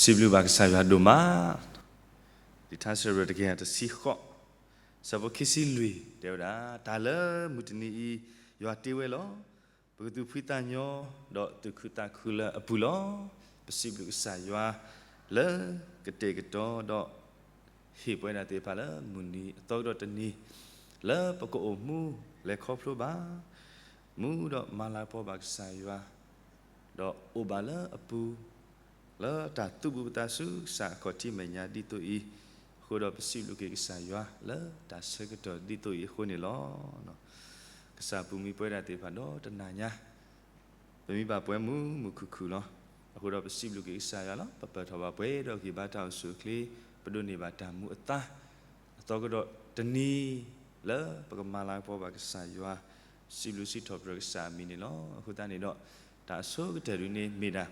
စံးဘျုးဘၣ်ကစၢ်ယွၤဒိၣ်မး, လံာ်ထါစံးပတြၢၤတကယၤတဆံဃိး, ဆၢဖိခံဆံလွံၢ်တဲဝဲဒၣ်, တၢ်လၢမုၢ်တနံၤအံၤ ယွၤတ့ဝဲလီၤ. ပကသူၣ်ဖှံသးညီ ဒီးသူၣ်ခုသးခုလၢအပူၤလီၤ. ပစံးဘျုးကစၢ်ယွၤလၢကတဲာ်ကတီၤဒီး ဟ့ၣ်ပဝဲဒၣ်သ့ၣ်တဖၣ်လၢမုၢ်နံၤအသီကဒီးတနံၤ လၢပကအိၣ်မူလဲၤခီဖျိဘၣ် မူဒီးမၤလၤကပီၤဘၣ်ကစၢ်ယွၤ ဒီးအိၣ်ဘၣ်လၢအပူၤ လၢတၢ်သူၣ်ဘူးပသးဆူကစၢ်အခီၣ်ထံးမဲာ်ညါဒ်သိးအံၤ, အဃိဒီးပစံးဘျုးက့ၤကစၢ်ယွၤလၢတၢ်ဆၢကတီၢ်ဒ်သိးအံၤအဃိန့ၣ်လီၤ. ကစၢ်ပူၤမံပဝဲဒၣ်သ့ၣ်တဖၣ်ဒီးတနၤညါ ပမံဘၣ်ပှဲၤမုာ်မုာ်ခုၣ်ခုၣ်လီၤ. အဃိဒီးပစံးဘျုးက့ၤကစၢ်ယွၤလီၤ. ပပၢၢ်ထီၣ်ဘၣ်ပှဲၤဒီးဂံၢ်ဘါတၢ်အိၣ်ဆူၣ်အိၣ်ချ့, ပဒိးန့ၢ်ဘၣ်တၢ်မူအသါ အသီကဒီးတနံၤ လၢပကမၤလၤကပီၤဘၣ်ကစၢ်ယွၤ, စံးဘျုးစံးထီၣ်ပတြၢၤကစၢ်အမံၤန့ၣ်လီၤ. အဃိသတးန့ၣ်ဒီး တၢ်အဆိကတၢၢ်ဒ်န့ၣ်မ့ၢ်ဒၣ်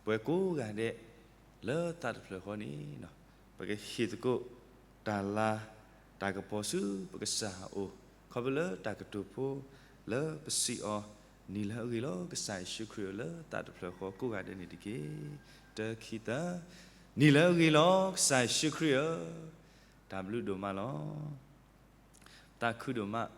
ပဝဲကိးဂၤဒဲး လၢသးတဖျၢၣ်ဃီန့ၣ် ပကဟ့ၣ်သကိး တၢ်လၤ တၢ်ကပီၤဆူပကစၢ်အအိၣ်, ခီဖျိလၢတၢ်ကတိၤဖိ လၢပစံးအီၤ နံၤလၢအဂ့ၤလီၤ ကစၢ်ယ့ၣ်ၡူးခရံာ်ဧၢ လၢသးတဖျၢၣ်ဃီကိးဂၤဒဲးန့ၣ်တက့ၢ်. တၢ ခံ သၢ, နံၤလၢအဂ့ၤလီၤ ကစၢ်ယ့ၣ်ၡူးခရံာ်ဧၢ, တၢ်ဘျုးဒိၣ်မးလီၤ. ပသးခုဒိၣ်မး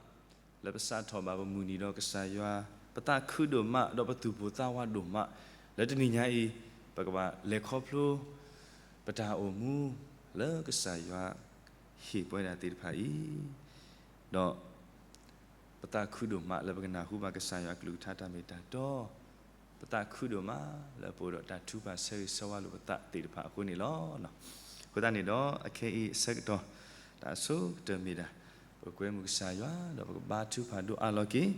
လၢပစးထီၣ်ဘၣ်ပမုၢ်နံၤဒီးကစၢ်ယွၤ, ပသးခုဒိၣ်မး ဒီးပသူၣ်ပိၢ်သးဝးဒိၣ်မး လၢတနံၤညါအံၤ ပကဘၣ်လဲၤခီဖျိ ပတၢ်အိၣ်မူ လၢကစၢ်ယွၤဟ့ၣ်ပဝဲဒၣ်သ့ၣ်တဖၣ်အံၤ, ဒီး ပသးခုဒိၣ်မး လၢပကနၢ်ဟူဘၣ်ကစၢ်ယွၤအကလုၢ်ကထါတၢ်မ့ၢ်တၢ်တီ, ပသးခုဒိၣ်မး လၢပအိၣ်ဒီးတၢ်ထုကဖၣ်ဆၢဂ့ၤဆၢဝါလိာ်ပသးသ့ၣ်တဖၣ်အဃိန့ၣ်လီၤ. အဃိသတးန့ၣ်ဒီး အခဲအံၤအဆၢကတီၢ် တၢ်အဆိကတၢၢ်မ့ၢ်ဒၣ် ပကကွဲမုာ်ကစၢ်ယွၤ ဒီးပကဘါထုကဖၣ်ဒိးအးလီၤက့ၤ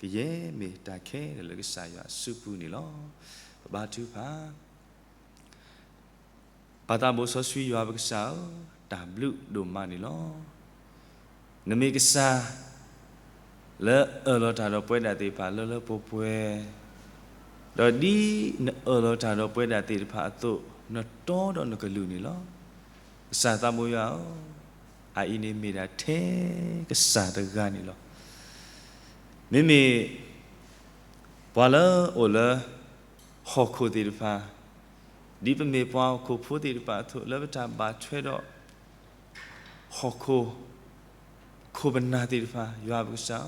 ကယဲၢ်မ့ၢ်တၢ်ခဲလၢာ်လၢကစၢ်ယွၤအစုပူၤန့ၣ်လီၤ. ပဘါထုကဖၣ် ပၢ်သးဘိစီဆှံယွၤပကစၢ်ဧၢ, တၢ်ဘျုးဒိၣ်မးန့ၣ်လီၤ. နမ့ၢ်ကစၢ် လၢအၢၣ်လီၤတၢ်ဒီးပဝဲဒၣ်သ့ၣ်တဖၣ်လၢလၢပှဲၤပှဲၤ, ဒီးဒ်နအၢၣ်လီၤတၢ်ဒီးပဝဲဒၣ်သ့ၣ်တဖၣ်အသိး နတီဒီးနကလုၢ်န့ၣ်လီၤ. ကစၢ်သးဘိယွၤဧၢ, အအံၤန့ၣ်မ့ၢ်ဒၣ်ထဲကစၢ်တဂၤန့ၣ်လီၤ. မ့မ့ၢ် ပှၤလၢအအိၣ်လၢ ဟီၣ်ခိၣ်သ့ၣ်တဖၣ်, ဒ်ပမ့ၢ်ပှၤဟီၣ်ခိၣ်ဖိသ့ၣ်တဖၣ်အသိး လၢပတၢ်ဘၣ်ထွဲဒီး ဟီၣ်ခိၣ် ခိၣ်ပနၢ်သ့ၣ်တဖၣ် ယွၤပကစၢ်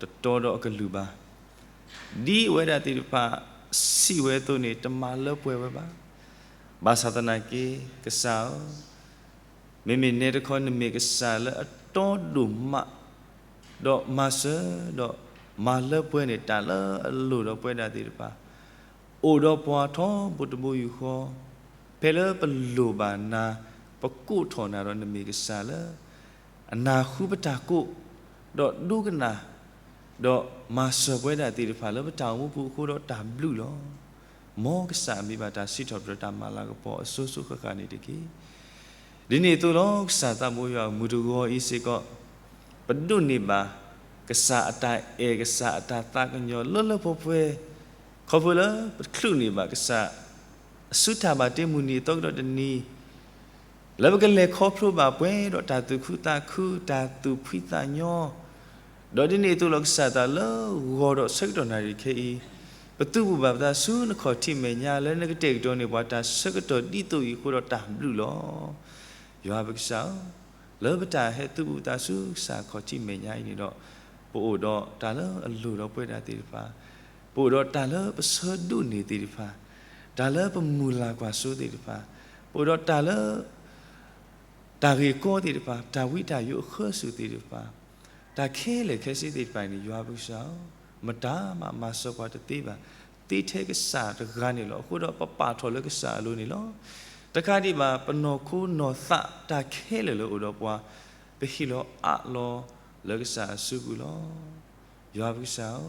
ဧၢ, တတီဒီးအကလုၢ်ဘၣ်. ဒ်အဝဲဒၣ်သ့ၣ်တဖၣ်စံးဝဲအသိးန့ၣ် တမၤလၢပှဲၤဝဲဘၣ်. ဘၣ်ဆၣ်သနာ်က့ ကစၢ်ဧၢ, မ့မ့ၢ်နဲတခီနမ့ၢ်ကစၢ်လၢအတီဒိၣ်မး, ဒီးမၤစၢၤ ဒီးမၤလၢပှဲၤန့ၢ်တၢ်လၢအလိၣ်ဒီးပဝဲဒၣ်သ့ၣ်တဖၣ်, အိၣ်ဒီးပှၤထီဘိတဘိယူၢ်ဃီ, ဖဲလၢပလိၣ်ဘၣ်နၤ, ပကိးထီၣ်နၤဒီးနမ့ၢ်ကစၢ်လၢ အနၢ်ဟူပတၢ်ကိး, ဒီးဒိကနၣ်, ဒီးမၤစၢၤပဝဲဒၣ်သ့ၣ်တဖၣ်လၢပတၢ်အိၣ်မူပူၤအဃိဒီးတၢ်ဘျုးလီၤ. မ်ကစၢ်မ့ၢ်ဘၣ်တၢ်စံးထီၣ်ပတြၢၤတၢ်မၤလၤကပီၤအစိၤစိၤဃၣ်ဃၣ်န့ၣ်တက့ၢ်. ဒ်န့ၣ်အသိးလီၤ ကစၢ်သးဘိယွၤဧၢ, မုၢ်တဂီၤအံၤစ့ၢ်ကီး ပဒိးန့ၢ်ဘၣ် ကစၢ်အတၢ်အဲၣ် ကစၢ်အတၢ်သးကညီၤလၢလၢပှဲၤပှဲၤ, ခီဖျိလၢပချုးန့ၢ်ဘၣ်ကစၢ် အစုတၢ်ဘၣ်တ့မုၢ်နံၤအသီကဒီးတနံၤ လၢပကလဲၤခီဖျိဘၣ်ပှဲၤဒီးတၢ်သူၣ်ခုသးခု တၢ်သူၣ်ဖှံသးညီ, ဒီးဒ်န့ၣ်အသိးလီၤ ကစၢ်သးလၢဂီၤဒီးဆၢကတီၢ်နၣ်ရံၣ်ခဲအံၤ, ပသူၣ်ဘူၣ်ဘၣ်ပသးဆူနခီၣ်ထံးမဲာ်ညါ လၢနကတဲာ်ကတီၤန့ၢ်ပှၤတၢ်ဆၢကတီၢ်ဒ်သိးအံၤအဃိဒီးတၢ်ဘျုးလီၤ. ယွၤပကစၢ်ဧၢ, လၢပတၢ်ဟဲသူၣ်ဘူၣ်သးဆူကစၢ်ခီၣ်ထံးမဲာ်ညါအံၤန့ၣ်ဒီး, ပအိၣ်ဒီးတၢ်လၢအလိၣ်ဒီးပဝဲဒၣ်သ့ၣ်တဖၣ်, ပအိၣ်ဒီးတၢ်လၢပဆၢဒိးန့ၢ်သ့ၣ်တဖၣ်, တၢ်လၢပမုၢ်လၢ်ကွၢ်စိသ့ၣ်တဖၣ်, ပအိၣ်ဒီးတၢ်လၢ တၢ်ဂ့ၢ်ကီသ့ၣ်တဖၣ်, တၢ်ဝံတၢ်ယိးအဃၢဆူၣ်သ့ၣ်တဖၣ်, တၢ်ခဲလၢာ်ခဲဆ့သ့ၣ်တဖၣ်န့ၣ် ယွၤပကစၢ်ဧၢ, မတၤမးမၤစၢၤပှၤတသ့ဘၣ်, သ့ထဲကစၢ်တဂၤန့ၣ်လီၤ. အဃိဒီးပပာ်ထီၣ်လၢကစၢ်အလိၤန့ၣ်လီၤ. တကးဒံးဘၣ် ပနီၢ်ခိနီၢ်သးတၢ်ခဲလၢာ်လၢအိၣ်ဒီးပှၤ, ပဟ့ၣ်လီၤအးလီၤလၢကစၢ်အစုပူၤလီၤ. ယွၤပကစၢ်ဧၢ,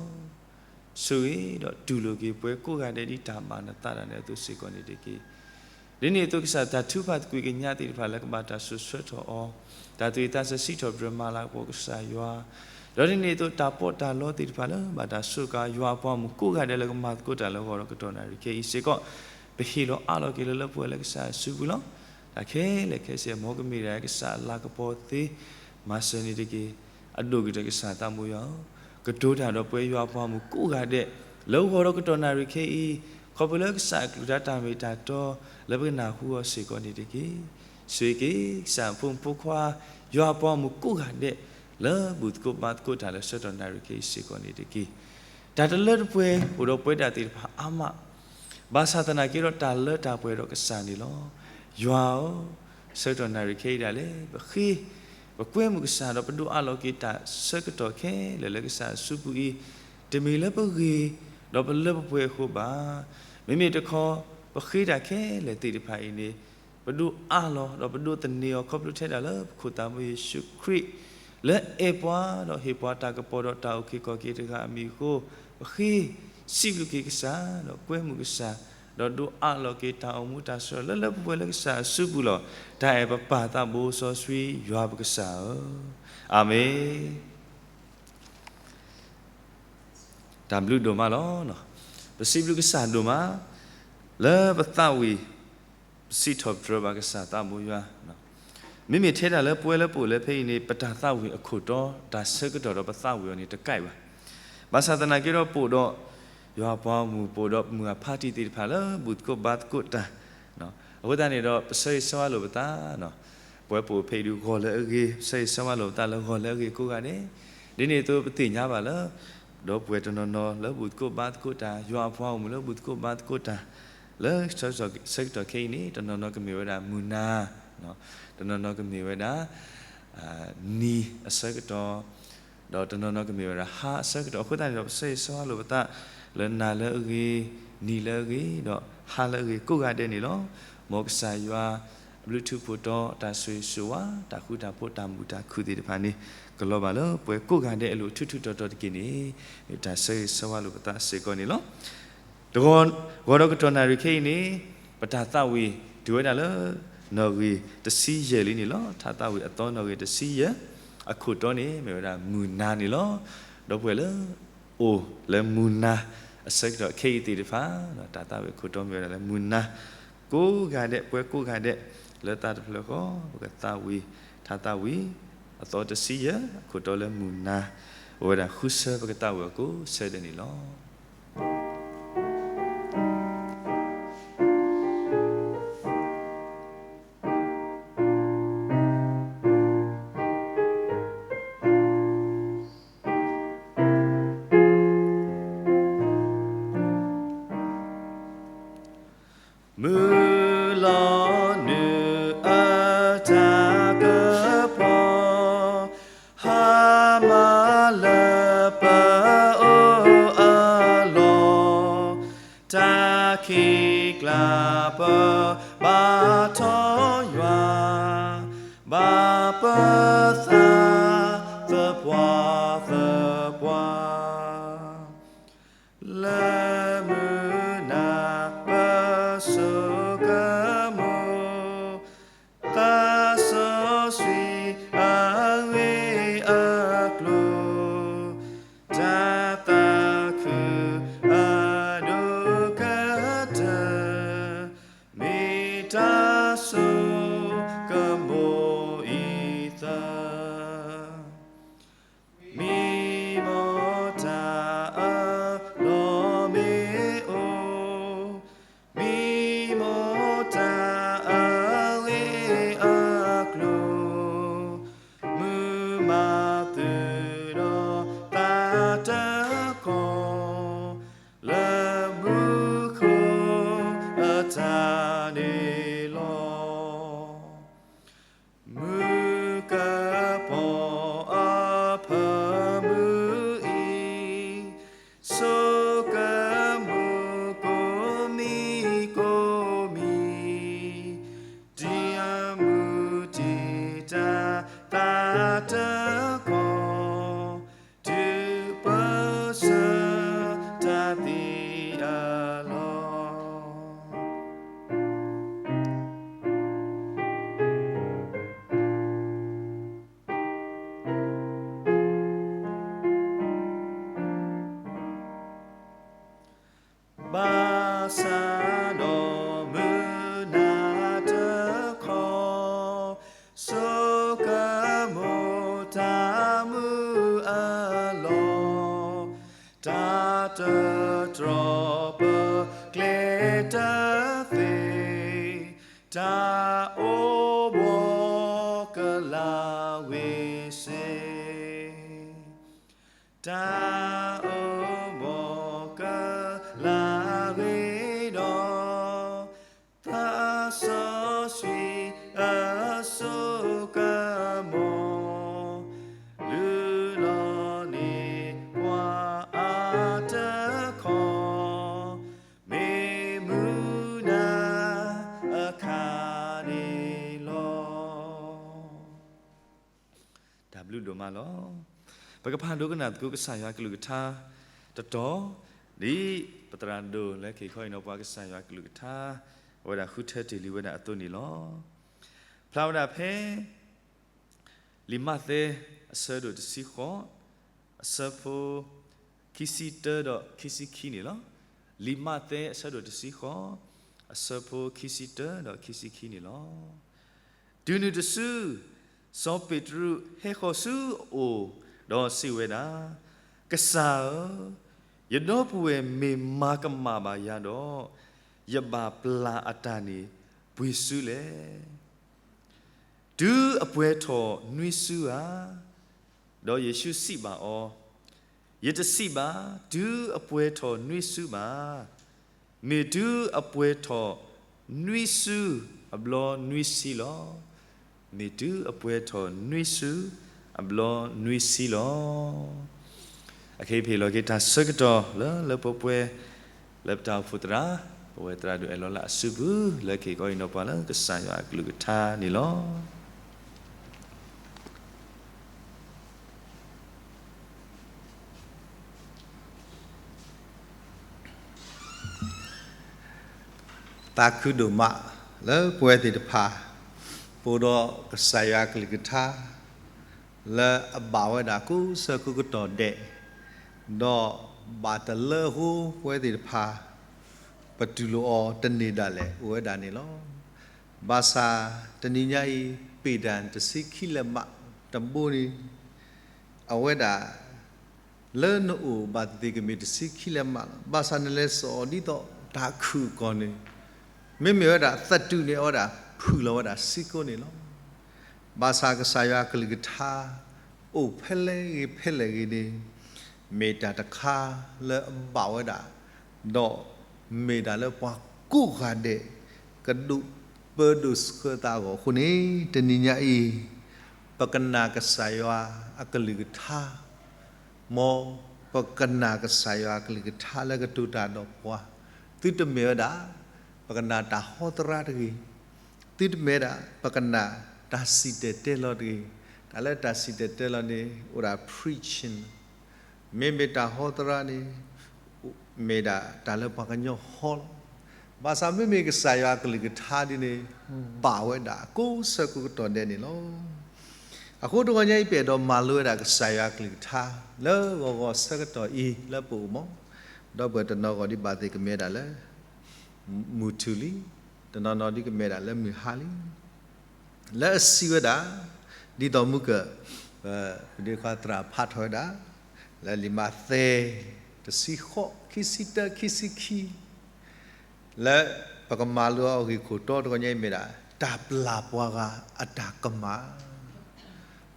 ဆိၣ်ဂ့ၤဒီးတူၢ်လိာ်က့ၤပှၤကိးဂၤဒဲးဒ်တၢ်ဘၣ်နသးဒၣ်နဲအသိးစ့ၢ်ကီးန့ၣ်တက့ၢ်. ဒ်န့ၣ်အသိးကစၢ်တၢ်ထုကဖၣ်သကွံာ်ကညးသ့ၣ်တဖၣ်လၢကဘၣ်တၢ်စိာ်ဆှၢထီၣ်အီၤ, တၢ်သူၣ်ဝံၣ်သးဆၢစံးထီၣ်ပတြၢၤမၤလၤကပီၤကစၢ်ယွၤ, ဒီးဒ်န့ၣ်အသိးတၢ်ပီးတၢ်လီသ့ၣ်တဖၣ်လၢဘၣ်တၢ်စူးကါ ယွၤအပှၤမုၣ်ကိးဂၤဒဲးလၢကမၤသကိးတၢ်လၢဂီၤဒီးကတီၢ်နၣ်ရံၣ်ခဲအံၤစ့ၢ်ကီး, ပဟ့ၣ်လီၤအးလီၤက့ၤလၢလၢပှဲၤပှဲၤလၢကစၢ်အစုပူၤလီၤ. တၢ်ခဲလၢာ်ခဲဆ့ မ်ကမ့ၢ်ဒၣ်ကစၢ်အလၤကပီၤသ့, မၤစၢၤန့ၣ်တက့ၢ်. အဒိၣ်ကတၢၢ်ကစၢ်သးဘိယွၤဧၢ, ကတိၤတၢ်ဒီးပှၤယွၤအပှၤမုၣ်ကိးဂၤဒဲး, လၢဂီၤဒီးကတီၢ်နၣ်ရံၣ်ခဲအံၤ, ခီ ခီဖျိလၢကစၢ်အကလုၢ်ကထါတၢ်မ့ၢ်တၢ်တီလၢပကနၢ်ဟူအီၤစ့ၢ်ကီးန့ၣ်တက့ၢ်. ဆိၣ်ဂ့ၤက့ၤကစၢ်အဖိမုၣ်ဖိခွါ ယွၤအပှၤဂီၢ်မုၢ်ကိးဂၤဒဲး လၢဘူၣ်သကိးဘါသကိးတၢ်လၢဆၢကတီၢ်နၣ်ရံၣ်ခဲအံၤစ့ၢ်ကီးန့ၣ်တက့ၢ်. တၢ်တလၢတပှဲၤအိၣ်ဒီးပဝဲဒၣ်သ့ၣ်တဖၣ်အါမး, ဘၣ်ဆၣ်သနာ်က့ဒီးတၢ်လၢတၢ်ပှဲၤဒီးကစၢ်န့ၣ်လီၤ. ယွၤဧၢ, ဆၢကတီၢ်နၣ်ရံၣ်ခဲအံၤဒၣ်လဲာ် ပဃ့ ပကွဲမုာ်ကစၢ်ဒီးပဒိးအးလီၤက့ၤတၢ်ဆၢကတီၢ်ခဲလၢာ်လၢကစၢ်အစုပူၤအံၤ, တမ့ၢ်လၢပဂ့ၤ ဒီးပလၢပပှဲၤအဃိဘၣ်. မ့မ့ၢ်တခီ ပဃ့တၢ်ခဲလၢာ်သ့ၣ်တဖၣ်အံၤန့ၣ် ပဒိးအးလီၤ ဒီးပဒိးသန့ၤအီၤခီဖျိထဲဒၣ်လၢပခိၣ်သးဘိယ့ၣ်ၡူးခရံာ် လၢအဲၣ်ပှၤဒီးဟ့ၣ်ပှၤတၢ်ကပီၤဒီးတၢ်အုၣ်က့ၤခီၣ်က့ၤတဂၤအမံၤအဃိ, ပဃ့ စံးဘျုးက့ၤကစၢ် ဒီးကွဲမုာ်ကစၢ်, ဒီးဒိးအးလီၤက့ၤတၢ်အိၣ်မူတၢ်ဆၢလၢလၢပှဲၤပှဲၤလၢကစၢ်အစုပူၤလီၤ. တၢ်အဲၣ်ပပၢ်သးဘိစီဆှံယွၤပကစၢ်ဧၢ, အၤမ့ၣ်. တၢ်ဘျုးဒိၣ်မးလီၤ. ပစံးဘျုးကစၢ်ဒိၣ်မး လၢပသးဝံၣ် ပစံးထီၣ်ပတြၢၤဘၣ်ကစၢ်သးဘိယွၤ, မ့မ့ၢ်ထဲဒၣ်လၢပဝဲလၢပအိၣ်လၢဖဲအံၤန့ၣ် ပတၢ်သးဝံၣ်အခိၣ်တီ တၢ်ဆၢကတီၢ်ဒီးပသးဝံၣ်အီၤန့ၣ်တကးဘၣ်. ဘၣ်ဆၣ်သနာ်က့ဒီးပအိၣ်ဒီး ယွၤအပှၤဂီၢ်မုၢ် ပအိၣ်ဒီးမုၢ်အဖါတံၢ်သ့ၣ်တဖၣ်လၢဘူၣ်သကိးဘါသကိးတၢ်, အဃိသတးန့ၣ်ဒီး ပဆၢဂ့ၤဆၢဝါလိာ်ပသး ပဝဲပအိၣ်ဖဲအံၤဒုးဂီၤလၢအဂ့ၤ, ပဆၢဂ့ၤဆၢဝါလိာ်ပသးလၢဂီၤလၢအဂ့ၤကိးဂၤဒဲး, ဒ်န့ၣ်အသိးပသ့ၣ်ညါဘၣ်လၢ ဒီပုၢ်ဝဲၢ်တနီၤနီၤလၢဘူၣ်သကိးဘါသကိးတၢ်, ယွၤအပှၤဂီၢ်မုၢ်လၢဘူၣ်သကိးဘါသကိးတၢ်, လၢဆၢကတီၢ်ခဲအံၤန့ၣ် တနီၤနီၤကမ့ၢ်ဝဲဒၣ်မုၢ်နၤ, တနီၤနီၤကမ့ၢ်ဝဲဒၣ် နံၤအဆၢကတီၢ်, ဒီးတနီၤနီၤကမ့ၢ်ဝဲဒၣ်ဟါအဆၢကတီၢ်, အဃိသတးန့ၣ်ဒီး ပဆၢဂ့ၤဆၢဝါလိာ်ပသး လၢနၤလၢအဂ့ၤ, နံၤလၢအဂ့ၤ, ဒီးဟါလၢအဂ့ၤကိးဂၤဒဲးန့ၣ်လီၤ. မ်ကစၢ်ယွၤ အဘျုးထူဖိးတီၤ တၢ်ဆိၣ်ဂ့ၤဆိၣ်ဝါ တၢ်ဃူတၢ်ဖိး တၢ်မုာ်တၢ်ခုၣ်သ့ၣ်တဖၣ်န့ၣ် ကလီၤဘၣ်လၢပှၤကိးဂၤဒဲးအလိၤ ထူးထူးတီၤတီၤတက့ၢ်န့ၣ် မ့ၢ်တၢ်ဆၢဂ့ၤဆၢဝါလိာ်ပသးစ့ၢ်ကီးန့ၣ်လီၤ. တဂီၤဒီးကတီၢ်နၣ်ရံၣ်ခဲအံၤန့ၣ် ပတၢ်သးဝံၣ်တုၤဝဲဒၣ်လၢ နီၣ်ဂံၢ်တဆံယဲၢ်လံန့ၣ်လီၤ. တၢ်သးဝံၣ်အသီနီၣ်ဂံၢ်တဆံယဲၢ် အခိၣ်တီန့ၣ် မ့ၢ်ဝဲဒၣ်မုၢ်နၤန့ၣ်လီၤ. ဒီပုၢ်ဝဲၢ်လၢ အိၣ်လၢမုၢ်နၤအဆၢကတီၢ်ခဲအံၤသ့ၣ်တဖၣ် တၢ်သးဝံၣ်အခိၣ်တီမ့ၢ်ဝဲဒၣ်လၢမုၢ်နၤ ကိးဂၤဒဲး ပှၤကိးဂၤဒဲး လၢတၢ်တဖျၢၣ်ဃီ ပကသးဝံၣ် တၢ်သးဝံၣ် အသီတဆံယဲၢ် အခိၣ်တီလၢမုၢ်နၤ အိၣ်ဝဲဒၣ်ဃုဆၢ ပကသးဝံၣ်အီၤကိးဆၢဒဲးန့ၣ်လီၤ. မုၢ်လီၤနုာ်အတၢ်ကပီၤ ဟါမၢ်လၢပအိၣ်အလီၢ်, တၢ်ခံးကျါပဘါထီၣ်ယွၤ, ဘၣ်ပသးသပှၢ်သပှၢ် လၢမုၢ်နၤပဆိကမိၣ် သးစီဆှံအဂ့ၢ်အကျိၤ, တၢ်သးခုအဒိၣ်ကတၢၢ်, မ့ၢ်တၢ်ဆိကမိၣ်အံၤသၢ မံမီၢ်တၢ်အလီၢ်မ့ၢ်အိၣ်, မံမီၢ်တၢ်အဂ့ၢ်အကျိၤ, မုာ်မးသုဒီးသးတခီ, လၢမူခိၣ်အတၢ်န့ၣ်လီၤ. မုၣ်ကပီၤအဖၢမုၢ်အံၤ, ဆိကမိၣ်ကိးမံၤကိးမံၤ, ဒ်အမုၢ်တံာ်တာ်သးတခီ, တုၤပၢဆှၢတၢ်သံအလီၢ်. ဘၣ်ဆၣ်ဒီးမုၢ်နၤတခီ, ဆိကမိၣ်တၢ်မုၢ်အလီၢ်, တၢ်တတြီပကျဲ တၢ်သ့, တၢ်အိၣ်ဘှီၣ်ကလၢ်ဝ့ၢ်စ့, တၢ်အိၣ်ဘှီၣ်ကလၢ်ဂ့ၤဒီး, သးစီဆှံအစိကမီၤ, လုၢ်လီၤန့ၢ်ပှၤအါတခီ, မ့ၢ်မုၢ်နၤအခါန့ၣ်လီၤ. တၢ်ဘျုးဒိၣ်မးလီၤ. ပကဖးဒိကနၣ်သကိးကစၢ်ယွၤကလုၢ်ကထါတတီၤ, ဒ်ပသရၣ်ဒိၣ်လၢက့ၤခီအံၤနီၤ ပှၤကစၢ်ယွၤကလုၢ်ကထါ အဝဲဒၣ်ဃုထၢတ့ၢ်လံဝဲဒၣ်အသိးန့ၣ်လီၤ. ဖျါဝဲဒၣ်ဖဲ လံာ်မးသဲအဆၢဒိၣ်တဆံဃိး, အဆၢဖိ ခံဆံတၢဒီးခံဆံခံန့ၣ်လီၤ. လံာ်မးသဲအဆၢဒိၣ်တဆံဃိး, အဆၢဖိခံဆံတၢဒီးခံဆံခံန့ၣ်လီၤ. တုၤနုၤတစု, စီၤပ့းတရူးဟဲဃီၤဆူအအိၣ်, ဒီးစံးဝဲဒၣ်, ကစၢ်ဧၢ, ယဒီပုၢ်ဝဲၢ်မ့ၢ်မၤကမၣ်ဘၣ်ယၤဒီး, ယဘၣ်ပျၢ်အတၢ်န့ၣ်ပှ့ၤစုလဲၣ်. တုၤအပှဲၤထီၣ်နွံစုဧါ. ဒီးယ့ၣ်ၡူးစံးဘၣ်အီၤ, ယတစံးဘၣ်, တုၤအပှဲၤထီၣ်နွံစုဘၣ်. မ့ၢ်တုၤအပှဲၤထီၣ်နွံစုအဘျီနွံဆံလီၤ. မ့ၢ်တုၤအပှဲၤထီၣ်နွံစုအဘျီနွံဆံလီၤ. အခဲအံၤပဟ့ၣ်လီၤက့ၤတၢ်ဆၢကတီၢ်လၢလၢပှဲၤပှဲၤ လၢပတၢ်အိၣ်ဖှိၣ်သရၣ်, ပဝဲသရၣ်ဒိၣ်အဲၣ်လီၤလၢအစုပူၤ လၢက့ၤကီအံၤနီၤ ပှၤလၢကစၢ်ယွၤအကလုၢ်ကထါန့ၣ်လီၤ. သးခုဒိၣ်မး လၢပဝဲသ့ၣ်တဖၣ် ပအိၣ်ဒီးကစၢ်ယွၤအကလုၢ်ကထါ လၢအဘၣ်ဝဲဒၣ်ကိးဆၢကိးကတီၢ်ဒဲး, ဒီးဘၣ်တလၢအဃိပဝဲသ့ၣ်တဖၣ် ပတူၢ်လိာ်အီၤတန့ၢ်ဒၣ်လဲာ်အိၣ်ဝဲဒၣ်န့ၣ်လီၤ. ဘၣ်ဆၣ်တနံၤညါအံၤ ပ့ၢ်တၢ်တဆံခံလၢၤမးတဘိန့ၣ် အဝဲဒၣ် လၢနအိၣ်ဘၣ်သ့ၣ်သ့ၣ်ကမ့ၢ်တဆံခံလၢၤမးလီၤ. ဘၣ်ဆၣ်နလဲၤစိာ်အီၤဒ်သိးတၢ်ခုၣ်ကီၢ်န့ၣ် မ့မ့ၢ်ဝဲဒၣ်သတူၢ်န့ၢ်အီၤဝဲဒၣ် ဖုၣ်လီၤဝဲဒၣ်စ့ၢ်ကီးန့ၣ်လီၤ. ဘၣ်ဆၣ်ကစၢ်ယွၤအကလုၢ်ကထါ အိၣ်ဖဲလဲၣ်ဂ့ၤဖဲလဲၣ်ဂ့ၤန့ၣ် မ့ၢ်တၢ်တခါလၢအဘၣ်ဝဲဒၣ် ဒီးမ့ၢ်တၢ်လၢပှၤကိးဂၤဒဲး ကဒိးပၢဒိးဆှၢသးအဂီၢ်အဃိန့ၣ် တနံၤညါအံၤ ပကနၣ်ကစၢ်ယွၤအကလုၢ်ကထါ မ်ပကနၣ်ကစၢ်ယွၤအကလုၢ်ကထါလၢကတိၤတၢ်ဒီးပှၤ, သုတမ့ၢ်ဝဲဒၣ် ပကနၣ်တၢ်ဟီသရၣ်တဂ့ၤ, သုတမ့ၢ်ဝဲဒၣ် ပကနၣ်တၢ်စံၣ်တဲၤတဲလီၤတဂ့ၤ, တၢ်လၢတၢ်စံၣ်တဲၤတဲလီၤန့ၣ် အိၣ်ဒၣ် preaching မ့မ့ၢ်တၢ်ဟီသရၣ်န့ၣ် မ့ၢ်ဒၣ်တၢ်လၢပှၤကညီဟီလီၤ. ဘၣ်ဆၣ်မ့မ့ၢ်ကစၢ်ယွၤအကလုၢ်ကထါဒ်န့ၣ် ဘၣ်ဝဲဒၣ်ကိးဆၢကိးကတီၢ်ဒဲးန့ၣ်လီၤ. အဃိတဂီၤညါအံၤ ပအဲၣ်ဒိးမၤလိဝဲဒၣ်ကစၢ်ယွၤအကလုၢ်ကထါ လၢဂီၤဂီၤဆၢကတီၢ်အံၤလၢပအိၣ်မး, ဒီပုၢ်ဝဲၢ်တနီၤဂီၢ်ဒ်ဘၣ်သ့ၣ်ကမ့ၢ်ဝဲဒၣ်လၢ မုၢ်ထူၣ်လံ, တနီၤနီၤဒ်ကမ့ၢ်ဝဲဒၣ်လၢမုၢ်ဟါလံ လၢအစံးဝဲဒၣ် ဒ်သိးမုၢ်ကၢၢ် ပဒ့ခွါသရၣ်ဖးထီၣ်ဝဲဒၣ် လၢလံာ်မးသဲ တဆံဃိး ခံဆံတၢ ခံဆံခံ လၢပကမၤလိအီၤအဂ့ၢ်ခိၣ်တီတဂီၤညါအံၤမ့ၢ်ဒၣ် တၢ်ပျၢ်ပှၤဂၤအတၢ်ကမၣ်,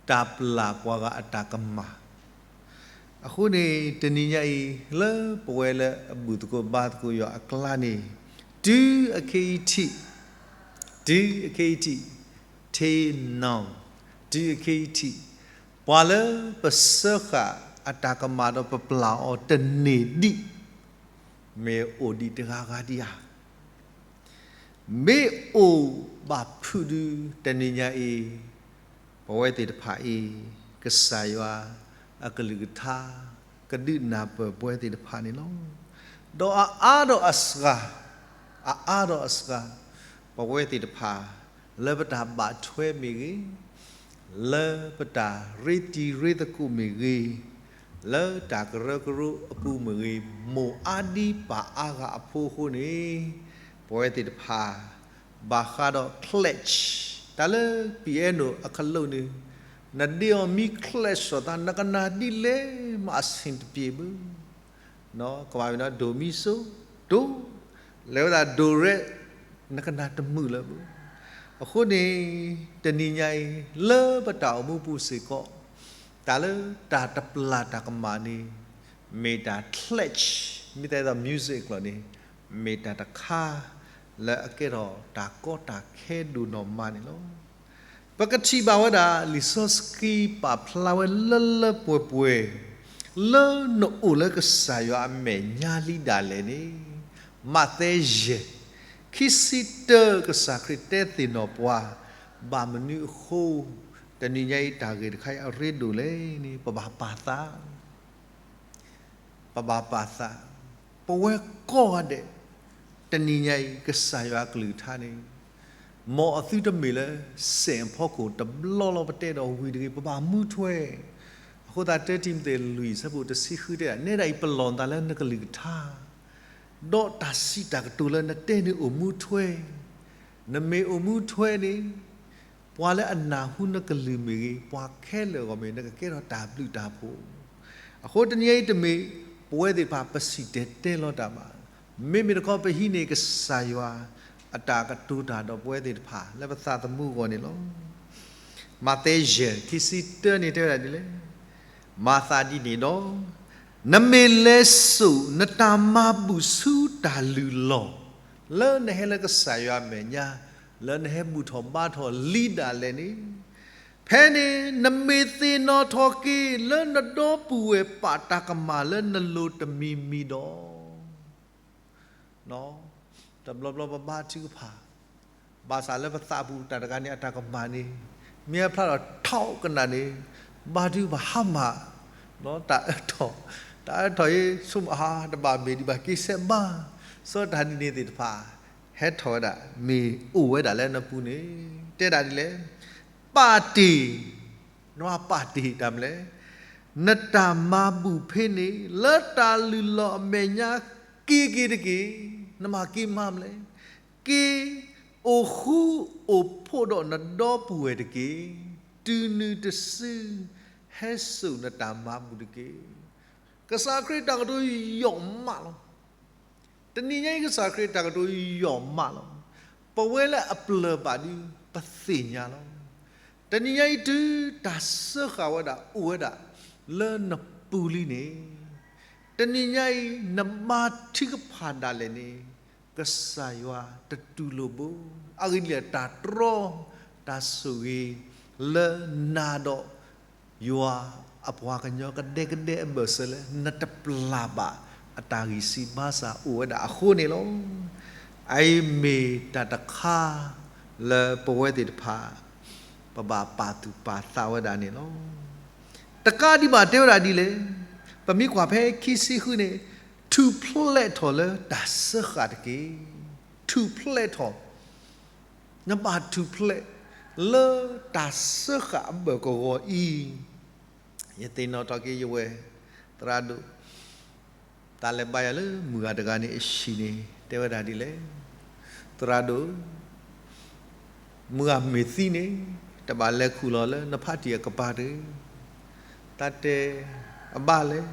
တၢ်ပျၢ်ပှၤဂၤအတၢ်ကမၣ်. အဃိန့ၣ် တနံၤညါအံၤ လၢပဝဲလၢအဘူၣ်သကိးဘါသကိးယွၤအကျါန့ၣ် တုၤအခဲအံၤထံး, တုၤအခဲအံၤထံး, till now, တုၤအခဲအံၤထံး, ပှၤလၢပစၢဃာ်အတၢ်ကမၣ်ဒီးပပျၢ်အီၤတန့ၢ်ဒံး မ့ၢ်အိၣ်ဒံးတဂၤဂၤဒံးဧါ. မ့ၢ်အိၣ်ဘၣ်ဖုးဒုး တနံၤညါအံၤ ပဝဲသ့ၣ်တဖၣ်အံၤ ကစၢ်ယွၤအကလုၢ်ကထါ ကဒုးနၢ်ပၢၢ်ပဝဲသ့ၣ်တဖၣ်န့ၣ်လီၤ. ဒီးအအါဒီးအစှၤ, အအါဒီးအစှၤ, ပဝဲသ့ၣ်တဖၣ် လၢပတၢ်ဘၣ်ထွဲမ့ၢ်ဂ့ၤ, လၢပတၢ်ရ့တံၤရ့သကိးမ့ၢ်ဂ့ၤ, လၢတၢ်ကရၢကရိအပူၤမ့ၢ်ဂ့ၤ, မိၢ်အါဒံပၢ်အါဂၤအဖိအဃိန့ၣ်, ပဝဲသ့ၣ်တဖၣ် ဘၣ်ဃးဒီး crash, တၢ်လၢ piano အကလူးန့ၣ်, နဒ့အီၤမံ crash သး နကနၣ်ဒ်လဲၣ်မး အဆင်တပြေဘူး. ကဘၣ်မ့ၢ်ဒိၣ်မံစိ, ဒိၣ်, လဲၤဝဲဒၣ်ဒိၣ်ရဲၣ် နကနၣ်တမုာ်လၢၤဘၣ်. အဃိန့ၣ် တနံၤညါအံၤ လၢပတၢ်အိၣ်မူပူၤစ့ၢ်ကီး တၢ်လၢတၢ်တပျၢ်တၢ်ကမၣ်န့ၣ် မ့ၢ်တၢ် cliche မ့ၢ်တဲဒီး music ကျိာ်န့ၣ် မ့ၢ်တၢ်တခါ လၢအကဲထီၣ်တၢ်ကီတၢ်ခဲဒိၣ်နီၢ်မးန့ၣ်လီၤ. ပကထံၣ်ဘၣ်ဝဲဒၣ် လံာ်စီဆှံပာ်ဖျါဝဲလၢလၢပှဲၤပှဲၤ လၢနအိၣ်လၢကစၢ်ယွၤအမဲာ်ညါလံဒၣ်လဲာ်န့ၣ်, မးသဲယဲၢ် ခံဆံတၢ ကစၢ်ခရံာ်တဲသ့ၣ်နီၣ်ပှၤ ဘၣ်မနုၤအဃိ တနံၤညါအံၤတၢ်ဂ့ၢ်တခါအံၤအရ့ဒိၣ်လဲၣ်န့ၣ် ပဘၣ်ပာ်သး ပဘၣ်ပာ်သး, ပဝဲကိးဂၤဒဲး တနံၤညါအံၤ ကစၢ်ယွၤအကလုၢ်ကထါန့ၣ် မ်အသုတမ့ၢ်လၢ စဲးအဖီခိၣ်တဘျီလီၤ ပတဲဒီးဝံၤတဂ့ၤ ပဘၣ်မူထွဲ. အဃိသတး တၢတံၤမသ့း လွံၢ် ဆၢဖိတဆံဃုတဲဒၣ် နဲဒၣ်အံၤ ပလီၢ်နသးလၢနကလုၢ်ကထါ ဒီးတၢ်စံးတၢ်ကတိၤလၢနတဲန့ၣ်အိၣ်မူထွဲ. နမ့ၢ်အိၣ်မူထွဲန့ၣ် ပှၤလၢအနၢ်ဟူနကလုၢ်မ့ၢ်ဂ့ၤ, ပှၤခဲလၢာ်အဂီၢ်မ့ၢ်ဂ့ၤ, နကကဲထီၣ်တၢ်ဘျုးတၢ်ဖှိၣ်. အဃိတနံၤအံၤတမ့ၢ် ပဝဲသ့ၣ်တဖၣ်ပစံၣ်တဲၤတဲလီၤတၢ်ဘၣ်. မ့မ့ၢ်တခီ ပဟံးန့ၢ်ကစၢ်ယွၤအတၢ်ကတိၤတၢ်ဒီးပဝဲသ့ၣ်တဖၣ် လၢပသးသမူအဂီၢ်န့ၣ်လီၤ. မးသဲယဲၢ် ခံဆံတၢန့ၣ်တဲဝဲဒၣ်ဒ်လဲၣ်, မၤသးဒ်န့ၣ်ဒီး နမ့ၢ်လဲၤစိာ် နတၢ်မၤဘူၣ်ဆူတၢ်လုၢ်လီၢ် လၢနဟဲလၢကစၢ်ယွၤအမဲာ်ညါ လၢနဟဲဘူၣ်ထီၣ်ဘါထီၣ်လံဒၣ်လဲာ်န့ၣ်, ဖဲန့ၣ် နမ့ၢ်သ့ၣ်နီၣ်ထီၣ်က့ၤ လၢနဒီပုၢ်ဝဲၢ်ပာ်တၢ်ကမၣ်လၢနလိၤတမံၤမံၤဒီး တဘျီဘျီပဘါထုကဖၣ်, ဘၣ်ဆၣ်လၢပသးပူၤတၢ်တဂၤန့ၣ် အတၢ်ကမၣ်န့ၣ် မ့ၢ်အဖျါထီၣ်ထီကနၣ်န့ၣ် ဘါထုကဖၣ်ဟါမၢ်, တၢ်အၢထီၣ်, တၢ်အၢထီၣ်အံၤ ဆိကမိၣ်အါ တဘၣ်မ့ၢ်ဒံးဘၣ် က့ၤဆဲးဘါ, စီၤတၢ်ဒ်န့ၣ်သ့ၣ်တဖၣ် ဟဲထီၣ်ဝဲဒၣ် မ့ၢ်အိၣ်ဝဲဒၣ်လၢနပူၤန့ၣ် တဲဒၣ်ဒ်လဲၣ်, ပာ်တ့ၢ် နဘၣ်ပာ်တ့ၢ်တၢ်မနုၤလဲၣ်, နတၢ်မၤဘူၣ်ဖဲန့ၣ် လၢတၢ်လုၢ်လီၢ်အမဲာ်ညါ က့ၤက့ၤတက့ၢ်. နမၤက့ၤမးမနုၤလဲၣ်, က့ၤအိၣ်ဃူအိၣ်ဖိးဒီးနဒီပုၢ်ဝဲၢ်တက့ၢ်. တုၤနုၤတစု ဟဲစိာ်နတၢ်မၤဘူၣ်တက့ၢ်. ကစၢ်ခရံာ်တၢ်ကတိၤယိာ်မးလီၤ. တနံၤညါအံၤ ကစၢ်ခရံာ်တၢ်ကတိၤယိာ်မးလီၤ. ပဝဲလၢအပျၢၢ်ဘၣ်ဒု ပသ့ၣ်ညါလီၤ. တနံၤညါအံၤ တုၤတၢ်စၢဃာ်ဝဲဒၣ် အိၣ်ဝဲဒၣ် လၢနပူၤလံန့ၣ်, တနံၤညါအံၤ နဘါထုကဖၣ်ဒၣ်လဲာ်န့ၣ် ကစၢ်ယွၤတတူၢ်လိာ်ဘၣ်. အဂ့ၢ်ဒ်လဲၣ် တၢ်တြီ တၢ်ဆိၣ်ဂ့ၤ လၢနၤဒီး ယွၤအပှၤကညီကဒဲကဒဲအဘၢၣ်စၢၤလၢ နတပျၢ်ဘၣ်အတၢ်ဂံၢ်စၢ်ဘါစၢ်အိၣ်ဝဲဒၣ်အဃိန့ၣ်လီၤ. အအံၤမ့ၢ်တၢ်တခါလၢပဝဲသ့ၣ်တဖၣ် ပဘၣ်ပာ်သူၣ်ပာ်သးဝဲဒၣ်န့ၣ်လီၤ. တကးဒံးဘၣ်တဲဝဲဒၣ်ဒ်လဲၣ်, ပမ့ၢ်ကွၢ်ဖဲခံဆံဃုန့ၣ်, ထူၣ်ဖျဲးထီၣ်လၢတၢ်စၢဃာ်တက့ၢ်. ထူၣ်ဖျဲးထီၣ် နဘၣ်ထူၣ်ဖျဲး လၢတၢ်စၢဃာ်အဘၢၣ်ကဝီၤအံၤ, ယသ့ၣ်နီၣ်ထီၣ်က့ၤယဝဲၢ် သရၣ်ဒိၣ် တၢ်လဲၤဘါယွၤလၢမုၢ်ဂၤတဂၤန့ၣ်အဟံၣ်န့ၣ် တဲဝဲဒၣ်ဒ်လဲၣ်, သရၣ်ဒိၣ် မုၢ်ဂၤမ့ၢ်သံန့ၣ် တဘၣ်လဲၤခူၣ်လီၤလၢနဖါတံၢ်အကပၤတဂ့ၤ. တၢ်တဲအဘၣ်လဲၣ်,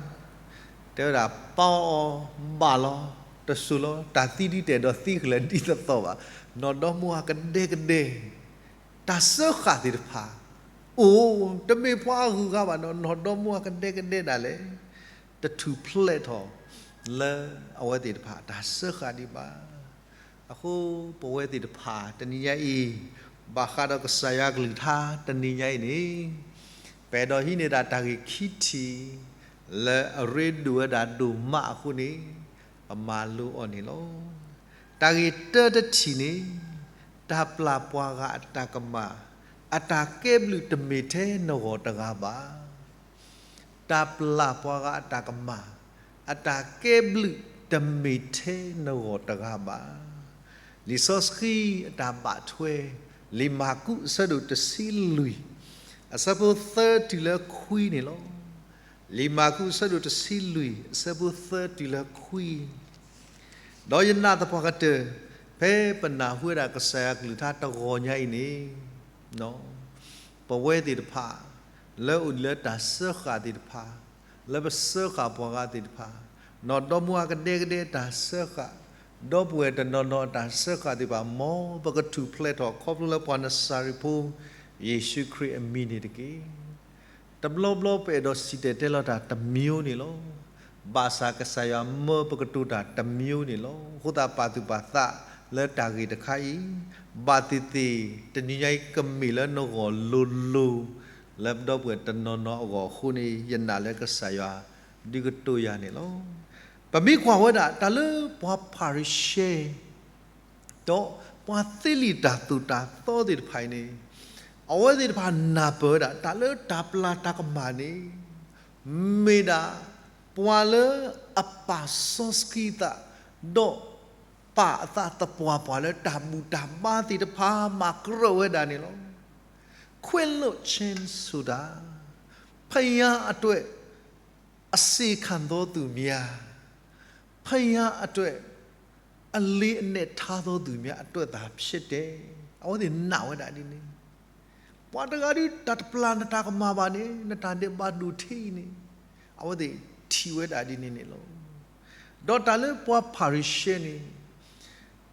တဲဝဲဒၣ် ပာ်အီၤဘၣ်လီၤ, တစိၢ်လီၤ, တၢ်သံဒ်တဲာ်ဒီးသံကလဲာ်ဒ်သိးသိးဘၣ်, နီၢ်ဒီမါဝၤကဒဲကဒဲ, တၢ်စၢဃာ်သ့ၣ်တဖၣ် အိၣ် တမ့ၢ်ပှၤအဂုၤအဂၤဘၣ်နီၤ, နီၢ်ဒီမါဝၤကဒဲကဒဲဒၣ်လဲာ် တထူၣ်ဖျဲးထီၣ် လၢအဝဲသ့ၣ်တဖၣ်တၢ်စၢဃာ်ဒံးဘၣ်. အဃိပဝဲသ့ၣ်တဖၣ်တနံၤညါအံၤ ဘၣ်ဃးဒီးကစၢ်ယွၤကလုၢ်ကထါတနံၤညါအံၤန့ၣ်, ပအဲၣ်ဒိးဟံးန့ၢ်ဒၣ်တၢ်ဂ့ၢ်ခံထံၣ် လၢအရ့ဒိၣ်ဝဲဒၣ်ဒိၣ်မးအဃိန့ၣ် ပမၤလိအီၤန့ၣ်လီၤ. တၢ်ဂ့ၢ်တၢတထံၣ်န့ၣ်, တၢ်ပျၢ်ပှၤဂၤအတၢ်ကမၣ် အတၢ်ကဲဘျုးတမ့ၢ်ထဲနဂီၢ်တဂၤဘၣ်. တၢ်ပျၢ်ပှၤဂၤအတၢ်ကမၣ် အတၢ်ကဲဘျုးတမ့ၢ်ထဲနဂီၢ်တဂၤဘၣ်. လံာ်စီဆှံအတၢ်ဘၣ်ထွဲ, လံာ်မၢ်ကူးအဆၢဒိၣ်တဆံလွံၢ်, အဆၢဖိသၢတုၤလၢခွံန့ၣ်လီၤ. လံာ်မၢ်ကူးအဆၢဒိၣ်တဆံလွံၢ် အဆၢဖိသၢတုၤလၢခွံ ဒီးယနာ်သပှၢ်ကတၢၢ် ဖဲပနၢ်ဟူဝဲဒၣ်ကစၢ်ယွၤကလုၢ်ကထါတဂီၤညါအံၤန့ၣ်, ပဝဲသ့ၣ်တဖၣ် လၢအိၣ်ဒံးလၢတၢ်စၢဃာ်သ့ၣ်တဖၣ်, လၢပစၢဃာ်ပှၤဂၤသ့ၣ်တဖၣ်, နီၢ်ဒီမါဝၤကဒဲကဒဲတၢ်စၢဃာ်, ဒီပုၢ်ဝဲၢ်တနီၤနီၤအတၢ်စၢဃာ်သ့ၣ်တဖၣ် မ်ပကထူၣ်ဖျဲးထီၣ်ခီဖျိလၢပှၤနစၤရ့းဖိ ယ့ၣ်ၡူးခရံာ်အမံၤန့ၣ်တက့ၢ်. တဘျီဘျီပအဲၣ်ဒိးစံၣ်တဲၤတဲလီၤတၢ်တမံၤန့ၣ်လီၤ. ဘၣ်ဆၣ်ကစၢ်ယွၤမၢပကတိၤတၢ်တမံၤန့ၣ်လီၤ. အဃိသတးပာ်သူၣ်ပာ်သးလၢတၢ်ဂ့ၢ်တခါအံၤ, ဘၣ်သ့ၣ်သ့ၣ် တနံၤညါအံၤကမ့ၢ်လၢနဂီၢ်လိၤလိၤ လၢပဒီပုၢ်ဝဲၢ်တနီၤနီၤအဂီၢ်အဃိန့ၣ် ယနာ်လၢကစၢ်ယွၤဒုးကတိၤယၤန့ၣ်လီၤ. ပမ့ၢ်ကွၢ်ဝဲဒၣ်တၢ်လၢပှၤဖၤရံၤၡဲ ဒီးပှၤသ့လံာ်တၢ်သိၣ်တၢ်သီသ့ၣ်တဖၣ်အံၤန့ၣ်, အဝဲသ့ၣ်တဖၣ်နၢ်ပၢၢ်ဝဲဒၣ် တၢ်လၢတၢ်ပျၢ်တၢ်ကမၣ်န့ၣ် မ့ၢ်ဒၣ်ပှၤလၢအပာ်စီဆှံသး, ဒီးပာ်အသးသပှၢ်ပှၢ်လၢတၢ်ဘူၣ်တၢ်ဘါသ့ၣ်တဖၣ် မၤကြၢးဝဲဒၣ်န့ၣ်လီၤ. ခွင့်လွှတ်ခြင်းဆိုတာ ဘုရားအတွက် အစေခံသောသူများ, ဘုရားအတွက် အလေးအနက်ထားသောသူများအတွက်သာဖြစ်တယ်. အဝဲသ့ၣ်နာ်ဝဲဒၣ်ဒ်န့ၣ်, ပှၤတဂၤဒုးတၢ်တပျၢ်နတၢ်ကမၣ်ဘၣ်န့ၣ် နတၢ်ဒဲးဘးဒိၣ်ထံအံၤန့ၣ်, အဝဲသ့ၣ်ထံၣ်ဝဲဒၣ်ဒ်န့ၣ်န့ၣ်လီၤ. ဒီးတၢ်လၢပှၤဖၤရံၤၡဲန့ၣ်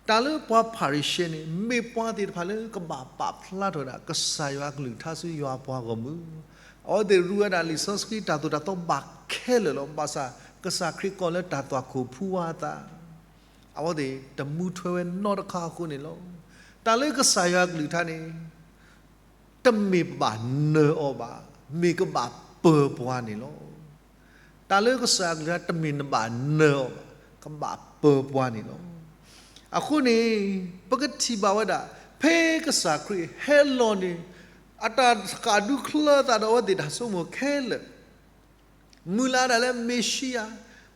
တၢ်လၢပှၤဖၤရံၤၡဲန့ၣ် မ့ၢ်ပှၤသ့ၣ်တဖၣ်လၢကဘၣ်ပာ်ဖျါထီၣ်ဝဲဒၣ် ကစၢ်ယွၤအကလုၢ်ကထါဆူယွၤအပှၤဂီၢ်မုၢ်, အဝဲသ့ၣ်ရူးဝဲဒၣ်လံာ်စီဆှံတၢ်သိၣ်တၢ်သီဘၣ်ခဲလၢာ်လီၤ. ဘၣ်ဆၣ်ကစၢ်ခရံာ်ကိးလၢတၢ်သွၣ်ခိၣ်ဖူဝါအသး, အဝဲသ့ၣ်တမူထွဲဝဲနီတခါအဃိန့ၣ်လီၤ. တၢ်လၢကစၢ်ယွၤအကလုၢ်ကထါန့ၣ် တမ့ၢ်ဘၣ်နၢၤအီၤဘၣ်, မ့ၢ်ကဘၣ်ပၢၤပှၤန့ၣ်လီၤ. တၢ်လၢကစၢ်အကလုၢ်ကထါတမ့ၢ်နဘၣ်နၢၤအီၤဘၣ်, ကဘၣ်ပၢၤပှၤန့ၣ်လီၤ. အဃိန့ၣ် ပကထံၣ်ဘၣ်ဝဲဒၣ် ဖဲကစၢ်ခရံာ်ဟဲလီၤန့ၣ် အတၢ်ဃၣ်ဒူချၢသးဒီးအဝဲသ့ၣ်တၢ်ဆိကမိၣ်ခဲလၢာ် မုၢ်လၢ်ဒၣ်လၢမ့ၤၡံယၤ,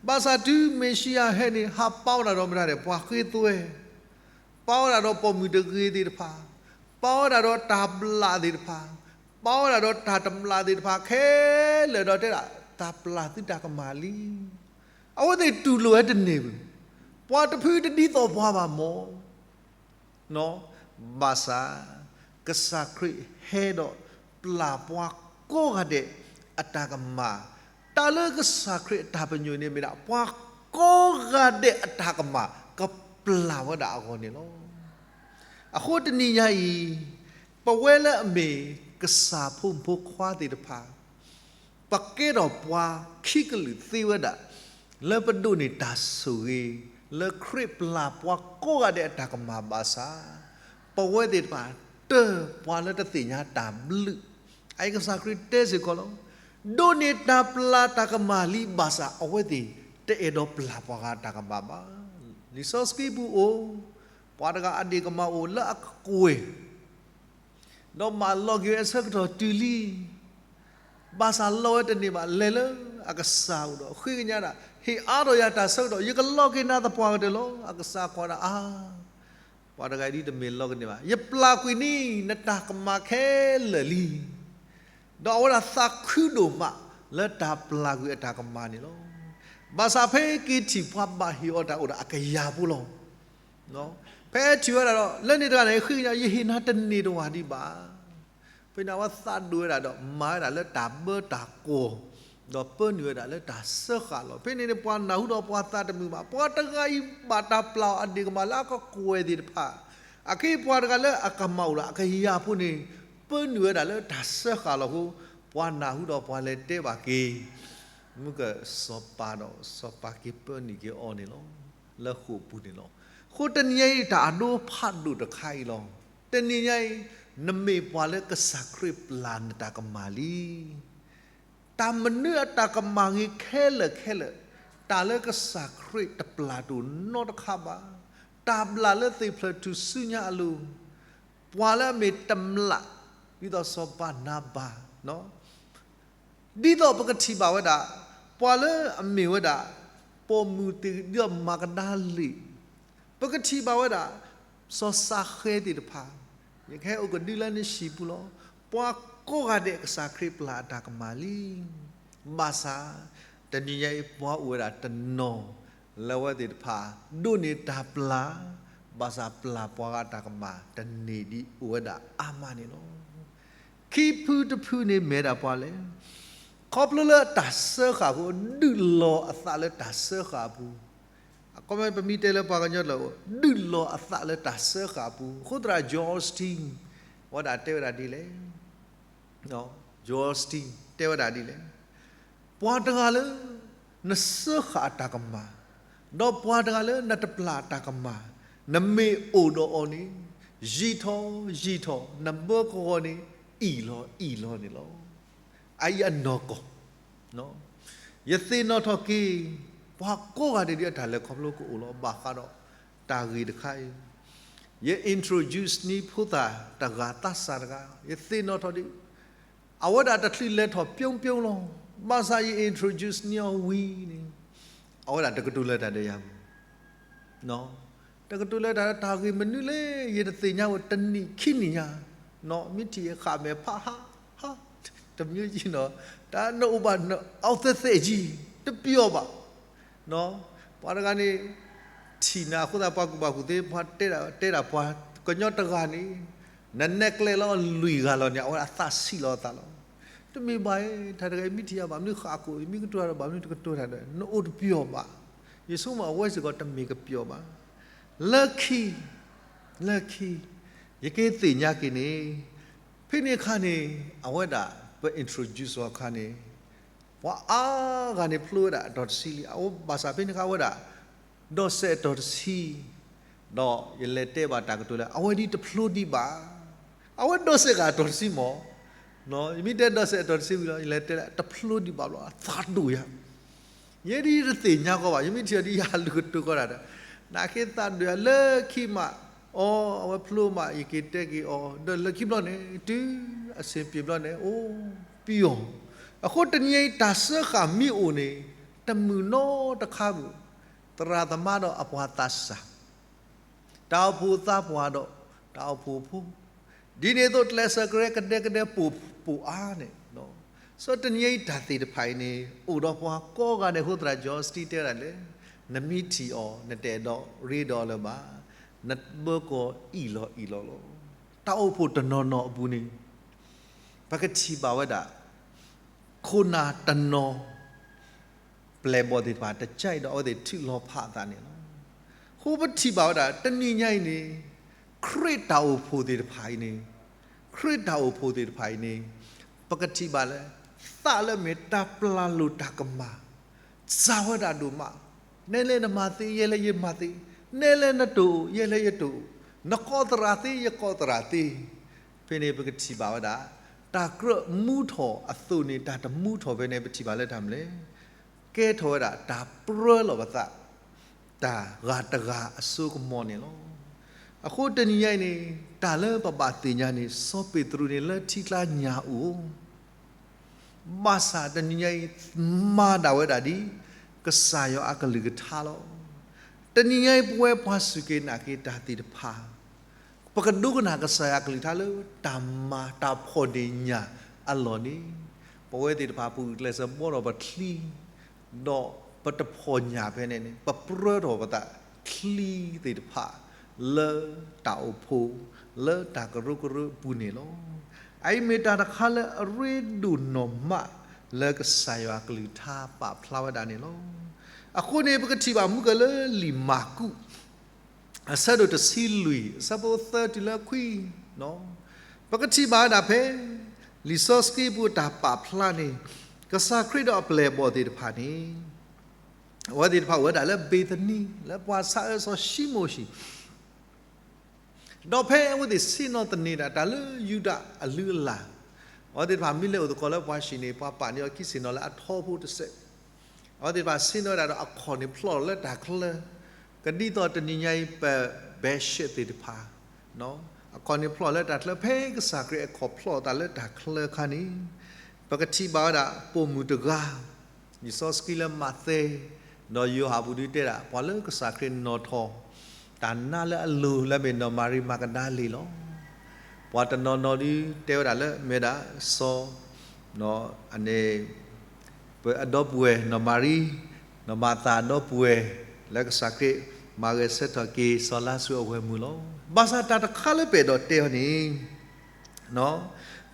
ဘၣ်ဆၣ်တုၤမ့ၤၡံယၤဟဲန့ၣ် ဟးပာ်ဝဲဒၣ်ဒီးမတၤဒဲး ပှၤဃ့သွဲ, ပာ်ဝဲဒၣ်ဒီးပိာ်မုၣ်တဂ့ၤသ့ၣ်တဖၣ်, ပာ်ဝဲဒၣ်ဒီးတၢ်ဘျၣ်သ့ၣ်တဖၣ်, ပာ်ဝဲဒၣ်ဒီးတၢ်တဘျၣ်သ့ၣ်တဖၣ်ခဲလၢာ်ဒီးတဲဒၣ် တၢ်ပျၢ်သုတၢ်ကမၣ်လံ. အဝဲသ့ၣ်တူၢ်လိာ်ဝဲတန့ၢ်ဘၣ်, ပှၤတဖုတဒ်သိးပှၤဘၣ်မၢ် ဘၣ်ဆၣ် ကစၢ်ခရံာ်ဟဲဒီးပျၢ်ပှၤကိးဂၤဒဲးအတၢ်ကမၣ်, တၢ်လၢကစၢ်ခရံာ်အတၢ်ပညိၣ်န့ၣ်မ့ၢ်ဒၣ် ပှၤကိးဂၤဒဲးအတၢ်ကမၣ် ကပျၢ်ဝဲဒၣ်အဂီၢ်န့ၣ်လီၤ. အဃိတနံၤညါအံၤ ပဝဲလၢအမ့ၢ်ကစၢ်ဖိမုၣ်ဖိခွါသ့ၣ်တဖၣ် ပကဲထီၣ်ပှၤခံကလုာ်သ့ဝဲဒၣ် လၢပဒိးန့ၢ်တၢ်ဆိၣ်ဂ့ၤ လၢခရံာ်ပျၢ်ပှၤကိးဂၤဒဲးအတၢ်ကမၣ်ဘၣ်ဆၣ်, ပဝဲသ့ၣ်တဖၣ်တၢၢ်ပှၤလၢတသ့ၣ်ညါတၢ်ဘျုး, အအံၤကစၢ်ခရံာ်တဲစ့ၢ်ကီးလီၤ. ဒိးန့ၢ်တၢ်ပျၢ်တၢ်ကမၣ်လံဘၣ်ဆၣ် အဝဲသ့ၣ်တအဲၣ်ဒိးပျၢ်ပှၤဂၤတၢ်ကမၣ်ဘၣ်. လံာ်စီဆှံပူၤအိၣ်, ပှၤတဂၤအဒ့ၣ်ကမၢ်အိၣ်လၢအကကွဲၢ် ဒီးမၢလီၤက့ၤဝဲအဆၢကတီၢ်တုၤလံ, ဘၣ်ဆၣ်လီၤဝဲတန့ၢ်ဘၣ် လဲၤလၢအကစၢ်အိၣ်ဒီးဃ့ကညးဒၣ်, ဟ့ၣ်အါထီၣ်ယၤတၢ်ဆၢကတီၢ် ယကလီၤက့ၤနၤသပှၢ်ကတၢၢ်လီၤ. အကစၢ်ကွၢ်ဒၣ်အါ, ပှၤတဂၤဒ်တမ့ၢ်လီၤကန့ၢ်ဘၣ်, ယပျၢ်ကွံာ်န့ၣ် နတၢ်ကမၣ်ခဲလၢာ်လံ. ဒီးအဝဲဒၣ်သးခုဒိၣ်မးလၢတၢ်ပျၢ်ကွံာ်အတၢ်ကမၣ်န့ၣ်လီၤ. ဘၣ်ဆၣ်ဖဲက့ၤထံၣ်ပှၤဘၣ်ဟ့ၣ်အီၤတၢ်အိၣ်ဒီးအကယၤဖိလီၤ. ဖဲထံၣ်ဝဲဒၣ်ဒီး လၢန့ၣ်တဂၤန့ၣ် ဃ့ကညး ယဟ့ၣ်နၤတန့ၢ်တဝၢ်ဒံးဘၣ်. ဖဲန့ၣ်အဝဲသးဒိၣ်ဝဲဒၣ်ဒီး မၤဝဲဒၣ်လၢတၢ်ဘၢတၢ်ကွီၢ်, ဒီးပၢနုာ်ဝဲဒၣ်လၢတၢ်စၢဃာ်လီၤ. ဖဲန့ၣ်န့ၣ် ပှၤနၢ်ဟူဒီးပှၤသးတမုာ်ဘၣ်, ပှၤတဂၤအံၤဘၣ်တၢ်ပျၢ်အီၤအဒ့ၣ်ကမၢ်လၢအကကွဲၢ်သ့ၣ်တဖၣ်, အခဲအံၤပှၤတဂၤလၢအကမၢ်အိၣ်ဒီးအကယၤဖိန့ၣ် ပၢနုာ်ဝဲဒၣ်လၢတၢ်စၢဃာ်လီၤအဃိ, ပှၤနၢ်ဟူဒီးပှၤလဲၤတဲဘၣ်က့ၤ မုၢ်ကစီၤပၤဒီးစီၤပၤက့ၤပၢနုာ်က့ၤအီၤန့ၣ်လီၤ. လၢဃိာ်ပူၤန့ၣ်လီၤ. အဃိတနံၤညါအံၤ တၢ်အဒိဖးဒိၣ်တခါအံၤလီၤ. တနံၤညါအံၤ နမ့ၢ်ပှၤလၢကစၢ်ခရံာ်ပျၢ်နတၢ်ကမၣ်လံ. တၢ်မနုၤအတၢ်ကမၣ်ဂ့ၤခဲလၢာ်ခဲလၢာ်, တၢ်လၢကစၢ်ခရံာ်တပျၢ်တအိၣ်နီတခါဘၣ်. တၢ်ဘျၣ်လၢသ့ၣ်ဖျၢၣ်ထူၣ်စုညါအလိၤ, ပှၤလၢအမ့ၢ်တမျၢ် ဒ်သိးစီၤပၤနၤဘၤ ဒ်သိးပကထံၣ်ဘၣ်ဝဲဒၣ် ပှၤလၢအမ့ၢ်ဝဲဒၣ် ပိာ်မုၣ်သ့ၣ်ဒ်သိးမၤကဒါလ့း, ပကထံၣ်ဘၣ်ဝဲဒၣ် စီၤစးဃဲသ့ၣ်တဖၣ်, ယကဟဲအိၣ်ကဒုလၢနဟံၣ်ပူၤလီၤ. ပှၤကိးဂၤဒဲးကစၢ်ခရံာ်ပျၢ်အတၢ်ကမၣ်လံ. ဘၣ်ဆၣ် တနံၤညါအံၤပှၤအိၣ်ဝဲဒၣ်တနီၤ လၢအဝဲသ့ၣ်တဖၣ် ဒိးန့ၢ်တၢ်ပျၢ်, ဘၣ်ဆၣ်ပျၢ်ပှၤဂၤတၢ်ကမၣ်တန့ၢ်ဒံးအိၣ်ဝဲဒၣ်အါမးန့ၣ်လီၤ. ခံဖုတဖုန့ၣ်မ့ၢ်ဒၣ်ပှၤလဲၣ်. ခီဖျိလၢတၢ်စၢဃာ်အဃိ ဒုးလီၤအသးလၢတၢ်စၢဃာ်အပူၤ, အ ခီမ့ၢ်ပမ့ၢ်တဲလၢပှၤကညီတလၢ ဒုးလီၤအသးလၢတၢ်စၢဃာ်အပူၤ, အဃိသတး Joel Osteen အဝဲဒၣ်တဲဝဲဒၣ်ဒ်လဲၣ်, Joel Osteen တဲဝဲဒၣ်ဒ်လဲၣ်, ပှၤတဂၤလၢ နစၢဃာ်အတၢ်ကမၣ်, ဒီးပှၤတဂၤလၢနတပျၢ်အတၢ်ကမၣ်, နမ့ၢ်အိၣ်ဒီးအီၤန့ၣ် ယံာ်ထီၣ်ယံာ်ထီၣ် နဘၢကဝီၤန့ၣ် အံၣ်လီၤအံၣ်လီၤန့ၣ်လီၤ. အအံၤအနီၢ်ကီၢ် ယသ့ၣ်နီၣ်ထီၣ်က့ၤ ပှၤကိးဂၤဒဲးဒ်အတၢ်လဲၤခီဖျိကအိၣ်လီၤ. ဘၣ်ဃးဒီးတၢ်ဂ့ၢ်တခါအံၤ ယ introduce န့ၢ်ဖိသၣ်တဂၤသးစၢ်တဂၤ ယသ့ၣ်နီၣ်ထီၣ်ဒ် အဝဲဒၣ်တချုးလဲၤထီၣ်ပျိပျိလီၤ. ဘၣ်ဆၣ်ယ introduce န့ၢ်အီၤဝံၤန့ၣ် အဝဲဒၣ်တကတိၤလၢတၢ်ဒီးယၤမး တကတိၤလၢတၢ် တၢ်ဂ့ၢ်မနုၤလဲၣ် ယတသ့ၣ်ညါဝဲတနံၣ်ခံနံၣ်ညါ, မ့ၢ်ထံၣ်ယဃၣ်မဲာ်ဖးဟးဟး တမံၤကံနီၤ တၢ်နအိၣ်ဘၣ် အဝဲသ့ၣ်သ့ၣ်ကံ တပျီဘၣ်. ပှၤတဂၤန့ၣ် ထံၣ်နၤအဃိသတး ပှၤကူၣ်ဘၣ်ကူၣ်သ့ ပှၤတဲဒၣ်တဲဒၣ်ပှၤကညီတဂၤန့ၣ် နနဲၣ်ကျဲလီၤလွံၢ်ဂၤလီၤန့ၣ် အဝဲဒၣ်သးဆံးလီၤအသးလီၤ. တမ့ၢ်ဘၣ်အံၤ တၢ်တဂၤအံၤမ့ၢ်ထံၣ်ယၤဘၣ်မနုၤဃၣ်ကိာ် မ့ၢ်ကတိၤတၢ်ဒီးဘၣ်မနုၤတကတိၤတၢ်ဒီး နအိၣ်တပျီဘၣ်. ယဆိကမိၣ်အဝဲစ့ၢ်ကီးတမ့ၢ်ကပျီဘၣ်. လၢခံ လၢခံ ယကသ့ၣ်ညါက့ၤန့ၣ် ဖဲန့ၣ်အခါန့ၣ် အဝဲဒၣ် ပ introduce အီၤအခါန့ၣ် ပှၤအါဂၤန့ၣ်ဖျိဝဲဒၣ်အတီၤတဆံလံ. အဝဲဘၣ်ဆၣ်ဖဲန့ၣ်အခါဝဲဒၣ် ဒီးစဲးအတီၤတဆံ ဒီးယလဲၤတဲဘၣ်တၢ်ကတိၤလၢ အဝဲဒ်တဖျိဒံးဘၣ်. အဝဲဒီးစဲးဂၤအတီၤတဆံမး, ယမ့ၢ်တဲဒီးစဲးအတီၤတဆံဝံၤလီၤ ယလဲၤတဲလၢ တဖျိဒံးဘၣ်ဘျီ အသးဒိၣ်ယၤ ယဲဒ်ယတသ့ၣ်ညါကီးဘၣ် ယမ့ၢ်ထံၣ်အီၤဒ်ယၤလုၢ်ကတိၤကီးတၢ်ဒီး နာ်က့သးဒိၣ်ယၤလၢခံမး, အီ အဝဲဖျိမး ယက့ၤတဲက့ၤအီၤ ဒီးလၢခံဘျီန့ၣ် တုၤအဆင်ပြေဘျီန့ၣ် အိၣ်ပျီ. အဃိတနံၤအံၤတၢ်စၢဃာ်မ့ၢ်အိၣ်န့ၣ် တမုာ်နီတခါဘၣ်. သရၣ်သမါဒီးအပှၤသးစၢ် တၢ်အိၣ်ဖှိၣ်သးပှၢ်ဒီးတၢ်အိၣ်ဖှိၣ်ဖိ, ဒ်န့ၣ်အသိးကျဲးစၢးကရဲကဒဲကဒဲပိာ်ပိာ်အါန့ၣ်, ဆၢတနံၤအံၤတၢ်သ့ၣ်တဖၣ်အံၤန့ၣ် အိၣ်ဒီးပှၤကိးဂၤဒဲးအဃိသတး Joel Osteen တဲဝဲဒၣ်လဲၣ်, နမ့ၢ်ထံၣ်အီၤ နတအဲၣ်ဒိးရ့ဒီးအီၤလၢၤဘၣ်, နဘၢကီၢ်အံၣ်လီၤအံၣ်လီၤလီၤ. တၢ်အိၣ်ဖှိၣ်တနီၤနီၤအပူၤန့ၣ် ပကထံၣ်ဘၣ်ဝဲဒၣ် ခိၣ်နၢ်တနီၤ ပျဲၢ်ဘီၣ်သ့ၣ်တဖၣ် တကဲအံၤဒီးအဝဲသ့ၣ်ထုးလီၤဖးအသးန့ၣ်လီၤ. အဃိပထံၣ်ဘၣ်ဝဲဒၣ် တနံၤညါအံၤန့ၣ် ခရံာ်တၢ်အိၣ်ဖှိၣ်သ့ၣ်တဖၣ်အံၤန့ၣ်, ခရံာ်တၢ်အိၣ်ဖှိၣ်သ့ၣ်တဖၣ်အံၤန့ၣ် ပကထံၣ်ဘၣ်လၢ သးလၢအမ့ၢ်တၢ်ပျၢ်လိာ်တၢ်ကမၣ် စှၤဝဲဒၣ်ဒိၣ်မး, နဲလဲၣ်နမၤသ့ ယဲလဲၣ်ယမၤသ့, နဲလဲၣ်နတအိၣ် ယဲလဲၣ်ယတအိၣ်, နကိးသရၣ်သ့ ယကိးသရၣ်သ့, ဖဲန့ၣ်ပကထံၣ်ဘၣ်ဝဲဒၣ် တၢ်ကြၢးမူထီၣ်အသိးန့ၣ် တၢ်တမူထီၣ်ဖဲန့ၣ် ပထံၣ်ဘၣ်လၢတၢ်မနုၤလဲၣ်, ကဲထီၣ်ဝဲဒၣ်တၢ်ပြၢလီၤပသး တၢ်ဂၤတဂၤအစိကမီၤန့ၣ်လီၤ. အဃိတနံၤညါအံၤန့ၣ် တၢ်လၢပဘၣ်သ့ၣ်ညါန့ၣ် စီၤပ့းတရူးန့ၣ်လၢထံကျါညၣ်အိၣ် ဘၣ်ဆၣ်တနံၤညါအံၤ မၤဒၣ်ဝဲဒၣ်ဒ် ကစၢ်ယွၤအကလုၢ်ကထါလီၤ. တနံၤညါအံၤ ပဝဲပှၤစူၢ်က့ၤနာ်က့ၤတၢ်သ့ၣ်တဖၣ် ပကဒိကနၣ်ကစၢ်ယွၤကလုၢ်ကထါလၢတၢ်မၤတၢ်ဖီၣ်န့ၢ်ညၣ်အလီၢ်န့ၣ် ပဝဲသ့ၣ်တဖၣ်ပဂုာ်ကျဲးစၢးဘှီထီၣ်ပချံ ဒီးပတဖီၣ်ညၣ်ဖဲန့ၣ်န့ၣ် ပပြၢထီၣ်ပသးချံသ့ၣ်တဖၣ် လၢတၢ်အိၣ်ဖှိၣ် လၢတၢ်ကရၢကရိအပူၤန့ၣ်လီၤ. အအံၤမ့ၢ်တၢ်တခါလၢအရ့ဒိၣ်နီၢ်မး လၢကစၢ်ယွၤကလုၢ်ကထါပာ်ဖျါဝဲဒၣ်န့ၣ်လီၤ. အဃိန့ၣ် ပကထံၣ်ဘၣ်မူကလၢလံာ်မၢ်ကူး အဆၢဒိၣ်တဆံလွံၢ် အဆၢဖိသၢတုၤလၢခွံ, ပကထံၣ်ဘၣ်ဝဲဒၣ်ဖဲ လံာ်စီဆှံပူၤအတၢ်ပာ်ဖျါန့ၣ် ကစၢ်ခရံာ်ဒီးအပျဲၢ်အဘီၣ်သ့ၣ်တဖၣ်န့ၣ် အဝဲသ့ၣ်တဖၣ်အိၣ်ဝဲဒၣ်လၢဘ့ၤသနံ လၢပှၤဆါအၢစီၤၡံမိၣ်ဟံၣ် ဒီးဖဲအဝဲသ့ၣ်ဆ့ၣ်နီၤသန့ၤဒၣ်တၢ်လၢယူဒၤအလုၢ်အလၢ်, အဝဲသ့ၣ်တဖၣ်မ့ၢ်လဲၤအိၣ်သကိးလၢပှၤဟံၣ်န့ၣ် ပှၤပာ်န့ၢ်အီၤခံဆ့ၣ်နီၤလၢအထီဖိတစဲး, အဝဲသ့ၣ်တဖၣ်ဆ့ၣ်နီၤဝဲဒၣ်ဒီးအခီၣ်န့ၣ်ဖျီၣ်လီၤလၢတၢ်ချၢ, ကဒ်သိးတနံၤညါအံၤပ bedsheet သ့ၣ်တဖၣ်, အခီၣ်န့ၣ်ဖျီၣ်လၢတၢ်ချၢ ဖဲကစၢ်ခရံာ်အခီၣ်ဖျီၣ်အသးလၢတၢ်ချၢအခါန့ၣ်, ပကထံၣ်ဘၣ်ဝဲဒၣ်ပိာ်မုၣ်တဂၤ လံာ်စီဆှံလၢမးသဲ ဒီးယိၤဟၣ်ပူၤဒုးတဲဒၣ် ပှၤလၢကစၢ်ခရံာ်နီၣ်ထီၣ် တၢ်နါလၢအလိၤလၢမ့ၢ်နီၢ်မၤရံမၤကဒၤလ့ၣ်လီၤ. ပှၤတနီၤနီၤဒုးတဲဝဲဒၣ်လၢမ့ၢ်ဒၣ်စီၤ အန့ၣ် ပအဒီပုၢ်ဝဲၢ်နီၢ်မၤရံ နီၢ်မၤသၤအဒီပုၢ်ဝဲၢ် လၢကစၢ်ခရံာ်မၤဂဲၤဆၢထၢၣ်က့ၤစီၤလါစရူးအဝဲၢ်မုၢ်လီၤ. ဘၣ်ဆၣ်တၢ်တခါလၢပအဲၣ်ဒိးတဲအီၤန့ၣ်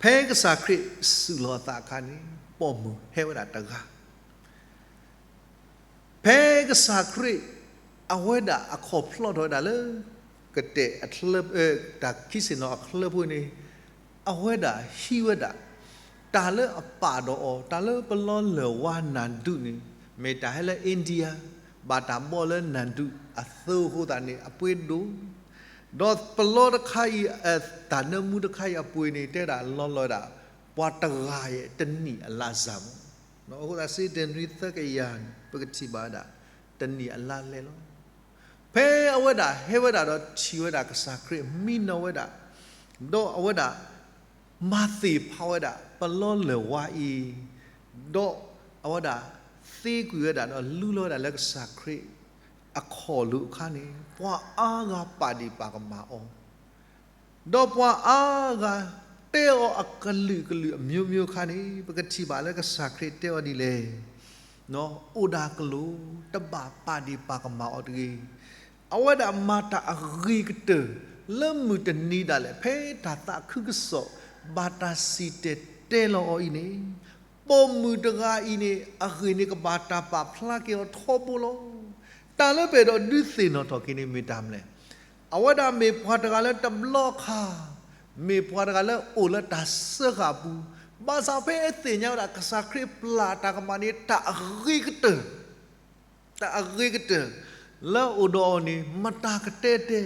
ဖဲကစၢ်ခရံာ်စူၢ်လီၤအသးအခါန့ၣ် ပိာ်မုၣ်ဟဲဝဲဒၣ်တဂၤ ဖဲကစၢ်ခရံာ် အဝဲဒၣ်အခီၣ်ဖျီၣ်ထီၣ်ဝဲဒၣ်လၢ ကတဲာ်အချၢ တၢ်ခံဆ့ၣ်နီၤအချၢဖိန့ၣ်, အဝဲဒၣ်ဟံးဝဲဒၣ် တၢ်လၢအပာ်ဒီးအီၤ တၢ်လၢပလီလၢၢ်ဝါနၢ်ဒူၣ်န့ၣ် မ့ၢ်တၢ်ဟဲလၢ India, ဘၣ်တၢ်ဘီလၢနၢ်ဒူၣ်အသိအဃိသတးန့ၣ် အပှ့ၤဒိၣ်, ဒီးပလီတခါအံၤ တၢ်နၢမူတခါအံၤအပှ့ၤန့ၣ် တဲဒၣ်လီလီၤဝဲဒၣ် ပှၤတဂၤအံၤတနံၣ်အလါစၢ်မး, အဃိသတး စံးတနွံသၢကယၤန့ၣ် ပကထံၣ်ဘၣ်ဝဲဒၣ် တနံၣ်အလါလဲလီၤ. ဖဲအဝဲဒၣ်ဟဲဝဲဒၣ်ဒီးထံၣ်ဝဲဒၣ်ကစၢ်ခရံာ်မံနီၤဝဲဒၣ်, ဒီးအဝဲဒၣ် မၤသ့ၣ်ဖးဝဲဒၣ် ပလီလၢၢ်ဝါအံၤ, ဒီးအဝဲဒၣ်သ့ကွံာ်ဝဲဒၣ်ဒီးလူလီၤဝဲဒၣ်လၢကစၢ်ခရံာ်အခီၣ်လိၤအခါန့ၣ် ပှၤအါဂၤပာ်ဒ့ၣ်ပာ်ကမၣ်အီၤ, ဒီးပှၤအါဂၤတဲအီၤအကလုာ်ကလုာ်အမျိုးမျိုးအခါန့ၣ် ပကထံၣ်ဘၣ်လၢကစၢ်ခရံာ်တဲအီၤဒ်လဲၣ်, အိၣ်ဒၣ်ကလုာ် တဘၣ်ပာ်ဒ့ၣ်ပာ်ကမၣ်အီၤတဂ့ၤ. အဝဲဒၣ်မၤတၢ်အဂ့ၤကတၢၢ် လၢမုၢ်တနံၤဒၣ်လဲာ် ဖဲတၢ်သးခုကစီၣ် ဘၣ်တၢ်စံၣ်တဲၤတဲလီၤအီၤအံၤန့ၣ်, ပိာ်မုၣ်တဂၤအံၤန့ၣ် အဂ့ၢ်န့ၣ်ကဘၣ်တၢ်ပာ်ဖျါက့ၤအီၤထီဘိလီၤ. တၢ်လၢပအဲၣ်ဒိးဒုးသ့ၣ်နီၣ်ထီၣ်က့ၤန့ၣ်မ့ၢ်တၢ်မနုၤလဲၣ်. အဝဲဒၣ်မ့ၢ်ပှၤတဂၤလၢတဘျီခါ, မ့ၢ်ပှၤတဂၤလၢအိၣ်လၢတၢ်စၢဃာ်အပူၤ, ဘၣ်ဆၣ်ဖဲအသ့ၣ်ညါဝဲဒၣ်ကစၢ်ခရံာ်ပျၢ်တၢ်ကမၣ်န့ၣ် တၢ်အဂ့ၤကတၢၢ် တၢ်အဂ့ၤကတၢၢ် လၢအအိၣ်ဒီးအီၤန့ၣ် မတၤကတဲတဲ,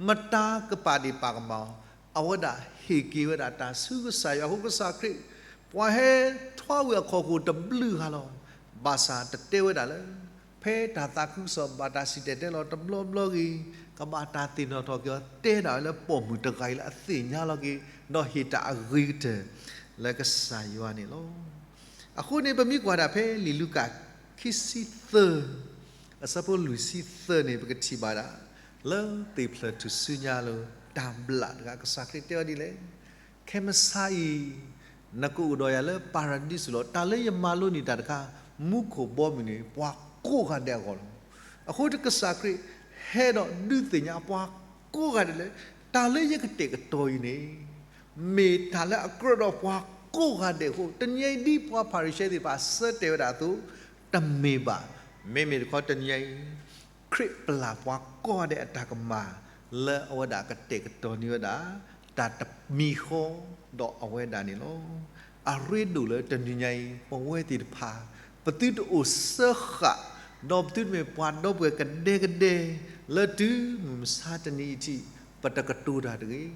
မတၤကပာ်ဒ့ၣ်ပာ်ကမၣ်အီၤ, အဝဲဒၣ်ဟ့ၣ်က့ၤဝဲဒၣ်တၢ်ဆူကစၢ်ယွၤအဃိ ကစၢ်ခရံာ် ပှၤဟဲထွါဝံၤအခီၣ်ခိၣ်တဘျုးဂၤလီၤ. ဘၣ်ဆၣ်တတဲဝဲဒၣ်လၢ ဖဲတၢ်သးခုကစီၣ်ဘၣ်တၢ်စံၣ်တဲၤတဲလီၤတဘျီဘျီဂ့ၤ, ကဘၣ်တၢ်သ့ၣ်နီၣ်ထီၣ်က့ၤအီၤ တဲဒၣ်ဝဲလၢပိာ်မုၣ်တဂၤအံၤလၢအသ့ၣ်ညါလီၤက့ၤ ဒီးဟ့ၣ်တၢ်အဂ့ၤကတၢၢ် လၢကစၢ်ယွၤန့ၣ်လီၤ. အဃိန့ၣ် ပမ့ၢ်ကွၢ်ဒၣ်ဖဲလံာ်လူၤကၣ် ခံဆံသၢ အဆၢဖိလွံၢ်ဆံသၢန့ၣ် ပကထံၣ်ဘၣ်ဒၣ် လၢသ့ၣ်ဖျၢၣ်ထူၣ်စုညါလၢ တၢ်ဘျၣ်တဂၤ ကစၢ်ခရံာ်တဲဝဲဒ်လဲၣ်, ခဲမုၢ်ဆါအံၤ နကအိၣ်ဒီးယၤလၢပၤရဒံစူၤလီၤ. တၢ်လၢယမၤလိန့ၢ်တၢ်တခါ မူခိၣ်ဘီမုၢ်န့ၣ် ပှၤကိးဂၤဒဲးအဂီၢ်လီၤ. အဃိကစၢ်ခရံာ် ဟဲဒီးဒုးသ့ၣ်ညါပှၤကိးဂၤဒဲးလၢ တၢ်လၢယကတဲာ်ကတီၤအံၤန့ၣ် မ့ၢ်တၢ်လၢအကြၢးဒီးပှၤကိးဂၤဒဲးအဃိ တနံၤအံၤဒ်ပှၤဖၤရံၤၡဲသ့ၣ်တဖၣ်ဆၢတဲာ်ဝဲဒၣ်အသိး တမ့ၢ်ဘၣ်. မ့မ့ၢ်တခီတနံၤအံၤ ခရံာ်ပျၢ်ပှၤကိးဂၤဒဲးအတၢ်ကမၣ် လၢအဝဲဒၣ်ကတဲာ်ကတီၤန့ၢ်ဝဲဒၣ် တၢ်တမံၤဃီဒီးအဝဲဒၣ်န့ၣ်လီၤ. အရ့ဒိၣ်လၢတနံၤညါအံၤ ပဝဲသ့ၣ်တဖၣ် ပသုတအိၣ်စၢဃာ် ဒီးပသုတမ့ၢ်ပှၤဒီပုၢ်ဝဲၢ်ကဒဲကဒဲ လၢတုၤမုၢ်မဆါတနံၤအံၤထံး ပတကတိၤတၢ်တဂ့ၤ.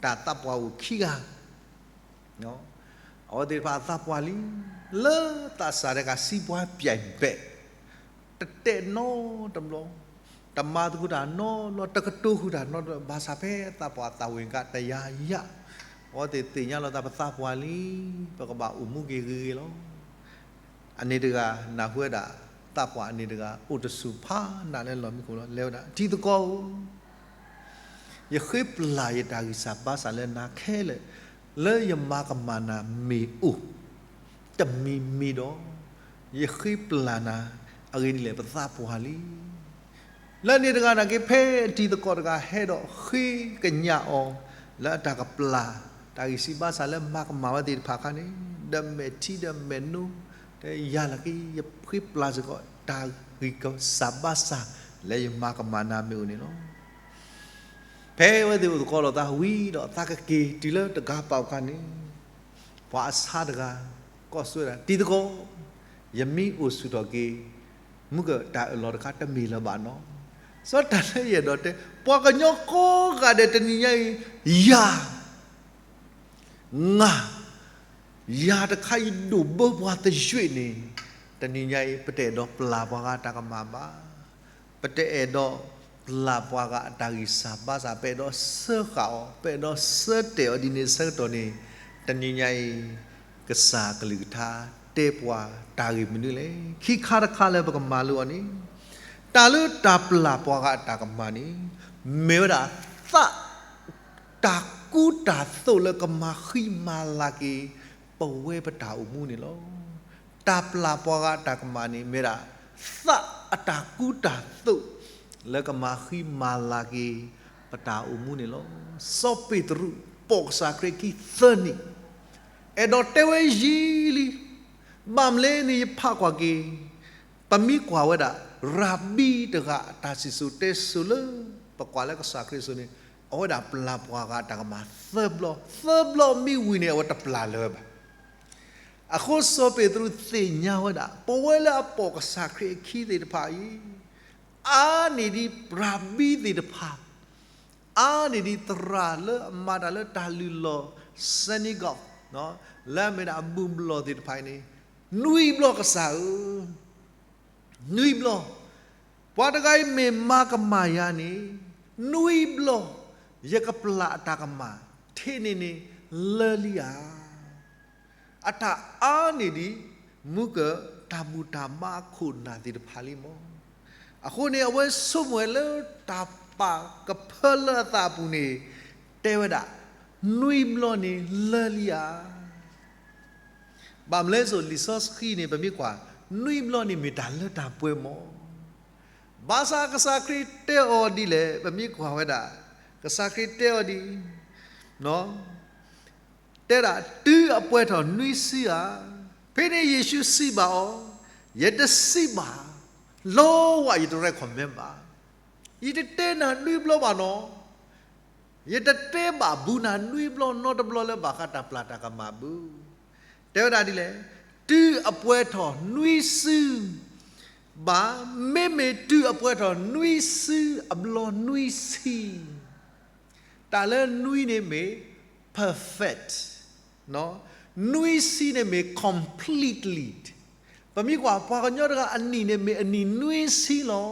တၢ်သးပှၢ်အိၣ်ခံဂၤ အဝဲသ့ၣ်တဖၣ်အသးပှၢ်လံ, လၢသးစၢ်တဂၤစံးပှၤပျဲၢ်ဘဲး, တတဲနီတဘျီ, တမၤသကိးတၢ်နီတဘျီ, တကတိၤဃုာ်တၢ်နီတဘျီ, ဘၣ်ဆၣ်ဖဲသးပှၢ်သးဝ့ၢ်ကတယၤယၤ, အဝဲသ့ၣ်သ့ၣ်ညါလီၤသးပသးပှၢ်လံ, ပကဘၣ်အိၣ်မူက့ၤဂ့ၤဂ့ၤလီၤ. အန့ၣ်တဂၤ နၢ်ဟူဝဲဒၣ် သးပှၢ်အန့ၣ်တဂၤ အိၣ်တဆူၣ်ဖးနးလၢလီၢ်မံခိၣ်လီၤ, လဲၤဝဲဒၣ် တံၤသကိးဧၢ ယဃ့ပျၢ်ယတၢ်ဂံၢ်စၢ်ဘါစၢ်လၢနၤခဲလၢာ်, လၢယမၤကမၣ်နၤမ့ၢ်အိၣ် တမံၤမံၤဒီး ယဃ့ပျၢ်နၤ, အဂ့ၢ်ဒ်လဲၣ် ပသးပှၢ်လံ. လၢန့ၣ်တဂၤနာ်က့ ဖဲတံၤသကိးတဂၤဟဲဒီးဃ့ကညးအီၤ လၢအတၢ်ကပျၢ် တၢ်ဂံၢ်စၢ်ဘါစၢ်လၢမၤကမၣ်ဝဲသ့ၣ်တဖၣ်အခါန့ၣ်, ဒီးမဲာ်ထံဒီးမဲာ်နိ, တဲယၤလၢက့ ယဃ့ပျၢ်စ့ၢ်ကီး တၢ်ဂံၢ်စၢ်ဘါစၢ် လၢယမၤကမၣ်နၤမ့ၢ်အိၣ်န့ၣ်လီၤ. ဖဲအဝဲသ့ၣ်အိၣ်သကိးလိာ်သးဝံၤဒီး သးကက့ၤတုၤလၢတဂၤပာ်အခါန့ၣ်, ပှၤအဆါတဂၤ ကိးဆၢဝဲဒၣ် တံၤသကိး, ယမ့ၢ်အိၣ်ဆူၣ်ထီၣ်က့ၤ မုၢ်ကတၢ်အၢၣ်လီၤတခါတမ့ၢ်လၢၤဘၣ်နီၤ. စီၤတၢ်လၢယအဲၣ်ဒိးတဲ ပှၤကညီကိးဂၤဒဲးတနံၤညါအံၤ ယၤ ငါ ယၤတခါအံၤဒိၣ်ဘၢပှၤသယုၢ်န့ၣ်, တနံၤညါအံၤ ပတအဲၣ်ဒိးပျၢ်ပှၤဂၤတၢ်ကမၣ်ဘၣ်. ပတအဲၣ်ဒိးပျၢ်ပှၤဂၤအတၢ်ဂံၢ်စၢ်ဘါစၢ်, ပအဲၣ်ဒိးစၢဃာ်အီၤ, ပအဲၣ်ဒိးဆၢတဲာ်အီၤဒ်န့ၣ်အဆၢကတီၢ်န့ၣ်, တနံၤညါအံၤ ကစၢ်ကလုၢ်ကထါတဲပှၤတၢ်ဂ့ၢ်မနုၤလဲၣ်. ခံခါတခါလၢပကမၤလိအီၤန့ၣ်, တၢ်လၢတၢ်ပျၢ်ပှၤဂၤအတၢ်ကမၣ်န့ၣ်, မ့ၢ်ဝဲဒၣ်သး တၢ်ကူတၢ်သိးလၢကမၤဃံမၤလၤက့ၤ ပဝဲပတၢ်အိၣ်မူန့ၣ်လီၤ. တၢ်ပျၢ်ပှၤဂၤအတၢ်ကမၣ်န့ၣ် မ့ၢ်ဝဲဒၣ် သးအတၢ်ကူတၢ်သိး လၢကမၤဃံမၤလၤက့ၤ ပတၢ်အိၣ်မူန့ၣ်လီၤ. စီၤပ့းတရူး ပိာ်ကစၢ်ခရံာ်ခံသၢနံၣ်, အဲၣ်ဒိးတဲဝဲယံာ်လံ, ဘၣ်မနုၤလဲၣ်န့ၣ် ယဖးကွၢ်က့ၤ, ပမ့ၢ်ကွၢ်ဝဲဒၣ် ရၤဘံတဂၤအတၢ်စံၣ်စိၤတဲစိၤလၢ ပကွၢ်လၢကစၢ်ခရံာ်အစိၤန့ၣ် အဝဲဒၣ်ပျၢ်ပှၤဂၤအတၢ်ကမၣ်သၢဘျီ, သၢဘျီမ့ၢ်ဝံၤန့ၣ် အဝဲတပျၢ်လၢၤဝဲဘၣ်. အဃိစီၤပ့းတရူးသ့ၣ်ညါဝဲဒၣ် ပဝဲလၢအပိာ်ကစၢ်ခရံာ်အခံသ့ၣ်တဖၣ်အံၤ အါန့ၢ်ဒံးရၤဘံသ့ၣ်တဖၣ် အါန့ၢ်ဒံးသရၣ်လၢအမၤတၢ်လၢတၢ်လုၢ်လီၢ် synagogue လၢအမ့ၢ်ဒၣ်အဘူၣ်ဘျီၣ်သ့ၣ်တဖၣ်အံၤန့ၣ် နွံဘျီကစၢ်ဧၢ, နွံဘျီ, ပှၤတဂၤအံၤမ့ၢ်မၤကမၣ်ယၤန့ၣ် နွံဘျီ ယကပျၢ်အတၢ်ကမၣ် ထဲန့ၣ်န့ၣ်လၢလံဧါ. အတၢ်အါန့ၢ်ဒံး မူကတၢ်ဘူၣ်တၢ်ဘါအခိၣ်နၢ်သ့ၣ်တဖၣ်လံမး. အဃိန့ၣ် အဝဲဆိကမိၣ်ဝဲလၢတၢ်ပာ်ကဖၢလၢအသးအပူၤန့ၣ် တဲဝဲဒၣ် နွံဘျီန့ၣ်လၢလံဧါ. ဘၣ်မနုၤလဲၣ် လံာ်စီဆှံန့ၣ် ပမ့ၢ်ကွၢ် နွံဘျီန့ၣ်မ့ၢ်တၢ်လၢတၢ်ပှဲၤမး. ဘၣ်ဆၣ်ကစၢ်ခရံာ်တဲအီၤဒ်လဲၣ်, ပမ့ၢ်ကွၢ်ဝဲဒၣ် ကစၢ်ခရံာ်တဲအီၤဒ် တဲဒၣ် တုၤအပှဲၤထီၣ်နွံစုဧါ. ဖဲန့ၣ်ယ့ၣ်ၡူးစံးဘၣ်အီၤ, ယတစံးဘၣ်, လီဝဲ ယတ recommend ဘၣ်. ယတတဲနၤနွံဘျီဘၣ်နီၤ. ယတတဲဘၣ်ဘူးနၤနွံဘျီနီတဘျီလၢဘၣ်ဃးတၢ်ပျၢ်တၢ်ကမၣ်ဘၣ်. တဲဝဲဒၣ်ဒ်လဲၣ်, တုၤအပှဲၤထီၣ်နွံစု ဘၣ်, မ့မ့ၢ်တုၤအပှဲၤထီၣ်နွံစုအဘျီနွံဆံ တၢ်လၢနွံန့ၣ်မ့ၢ် perfect, နွံဆံန့ၣ်မ့ၢ် completely. ပမ့ၢ်ကွၢ်ပှၤကညီတဂၤအနံၣ်န့ၣ်မ့ၢ်အနံၣ်နွံဆံလီၤ.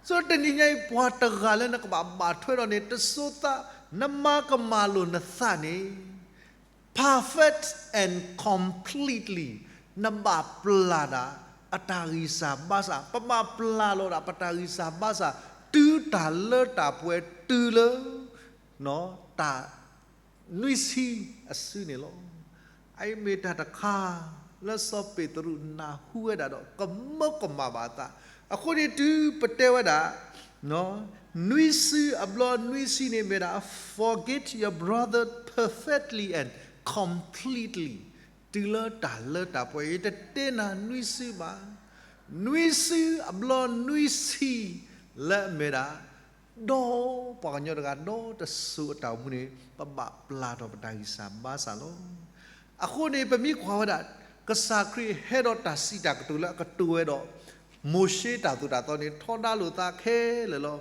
ဆိတနံၤညါအံၤ ပှၤတဂၤလၢနကဘၣ်ဘၣ်ထွဲဒီးန့ၣ် တစိၤသး နမၤကမၣ်လိာ်နသးန့ၣ် perfect and completely နဘၣ်ပျၢ်ဒၣ် အတၢ်ဂံၢ်စၢ်ဘါစၢ်, ပဘၣ်ပျၢ်လီၤဒၣ် ပတၢ်ဂံၢ်စၢ်ဘါစၢ် တုၤတၢ်လၢတၢ်ပှဲၤတုၤလၢ တၢ် နွံဆံအစုန့ၣ်လီၤ. အအံၤမ့ၢ်တၢ်တခါ လၢစီၤပ့းတရူးနၢ်ဟူဝဲဒၣ်ဒီး ကမၢကမၣ်ဘၣ်အသး, အဃိန့ၣ်တုၤပတဲဝဲဒၣ် နွံစုအဘျီနွံဆံန့ၣ်မ့ၢ်ဒၣ် forget your brother perfectly and completely တုၤလၢတၢ်လၢတၢ်ပှဲၤ, ယတတဲနၤနွံစုဘၣ်, နွံစုအဘျီနွံဆံ လၢအမ့ၢ်ဒၣ် ဒီးပှၤကညီတဂၤဒီတစိၤအတၢ်အိၣ်မူန့ၣ် ပဘၣ်ပျၢ်ထီၣ်ပတၢ်ဂံၢ်စၢ်ဘါစၢ်လီၤ. အဃိန့ၣ် ပမ့ၢ်ကွၢ်ဝဲဒၣ် ကစၢ်ခရံာ်ဟဲဒီးတၢ်စံးတၢ်ကတိၤလၢအကတိၤဝဲဒီး မိၤၡ့တၢ်သိၣ်တၢ်သီန့ၣ် ထီဒါလိာ်သးခဲလၢာ်လီၤ.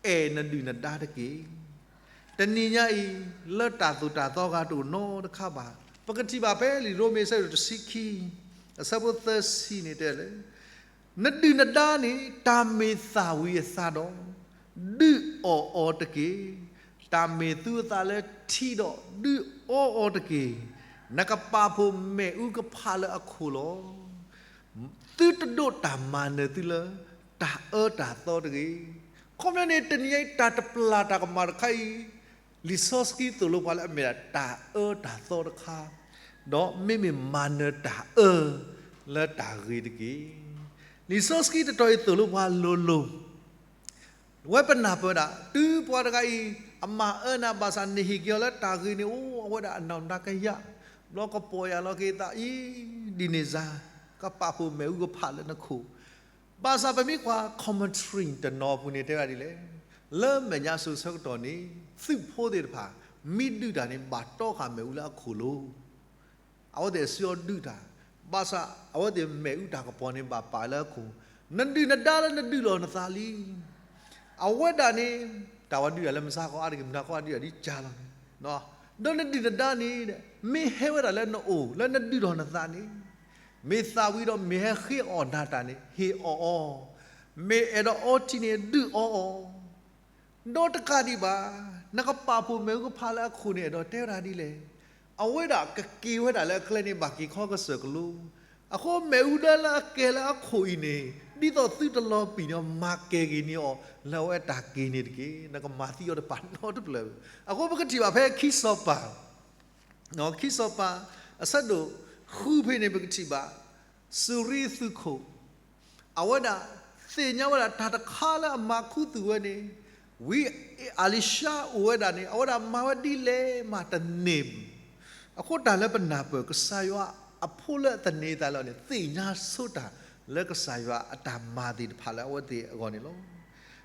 အဲၣ်နဒုၣ်နဒါတက့ၢ်. တနံၤညါအံၤ လၢတၢ်သိၣ်တၢ်သီဂၤတအိၣ်နီတခါဘၣ်. ပကထံၣ်ဘၣ်ဖဲလံာ်ရိမ့ၤအဆၢဒိၣ်တဆံခံ အဆၢဖိသၢဆံန့ၣ်တဲလၢ နဒုၣ်နဒါန့ၣ် တၢ်မ့ၢ်သၣ်ဝံၤအသးဒီး ဒုးအီၣ်အီၤတက့ၢ်. တၢ်မ့ၢ်သူအသးလၢထံဒီး ဒုးအီအီၤတက့ၢ်. နကပာ်ဖှိၣ်မ့ၣ်အူကဖးလၢအခိၣ်လီၤ. သုတဒိးတၢ်မၤနၢၤသုလၢ တၢ်အၢတၢ်သီတဂ့ၤ. ခီပညီန့ၣ် တနံၤအံၤ တၢ်တပျၢ်တၢ်ကမၣ်တခါအံၤ လံာ်စီဆှံသိၣ်လိပှၤလၢအမ့ၢ်ဒၣ်တၢ်အၢတၢ်သီတခါ, ဒီးမ့မ့ၢ်မၤနၢၤတၢ်အၢလၢတၢ်ဂ့ၤတက့ၢ်. လံာ်စီဆှံတတီၤအံၤသိၣ်လိပှၤလိၤလိၤ, ဝဲပနၢ်ပၢၢ်ဒၣ် တုၤပှၤတဂၤအံၤ အမၤအၢနၤဘၣ်ဆၣ် နဟ့ၣ်က့ၤအီၤလၢတၢ်ဂ့ၤန့ၣ် အိၣ်အဝဲဒၣ်အနၢ်ဒါကယၢ်, ဘျီကပီၢ်ယၢ်လီၤက့ၤသးအံၤ ဒ်န့ၣ်စ့ၢ်, ကပာ်ဖှိၣ်မ့ၣ်အူကဖးလၢနခိၣ် ဘၣ်ဆၣ်ပမ့ၢ်ကွၢ် commentary တနီၤအပူၤန့ၣ်တဲဝဲဒ်လဲၣ်, လၢမဲာ်ညါစိၤဆၢကတီၢ်န့ၣ် သုးဖိသ့ၣ်တဖၣ် မ့ၢ်ဒုးတၢ်န့ၣ် ဘၣ်တီဃာ်မ့ၣ်အူလၢအခိၣ်လိၤ, အဝဲသ့ၣ်အစုအီၤဒုးတၢ်, ဘၣ်ဆၣ်အဝဲသ့ၣ်မ့ၣ်အူတၢ်ကပီၤန့ၣ် ဘၣ်ပာ်လၢအခိၣ်, နဒုၣ်နဒါလၢနဒုးလီၤနသးလံ အဝဲဒၣ်န့ၣ် တၢ်ဝဲဒုးတၢ်လၢမုၢ်ဆါခီအါတက့ၢ် မုၢ်နၤခီအါဒုးတၢ်ဒ်ကၢ်လီၤန့ၣ်, ဒီးနဒုၣ်နဒါန့ၣ် မ့ၢ်ဟဲဝဲဒၣ်လၢနအိၣ် လၢနဒုးလီၤနသးန့ၣ်, မ့ၢ်သၣ်ဝံၤဒီးမ့ၢ်ဟဲဃ့အီၣ်နၤတၢ်န့ၣ် ဟ့ၣ်အီၣ်အီၤ, မ့ၢ်အဲၣ်ဒိးအီထံန့ၣ် ဒုးအီအီၤ ဒီးတကးဒံးဘၣ်, နကပာ်ဖှိၣ်မ့ၣ်အူကဖးလၢအခိၣ်န့ၣ် အဲၣ်ဒိးတဲဝဲဒၣ်ဒ်လဲၣ်, အဝဲဒၣ်ကက့ၤဝဲဒၣ်လၢအကျဲန့ၣ် ဘၣ်က့ၤခီကစၢၢ်ကလိ, အဃိမ့ၣ်အူဒၢလၢအကဲလၢအခိၣ်အံၤန့ၣ် ဒ်သိးသုတလီၤပံာ်န့ၣ် မၤကဲၤက့ၤန့ၢ်အီၤ လၢအဝဲတၢ်က့ၤန့ၣ်တက့ၢ်, နကမၤသံအီၤတပာ်နီတဖျၢၣ်, အဃိပကထံၣ်ဘၣ်ဖဲခံစီၤပၤ ခံစီၤပၤ အဆၢဒိၣ်ဃုဖဲန့ၣ် ပကထံၣ်ဘၣ် စူၤရံသုးခိၣ် အဝဲဒၣ်သ့ၣ်ညါဝဲဒၣ်တၢ်တခါလၢအမၤခူသူၣ်ဝဲန့ၣ်, ဝံအၤလံၤၡါအိၣ်ဝဲဒၣ်န့ၣ် အဝဲဒၣ်မၤဝဲဒ်လဲၣ်မးတန့ၢ်ဘၣ်. အဃိတၢ်လၢပနၢ်ပၢၢ် ကစၢ်ယွၤအဖိလၢအသန့ၤအသးလီၤန့ၣ် သ့ၣ်ညါဆိတၢ် လၢကစၢ်ယွၤအတၢ်မၤသ့ၣ်တဖၣ်လၢအဝဲသ့ၣ်အဂီၢ်န့ၣ်လီၤ.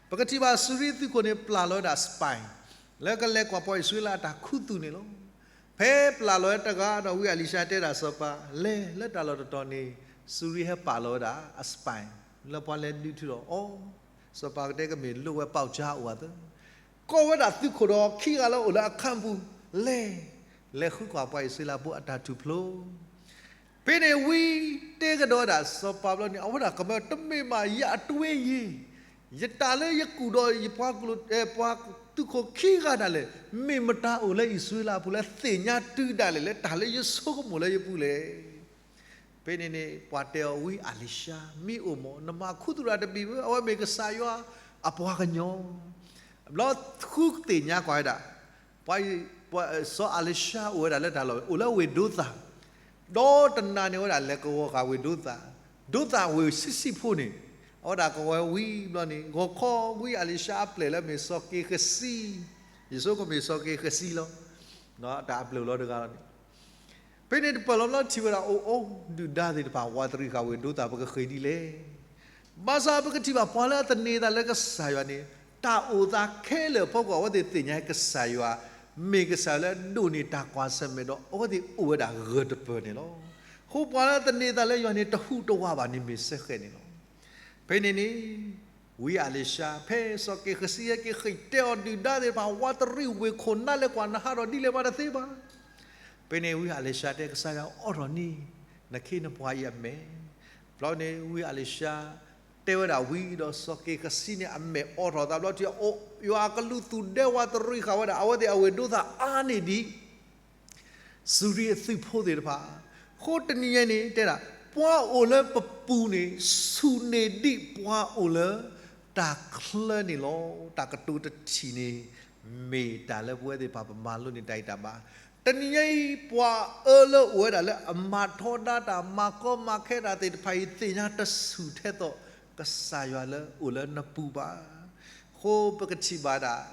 ပကထံၣ်ဘၣ်စူၤရံသုးခိၣ်န့ၣ် ပျၢ်လီၤဝဲဒၣ် spy လၢကလဲၤကွၢ်ပှၤအံၣ်စရ့လးအတၢ်ခူသူၣ်န့ၣ်လီၤ. ဖဲပျၢ်လီၤဝဲတဂၤဒီး ဝံအလံၤၡါတဲဒၣ်စီၤပၤ လဲၤလၢတၢ်လီၢ်တတီၤန့ၣ် စူၤရံဟဲပာ်လီၤဝဲဒၣ်အ spy လၢပှၤလဲၤဒုးထုးဒီးအီၤ, စီၤပၤကတဲကမ့ၢ်လိၣ်ဝဲ ပေါက်ကြား အိၣ်အသး ကိးဝဲဒၣ်သုးခိၣ်ဒီးခံဂၤလၢအိၣ်လၢအခၢၣ်ပူၤ လဲၤ, လဲၤဃုကွၢ်ပှၤအံၣ်စရ့လးဖိအတၢ်ထူၣ်ဖျိ ဖဲန့ၣ်ဝံတဲကဒီးဝဲဒၣ်စီၤပၤဘျီန့ၣ် အဝဲဒၣ်ကမၢတမ့ၢ်ဘၣ်ယအတွေးယံၤ, ယတၢ်လၢယကူၣ်ဒီးယပှၤကလုာ် ပှၤသုးခိၣ်ခံဂၤဒၣ်လဲာ် မ့ၢ်မတၤအိၣ်လၢအံၣ်စရ့လးအပူၤလၢသ့ၣ်ညါတုၤဒၣ်လဲာ်လၢတၢ်လၢယဆိကမိၣ်လၢယပူၤလဲၣ်. ဖဲန့ၣ်န့ၣ် ပှၤတဲအီၤ ဝံအလံၤၡါ မ့ၢ်အိၣ်မး နမၤခူသူၣ်တၢ်တဘ့ၣ်ဧၢ, အဝဲမ့ၢ်ကစၢ်ယွၤအပှၤကညီ ဘျီဃုသ့ၣ်ညါကွၢ်ဝဲဒၣ် ပှၤ စီၤအလံၤၡါအိၣ်ဝဲဒၣ်လၢတၢ်လီၢ်ဝဲ အိၣ်လၢဝ့ၢ်ဒိသၤ, ဒီးတနၤန့ၣ်ဝဲဒၣ်လဲၤကဝီၤဃာ်ဝ့ၢ်ဒိသၤ, ဒိသၤဝ့ၢ်ဆံးဆံးဖိန့ၣ် အဝဲဒၣ်ကဝီၤဝံၤဘျီန့ၣ် ဂီၤခီဝံအလံၤၡါအပျဲၢ်လၢမ့ၢ်စီၤက့ၤဃစံ, ယဆိကမိၣ်မ့ၢ်စီၤက့ၤဃစံလီၤ, တၢ်အပျဲၢ်လီၤတဂၤလီၤန့ၣ် ဖဲန့ၣ်တပၢၢ်လီၤဘျီထံၣ်ဝဲဒၣ်အိၣ်အိၣ်ဒုၣ်ဒါသ့ၣ်တဖၣ် ဝးတရံးဃာ်ဝ့ၢ်ဒိသၤ ပကဃ့ၢ်ဒ်လဲၣ်. ဘၣ်ဆၣ်ပကထံၣ်ဘၣ်ပှၤလၢအသန့ၤသးလၢကစၢ်ယွၤန့ၣ် တၢ်အိၣ်သးခဲလၢာ်အဖီခိၣ် အဝဲသ့ၣ်သ့ၣ်ညါကစၢ်ယွၤ မ့ၢ်ကစၢ်ယွၤလၢအဒိၣ်န့ၢ်တၢ်ကွၢ်ဆၢၣ်မဲာ်ဒီး အဝဲသ့ၣ်အိၣ်ဝဲဒၣ်ဂၢၢ်တပၢၢ်န့ၣ်လီၤ. အဃိပှၤလၢအသန့ၤသးလၢယွၤန့ၣ် တဟူးတဝးဘၣ်န့ၣ်မ့ၢ်စ့ၢ်ကီးန့ၣ်လီၤ. ဖဲန့ၣ်န့ၣ် ဝံအလံၤၡါ ဖဲစီၤက့ၤဃစံဟဲက့ၤဃ့ၢ်တဲအီၤဒုၣ်ဒါသ့ၣ်တဖၣ် ဝးတရံးဝ့ၢ်ခိၣ်နၢ်လဲၤကွၢ် နဟးထီၣ်ဒ်လဲၣ်မးတသ့ဘၣ်. ဖဲန့ၣ်ဝံအလံၤၡါတဲ ကစၢ်ယွၤအိးထီၣ်န့ၢ် နခ့နပှၤအံၤအမဲာ်, ဘျီန့ၣ်ဝံအလံၤၡါ တဲဝဲဒၣ်ဝံဒီးစီၤက့ၤဃစံန့ၣ် အမဲာ်အိးထီၣ်သးဘျီထံၣ် ယွၤအကလူးသူၣ်ဒဲဝးတရံးဃာ်ဝဲဒၣ် အဝဲသ့ၣ်အဝ့ၢ်ဒိသၤအါန့ၢ်ဒံး စူၤရံအသုးဖိသ့ၣ်တဖၣ်, အဃိတနံၤညါန့ၣ်တဲဒၣ် ပှၤအိၣ်လၢပပူၤန့ၣ် ဆူၣ်န့ၢ်ဒံးပှၤအိၣ်လၢတၢ်ချၢန့ၣ်လီၤ. တၢ်ကတိၤတထံၣ်န့ၣ် မ့ၢ်တၢ်လၢပဝဲသ့ၣ်တဖၣ်ပမၤလိန့ၢ်တၢ်အံၤတၢ်ဘၣ်. တနံၤညါအံၤ ပှၤအၢလၢအိၣ်ဝဲဒၣ်လၢအမၤထီဒါတၢ် မၤကီမၤခဲတၢ်သ့ၣ်တဖၣ်အံၤ သ့ၣ်ညါတဆူၣ်ထဲသိး ကစၢ်ယွၤလၢအိၣ်လၢနပူၤဘၣ်. အဃိပကထံၣ်ဘၣ်ဒၣ်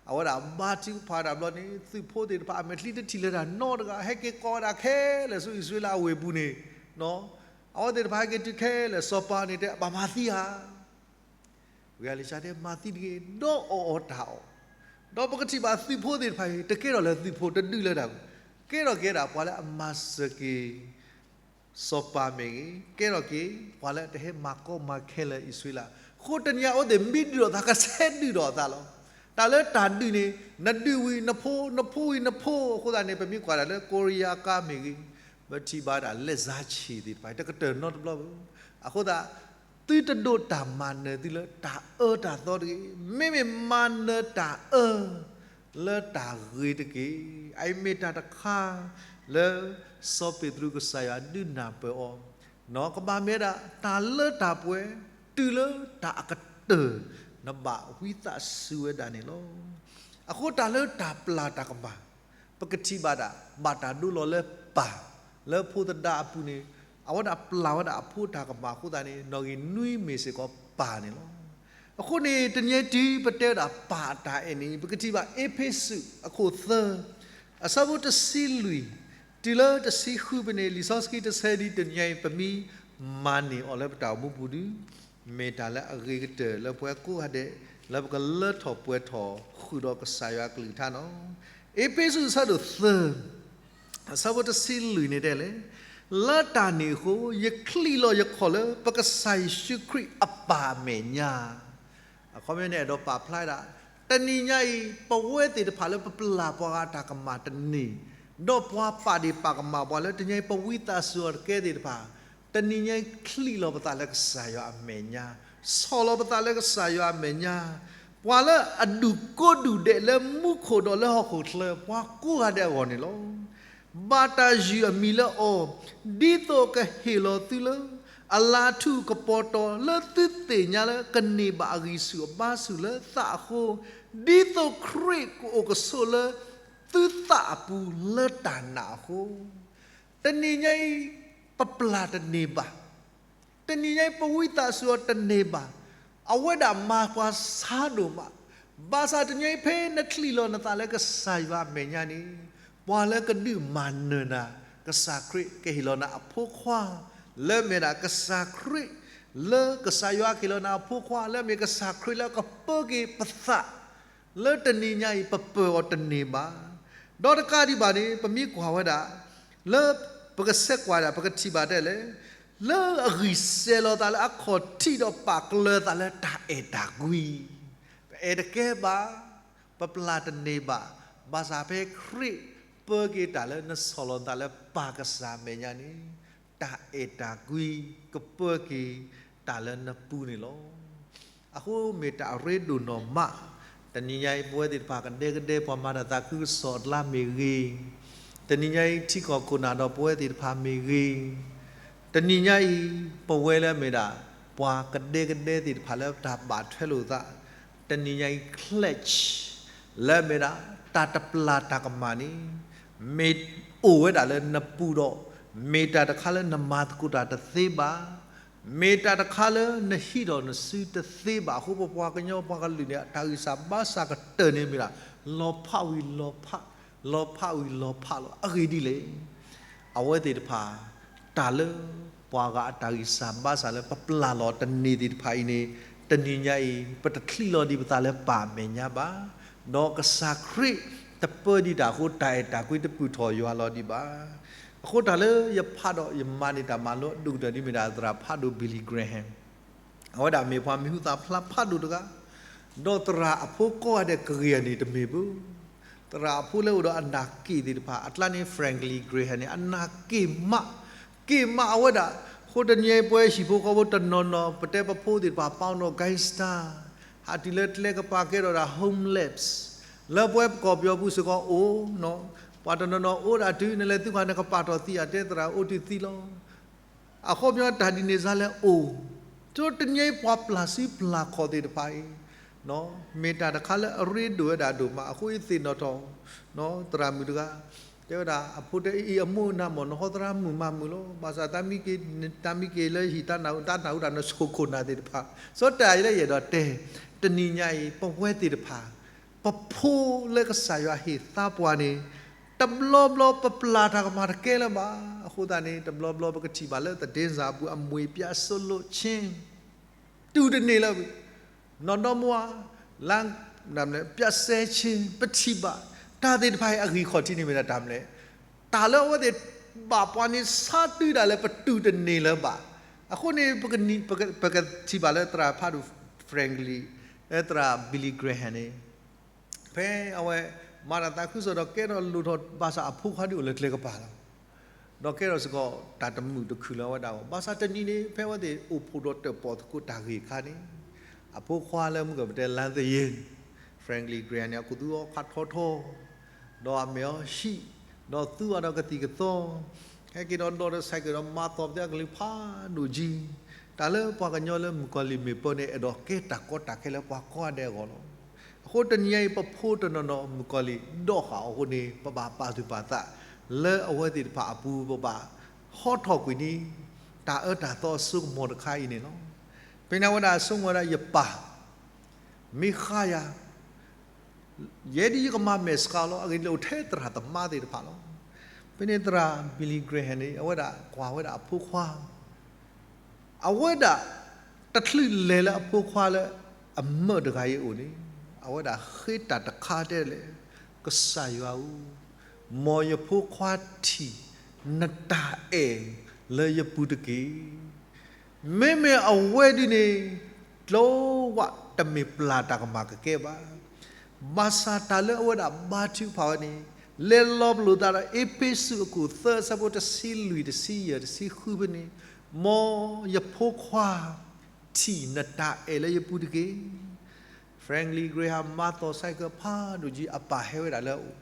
အဝဲဒၣ်ဘါထုကဖၣ်တၢ်ဘျီန့ၣ် သုးဖိသ့ၣ်တဖၣ် အမဲာ်ချံတထံၣ်လၢတၢ်နီတဂၤ ဟဲက့ၤကိးဝဲဒၣ်ခဲလၢာ်ဆူအံၣ်စရ့လးအဝ့ၢ်ပူၤန့ၣ်, အဝဲသ့ၣ်တဖၣ်ဟဲက့ၤတုၤခဲလၢာ် စီၤပၤန့ၣ်တဲ ဘၣ်မၤသံဧါ. ဝံအလံၤၡါတဲ မၤသံတဂ့ၤ ဒီးအီၣ်အီၤတၢ်အီၣ်, ဒီးပကထံၣ်ဘၣ်သုးဖိသ့ၣ်တဖၣ်အံၤ တကဲထီၣ်လၢသုးဖိ တဒုးလၢတၢ်ပူၤ, ကဲထီၣ်က့ၤဝဲဒၣ်ပှၤလၢအမၤစၢၤက့ၤ စီၤပၤမ့ၢ်ဂ့ၤ, ကဲထီၣ်က့ၤ ပှၤလၢတဟဲမၤကီမၤခဲလၢာ်အံၣ်စရ့လး, အဃိတနံၤညါအဝဲသ့ၣ်မ့ၢ်ဒုးဒီးသး ကဆဲးဒုးဒီးအသးလီၤ. တၢ်လၢတၢ်ဒုးန့ၣ် နဒုးဝံၤနဖိ နဖိဝံၤနဖိ, အဃိသတးန့ၣ် ပမ့ၢ်ကွၢ်တၢ်လၢကိရံယါကါမ့ၢ်ဂ့ၤ, ပထံၣ်ဘၣ်ဒၣ်လဲၤစါဆံၣ်သ့ၣ်တဖၣ် တကတၢၢ်နီတဘျီဘၣ်. အဃိသတး သုတဒိးတၢ်မၤနၢၤသုလၢတၢ်အၢတၢ်သီတဂ့ၤ, မ့မ့ၢ်မၤနၢၤတၢ်အၢ လၢတၢ်ဂ့ၤတက့ၢ်. အအံၤမ့ၢ်တၢ်တခါလၢ စီၤပ့းတရူးကစၢ်ယွၤဒုးနၢ်ပၢၢ်အီၤ, နကဘၣ်မ့ၢ်ဒၣ်တၢ်လၢတၢ်ပှဲၤ တုၤလၢတၢ်အကတၢၢ် နဘၣ်ဝံသးစူၤဝဲဒၣ်န့ၣ်လီၤ. အဃိတၢ်လၢတၢ်ပျၢ်တၢ်ကမၣ် ပကထံၣ်ဘၣ်ဒၣ် ဘၣ်တၢ်ဒိလီၤလၢပၢ် လၢဖိသဒါအပူၤန့ၣ် အဝဲဒၣ်ပျၢ်ဝဲဒၣ်အဖိတၢ်ကမၣ်အဃိသတးန့ၣ် နီၣ်ဂံၢ်နွံမ့ၢ်စ့ၢ်ကီးပၢ်န့ၣ်လီၤ. အဃိန့ၣ် တနံၤအံၤတုၤပတဲဝဲဒၣ်ပၢ်အတၢ်အဲၣ်န့ၣ် ပကထံၣ်ဘၣ်အ့းဖ့းစူးအခိၣ်သၢ အဆၢဖိတဆံလွံၢ် တုၤလၢတဆံဃုဖဲန့ၣ် လံာ်စီဆှံတဆၢဒ်တနံၤအံၤ ပမ့ၢ်မၤန့ၢ်အီၤလၢပတၢ်အိၣ်မူပူၤဒီး မ့ၢ်တၢ်လၢအဂ့ၤကတၢၢ်လၢပှၤကိးဂၤဒဲး လၢပကလၢထီၣ်ပှဲၤထီၣ်ဃုာ်ဒီးကစၢ်ယွၤအကလုၢ်ကထါန့ၣ်လီၤ. အ့းဖ့းစူးအဆၢဒိၣ်သၢ အဆၢဖိတဆံလွံၢ်န့ၣ်တဲလဲၣ်, လၢတၢ်န့ၣ်အဃိ ယချံးလီၤယခီၣ်လၢပကစၢ်ယ့ၣ်ၡူးခရံာ်အပၢ်အမဲာ်ညါ အခီပညီန့ၣ် အဲၣ်ဒိးပာ်ဖျါဒၣ် တနံၤညါအံၤ ပဝဲသ့ၣ်တဖၣ်လၢပပျၢ်ပှၤဂၤတၢ်ကမၣ်တန့ၢ်, ဒီးပှၤပာ်ဒ့ၣ်ပာ်ကမၣ်ပှၤလၢတနံၤညါအံၤ ပဝံသးစူၤအီၤတကဲသ့ၣ်တဖၣ်, တနံၤညါအံၤချံးလီၤပသးလၢကစၢ်ယွၤအမဲာ်ညါ, ဆီၣ်လီၤပသးလၢကစၢ်ယွၤအမဲာ်ညါ, ပှၤလၢအဒူၣ်ကိးဒူၣ်ဒဲးလၢမူခိၣ်ဒီးလၢဟီၣ်ခိၣ်ချၢ ပှၤကိးဂၤဒဲးအဂီၢ်န့ၣ်လီၤ. ဘၣ်တၢ်ယုၢ်အမံၤလၢအီၤ, ဒ်သိးကဟ့ၣ်လီၤသုလၢ အလၤထူၣ်ကပီၤတီၤလၢသုသ့ၣ်ညါလၢကန့ၢ်ဘၣ်အဂံၢ်ဆူၣ်အဘါဆူၣ်လၢသးအဃိ, ဒ်သိးခရံာ်ကအိၣ်ကဆိးလၢသုသးအပူၤလၢတၢ်နာ်အဃိ, တနံၤညါအံၤ ပပျၢ်တန့ၢ်ဘၣ် တနံၤညါအံၤ ပဝံသးစူၤအီၤတန့ၢ်ဘၣ်. အဝဲဒၣ်မၤပှၤဆါဒိၣ်မး, ဘၣ်ဆၣ်တနံၤညါအံၤ ဖဲနချံးလီၤနသးလၢကစၢ်ယွၤအမဲာ်ညါန့ၣ်, ပှၤလၢကဒုးမၤနၢၤနၤ, ကစၢ်ခရံာ်ကဟ့ၣ်လီၤနၤအဖိခွါ, လၢမဲာ်ဒၣ်ကစၢ်ခရံာ် လၢကစၢ်ယွၤဟ့ၣ်လီၤနၤအဖိခွါ လၢအမ့ၢ်ကစၢ်ခရံာ်လၢကပၢက့ၤပသး လၢတနံၤညါအံၤ ပပၢၤအီၤတန့ၢ်ဘၣ်. ဒီးတကးဒံးဘၣ်န့ၣ် ပမ့ၢ်ကွၢ်ဝဲဒၣ် လၢပကဆဲးကွၢ်ဒၣ် ပကထံၣ်ဘၣ်ဒ်လဲၣ်, လၢအဂံၢ်စဲၤလီၤသးလၢအခီၣ်ထံးဒီးပာ်ကလၢၤသးလၢတၢ်အဲၣ်တၢ်ကွံ, ပအဲၣ်တကဲဘၣ်, ပပျၢ်တန့ၢ်ဘၣ်, ဘၣ်ဆၣ်ဖဲခရံာ်ပၢက့ၤတၢ်လၢနဆီၣ်လီၤနသးလၢပၢ်ကစၢ်အမဲာ်ညါန့ၣ် တၢ်အဲၣ်တၢ်ကွံ ကပၢက့ၤတၢ်လၢနပူၤန့ၣ်လီၤ. အဃိမ့ၢ်တၢ်အရ့ဒိၣ်နီၢ်မး, တနံၤညါအံၤ ပဝဲသ့ၣ်တဖၣ်ကဒဲကဒဲ ပှၤမၤတၢ်သးခုကစီၣ်အကျါမ့ၢ်ဂ့ၤ, တနံၤညါအံၤ ထံကီၢ်ခိၣ်နၢ်ဒီးပဝဲသ့ၣ်တဖၣ်မ့ၢ်ဂ့ၤ, တနံၤညါအံၤ ပဝဲလၢအမ့ၢ်ဒၣ် ပှၤကဒဲကဒဲသ့ၣ်တဖၣ်လၢတၢ်ဘၣ်ထွဲလိာ်သး, တနံၤညါအံၤ clashes လၢအမ့ၢ်ဒၣ် တၢ်တပျၢ်တၢ်ကမၣ်န့ၣ် မ့ၢ်အိၣ်ဝဲဒၣ်လၢနပူၤဒီး မ့ၢ်တၢ်တခါလၢနမၤသကိးတၢ်တသ့ဘၣ်, မ့ၢ်တၢ်တခါလၢနဟံးထီၣ်နစုတသ့ဘၣ်အဃိ ပပှၤကညီပှၤကလုာ်န့ၣ် တၢ်ဂံၢ်စၢ်ဘါစၢ်ကတၢၢ်န့ၣ်မ့ၢ်ဒၣ် လီၤဖးဝံၤလီၤဖး, လီၤဖးဝံၤလီၤဖးလီၤ. အဂ့ၢ်ဒ်လဲၣ်, အဝဲသ့ၣ်တဖၣ် တၢ်လၢပှၤဂၤအတၢ်ဂံၢ်စၢ်ဘါစၢ်လၢပပျၢ်လီၤတန့ၢ်သ့ၣ်တဖၣ်အံၤန့ၣ် တနံၤညါအံၤ ပတချံးလီၤဒံးပသးလၢပၢ်အမဲာ်ညါဘၣ်, ဒီးကစၢ်ခရံာ်တပၢဒံးတၢ်အဃိ တၢ်အဲၣ်တၢ်ကွံတပုၢ်ထီၣ်ယွၤလီၤဒံးဘၣ်. အဃိတၢ်လၢယဖးဒီးယမၤန့ၢ်တၢ်မၤလိအဒိၣ်ကတၢၢ်ဒ်မ့ၢ်ဒၣ်သရၣ်ဖးဒိၣ် Billy Graham အဝဲဒၣ်မ့ၢ်ပှၤမံၤဟူသၣ်ဖျါဖးဒိၣ်တဂၤ, ဒီးသရၣ်အဖိကိးဂၤဒဲးကဂ့ၤအန့ၣ်တမ့ၢ်ဘၣ်. သရၣ်အဖိလၢအိၣ်ဒီးအနၢ်က့ၣ်သ့ၣ်တဖၣ် အကျါန့ၣ် Franklin Graham န့ၣ် အနၢ်က့ၣ်မး, က့ၣ်မးအဝဲဒၣ်, အဃိတနံၤအံၤပဝဲဟံၣ်ဖိဃီဖိတနီၤနီၤ ပတဲပဖိသ့ၣ်တဖၣ် ပာ်အီၤနီၢ် gangster ဟးတုၤလၢကျဲကပၤကဲထီၣ်ဒၣ် homeless လၢပဝဲပကီၢ်ပယီၤပူၤစ့ၢ်ကီးအိၣ်နီၤ, ပှၤတနီၤနီၤအိၣ်ဒၣ်တုၤနလဲၤသုခွါနကပာ်ထီၣ်သံအတဲသရၣ်အိၣ်တုၤသံလီၤ. အခီပညီတၢ်ဒ်န့ၣ်စ့ၢ်လၢအိၣ်, ဆိတနံၤအံၤပှၤပျၢ်စုပျၢ်ခီၣ်သ့ၣ်တဖၣ်အံၤ မ့ၢ်တၢ်တခါလၢအရ့ဒိၣ်ဝဲဒၣ်ဒိၣ်မး အဃိယသ့ၣ်နီၣ်ထီၣ် သရၣ်မုၣ်တဂၤ တဲဝဲဒၣ် အဖိတဲအံၤအမိၢ်နၤမ့ၢ်နဟီသရၣ်မုၣ်မးမုၣ်လီၤ, ဘၣ်ဆၣ်တၢ်မံက့ၤလၢဟံၣ်တၢ်နၢ်ဟူတၢ်နၢ်ဟူတၢ်နဆိၣ်ခိၣ်နၢ်သ့ၣ်တဖၣ် စီၤတၢ်အံၤလၢယအဲၣ်ဒိးတဲ တနံၤညါအံၤ ပဝဲသ့ၣ်တဖၣ် ပဖိလၢကစၢ်ယွၤဟ့ၣ်သါပှၤန့ၣ် တဘျီဘျီပပျၢ်တၢ်ကမၣ်တကဲလၢၤဘၣ်. အဃိသတးန့ၣ် တဘျီဘျီပကထံၣ်ဘၣ်လၢသဒ့စၢ်အပူၤ အမှ့ၢ်ပျးစိလိးဆ့ တူၢ်တန့ၢ်လၢၤဘၣ်, နီၢ်ဒီမါဝၤ လၢ ပျးစဲဆ့ ပထံၣ်ဘၣ် တၢ်သ့ၣ်တဖၣ်အံၤအဂံၢ်ခီၣ်ထံးန့ၣ်မ့ၢ်ဒၣ်တၢ်မနုၤလဲၣ်, တၢ်လၢအဝဲသ့ၣ်ဘၣ်ပှၤန့ၣ် ဆါတုၤဒၣ်လဲာ်ပတူၢ်တန့ၢ်လၢၤဘၣ်. အဃိန့ၣ် ပကထံၣ်ဘၣ်လၢသရၣ်ဖးဒိၣ် Franklin လၢသရၣ် Billy Graham န့ၣ် ဖဲအဝဲ မၤတၢ်သးခုကစီၣ်ဒီးကဲထီၣ်လိၣ်ထီၣ်ဘၣ်ဆၣ်အဖိခွါဒုးအိၣ်လၢကျဲကပၤလီၤ. ဒီးကဲထီၣ်စ့ၢ်ကီးတၢ်တမုာ်တခုၣ်လၢအဝဲဒၣ်အဂီၢ် ဘၣ်ဆၣ်တနံၤန့ၣ် ဖဲအဝဲသ့ၣ်အိၣ်ဖှိၣ်ဒီးတၢၣ်ပီၣ်သကိးတၢ်ဂ့ၢ်အခါန့ၣ် အဖိခွါလၢမုၢ်ကပတဲလါသယ့ၣ် Franklin Graham န့ၣ် အကူၣ်သူအီၤဖးထီထီ ဒီးအမဲာ်အီၤဟံၣ် ဒီးသူအီၤဒီးကသံၣ်ကသီ ဟဲက့ၤဒီးဒိးဒီး cycle ဒီးမၤသီၣ်ပသ့အကလုၢ်ဖးဒိၣ်ကံ တၢ်လၢပှၤကညီလၢမုၣ်ကီၤလံၢ်မ့ၢ်ပၢန့ၣ် အဲၣ်ဒိးကဲတၢ်ကီတၢ်ခဲလၢပှၤကိးဂၤဒဲးအဂီၢ်လီၤ. အဃိတနံၤအံၤ ပဖိတနီၤနီၤမုၣ်ကီၤလံၢ်ဒိးဃာ်အီၤအဃိန့ၣ် ပဘၣ်ပာ်သူၣ်ပာ်သး လၢအဝဲသ့ၣ်တဖၣ်အပူၤ ပဘၣ်ဟီထီၣ်ကွံာ်န့ၣ် တၢ်အၢတၢ်သီအစိကမီၤတခါအံၤန့ၣ်လီၤ. ဖဲန့ၣ်အဝဲဒၣ်ဆိကမိၣ်ဝဲဒၣ်ယပၢ် မ့ၢ်ဃါယၤ ယဲဒၣ်ယကမၤမဲာ်ဆှးလီၤ. အဂ့ၢ်ဒ်လဲၣ်အိၣ်ထဲသရၣ်သမါသ့ၣ်တဖၣ်လီၤ. ဖဲန့ၣ်သရၣ် Billy Graham န့ၣ် အဝဲဒၣ်ကွၢ်ဝဲဒၣ်အဖိခွါ အဝဲဒၣ်တချုးလဲၤလၢအဖိခွါလၢအမၢတဂၤအံၤအအိၣ်န့ၣ် အဝဲဒၣ်ဃ့တၢ်တခါတဲလဲၣ်, ကစၢ်ယွၤဧၢ, မ်ယဖိခွါထံၣ်နတၢ်အဲၣ်လၢယပူၤတက့ၢ်. မ့မ့ၢ်အဝဲဒၣ်န့ၣ် တဝးတမ့ၢ်ပျၢ်တၢ်ကမၣ်ကကဲဘၣ်. ဘၣ်ဆၣ်တၢ်လၢအဝဲဒၣ်ဘါထုကဖၣ်ဝဲန့ၣ် လဲၤလီၤပလိာ်သးဒီးအ့းဖ့းစူးအခိၣ်သၢ အဆၢဖိတဆံလွံၢ် တဆံယဲၢ် တဆံဃုဖဲန့ၣ်, မ်ယဖိခွါ ထံၣ်နတၢ်အဲၣ်လၢယပူၤတက့ၢ်. Franklin Graham မၤသီၣ် cycle ဖးဒိၣ်ကံ အပၢ်ဟဲဝဲဒၣ်လၢအအိၣ်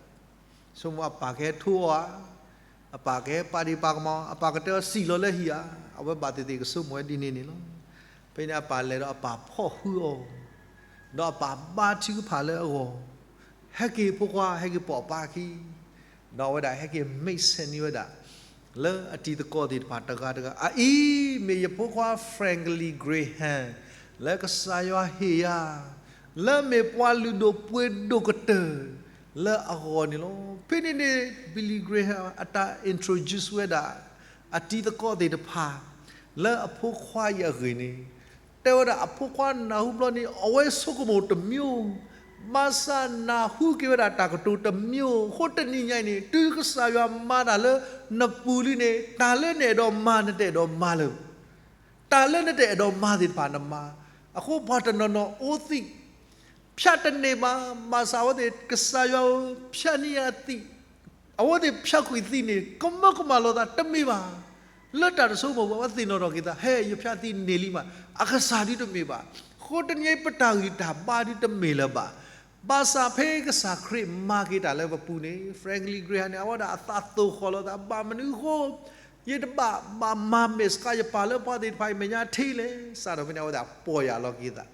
ဆိကမိၣ်အပၢ်ကဟဲထိအီၤဧါ, အပၢ်ကဟဲပာ်ဒ့ၣ်ပာ်ကမၣ်အီၤ, အပၢ်ကတဲအီၤစံၣ်လီၤလၢဟံၣ်ဧါ, အဝဲဘၣ်သ့ၣ်သ့ၣ်ကဆိကမိၣ်ဝဲဒ်န့ၣ်န့ၣ်လီၤ. ဖဲန့ၣ်အပၢ်လဲၤဒီးအပၢ်ဖီၣ်ဃုအီၤ, ဒီးအပၢ်ဘါထုကဖၣ်လၢအဂီၢ်, ဟဲက့ၤဖိခွါ ဟဲက့ၤပိာ်ပၢ်အခံ, ဒီးအဝဲဒၣ်ဟဲက့ၤ make sense န့ၢ်ဝဲဒၣ် လၢအတံၤသကိးသ့ၣ်တဖၣ်တဂၤတဂၤ အအံၤမ့ၢ်ယဖိခွါ Franklin Graham လၢကစၢ်ယွၤဟ့ၣ်ယၤ လၢမ့ၢ်ပှၤလုၢ်ဒိၣ်ပှ့ၤဒိၣ်ကတၢၢ်လၢအဂီၢ်န့ၣ်လီၤ. ဖဲန့ၣ်န့ၣ် Billy Graham အတၢ် introduce ဝဲဒၣ် အတံၤသကိးသ့ၣ်တဖၣ် လၢအဖိခွါအံၤအဂ့ၢ်န့ၣ်, တဲဝဲဒၣ်အဖိခွါနၢ်ဟူဘျီန့ၣ် အဝဲဆိကမိၣ်တမျိုး, ဘၣ်ဆၣ်နၢ်ဟူက့ၤဝဲဒၣ်တၢ်ကတိၤတမျိုး. အဃိတနံၤညါအံၤန့ၣ် တုၤကစၢ်ယွၤမၤတၢ်လၢနပူၤလံန့ၣ် တၢ်လၢနအဲၣ်ဒိးမၤ နတအဲၣ်ဒိးမၤလၢၤ တၢ်လၢနတအဲၣ်ဒိးမၤသ့ၣ်တဖၣ်နမၤ. အဃိပှၤတနီၤနီၤအိၣ်သံး ဖျးတန့ၢ်ဘၣ်, ဘၣ်ဆၣ်အဝဲသ့ၣ်ကစၢ်ယွၤဧၢ, ဖျးန့ၢ်ယၤအသံး, အဝဲသ့ၣ်ဖျးကွံာ်သံးန့ၣ် ကမၢကမၣ်လိာ်သးတမ့ၢ်ဘၣ်. လၢတၢ်တဆိကမိၣ်ဘၣ် အဝဲသ့ၣ်နီၣ်ထီၣ်က့ၤသး ဟဲ ယဖျးသံးန့ၢ်လံမး, အကစၢ်ဒုတမ့ၢ်ဘၣ်. အဃိတနံၤအံၤပတၢ်ဂံၢ်တၢ်ဘါဒုတမ့ၢ်လၢၤဘၣ်. ဘၣ်ဆၣ်ဖဲကစၢ်ခရံာ်မၤက့ၤတၢ်လၢပပူၤန့ၣ် Franklin Graham န့ၣ် အဝဲဒၣ်အသးသိၣ်ဃီၣ်လိာ်သး ဘၣ်မနုၤအဃိ ယတဘၣ်ဘၣ်မၤမဲာ်ဆှးယပၢ်လၢပှၤသ့ၣ်တဖၣ်အံၤမဲာ်ညါထံလဲၣ်. စးထီၣ်ဖဲန့ၣ် အဝဲဒၣ်ပီၢ်ယၢ်လီၤက့ၤသး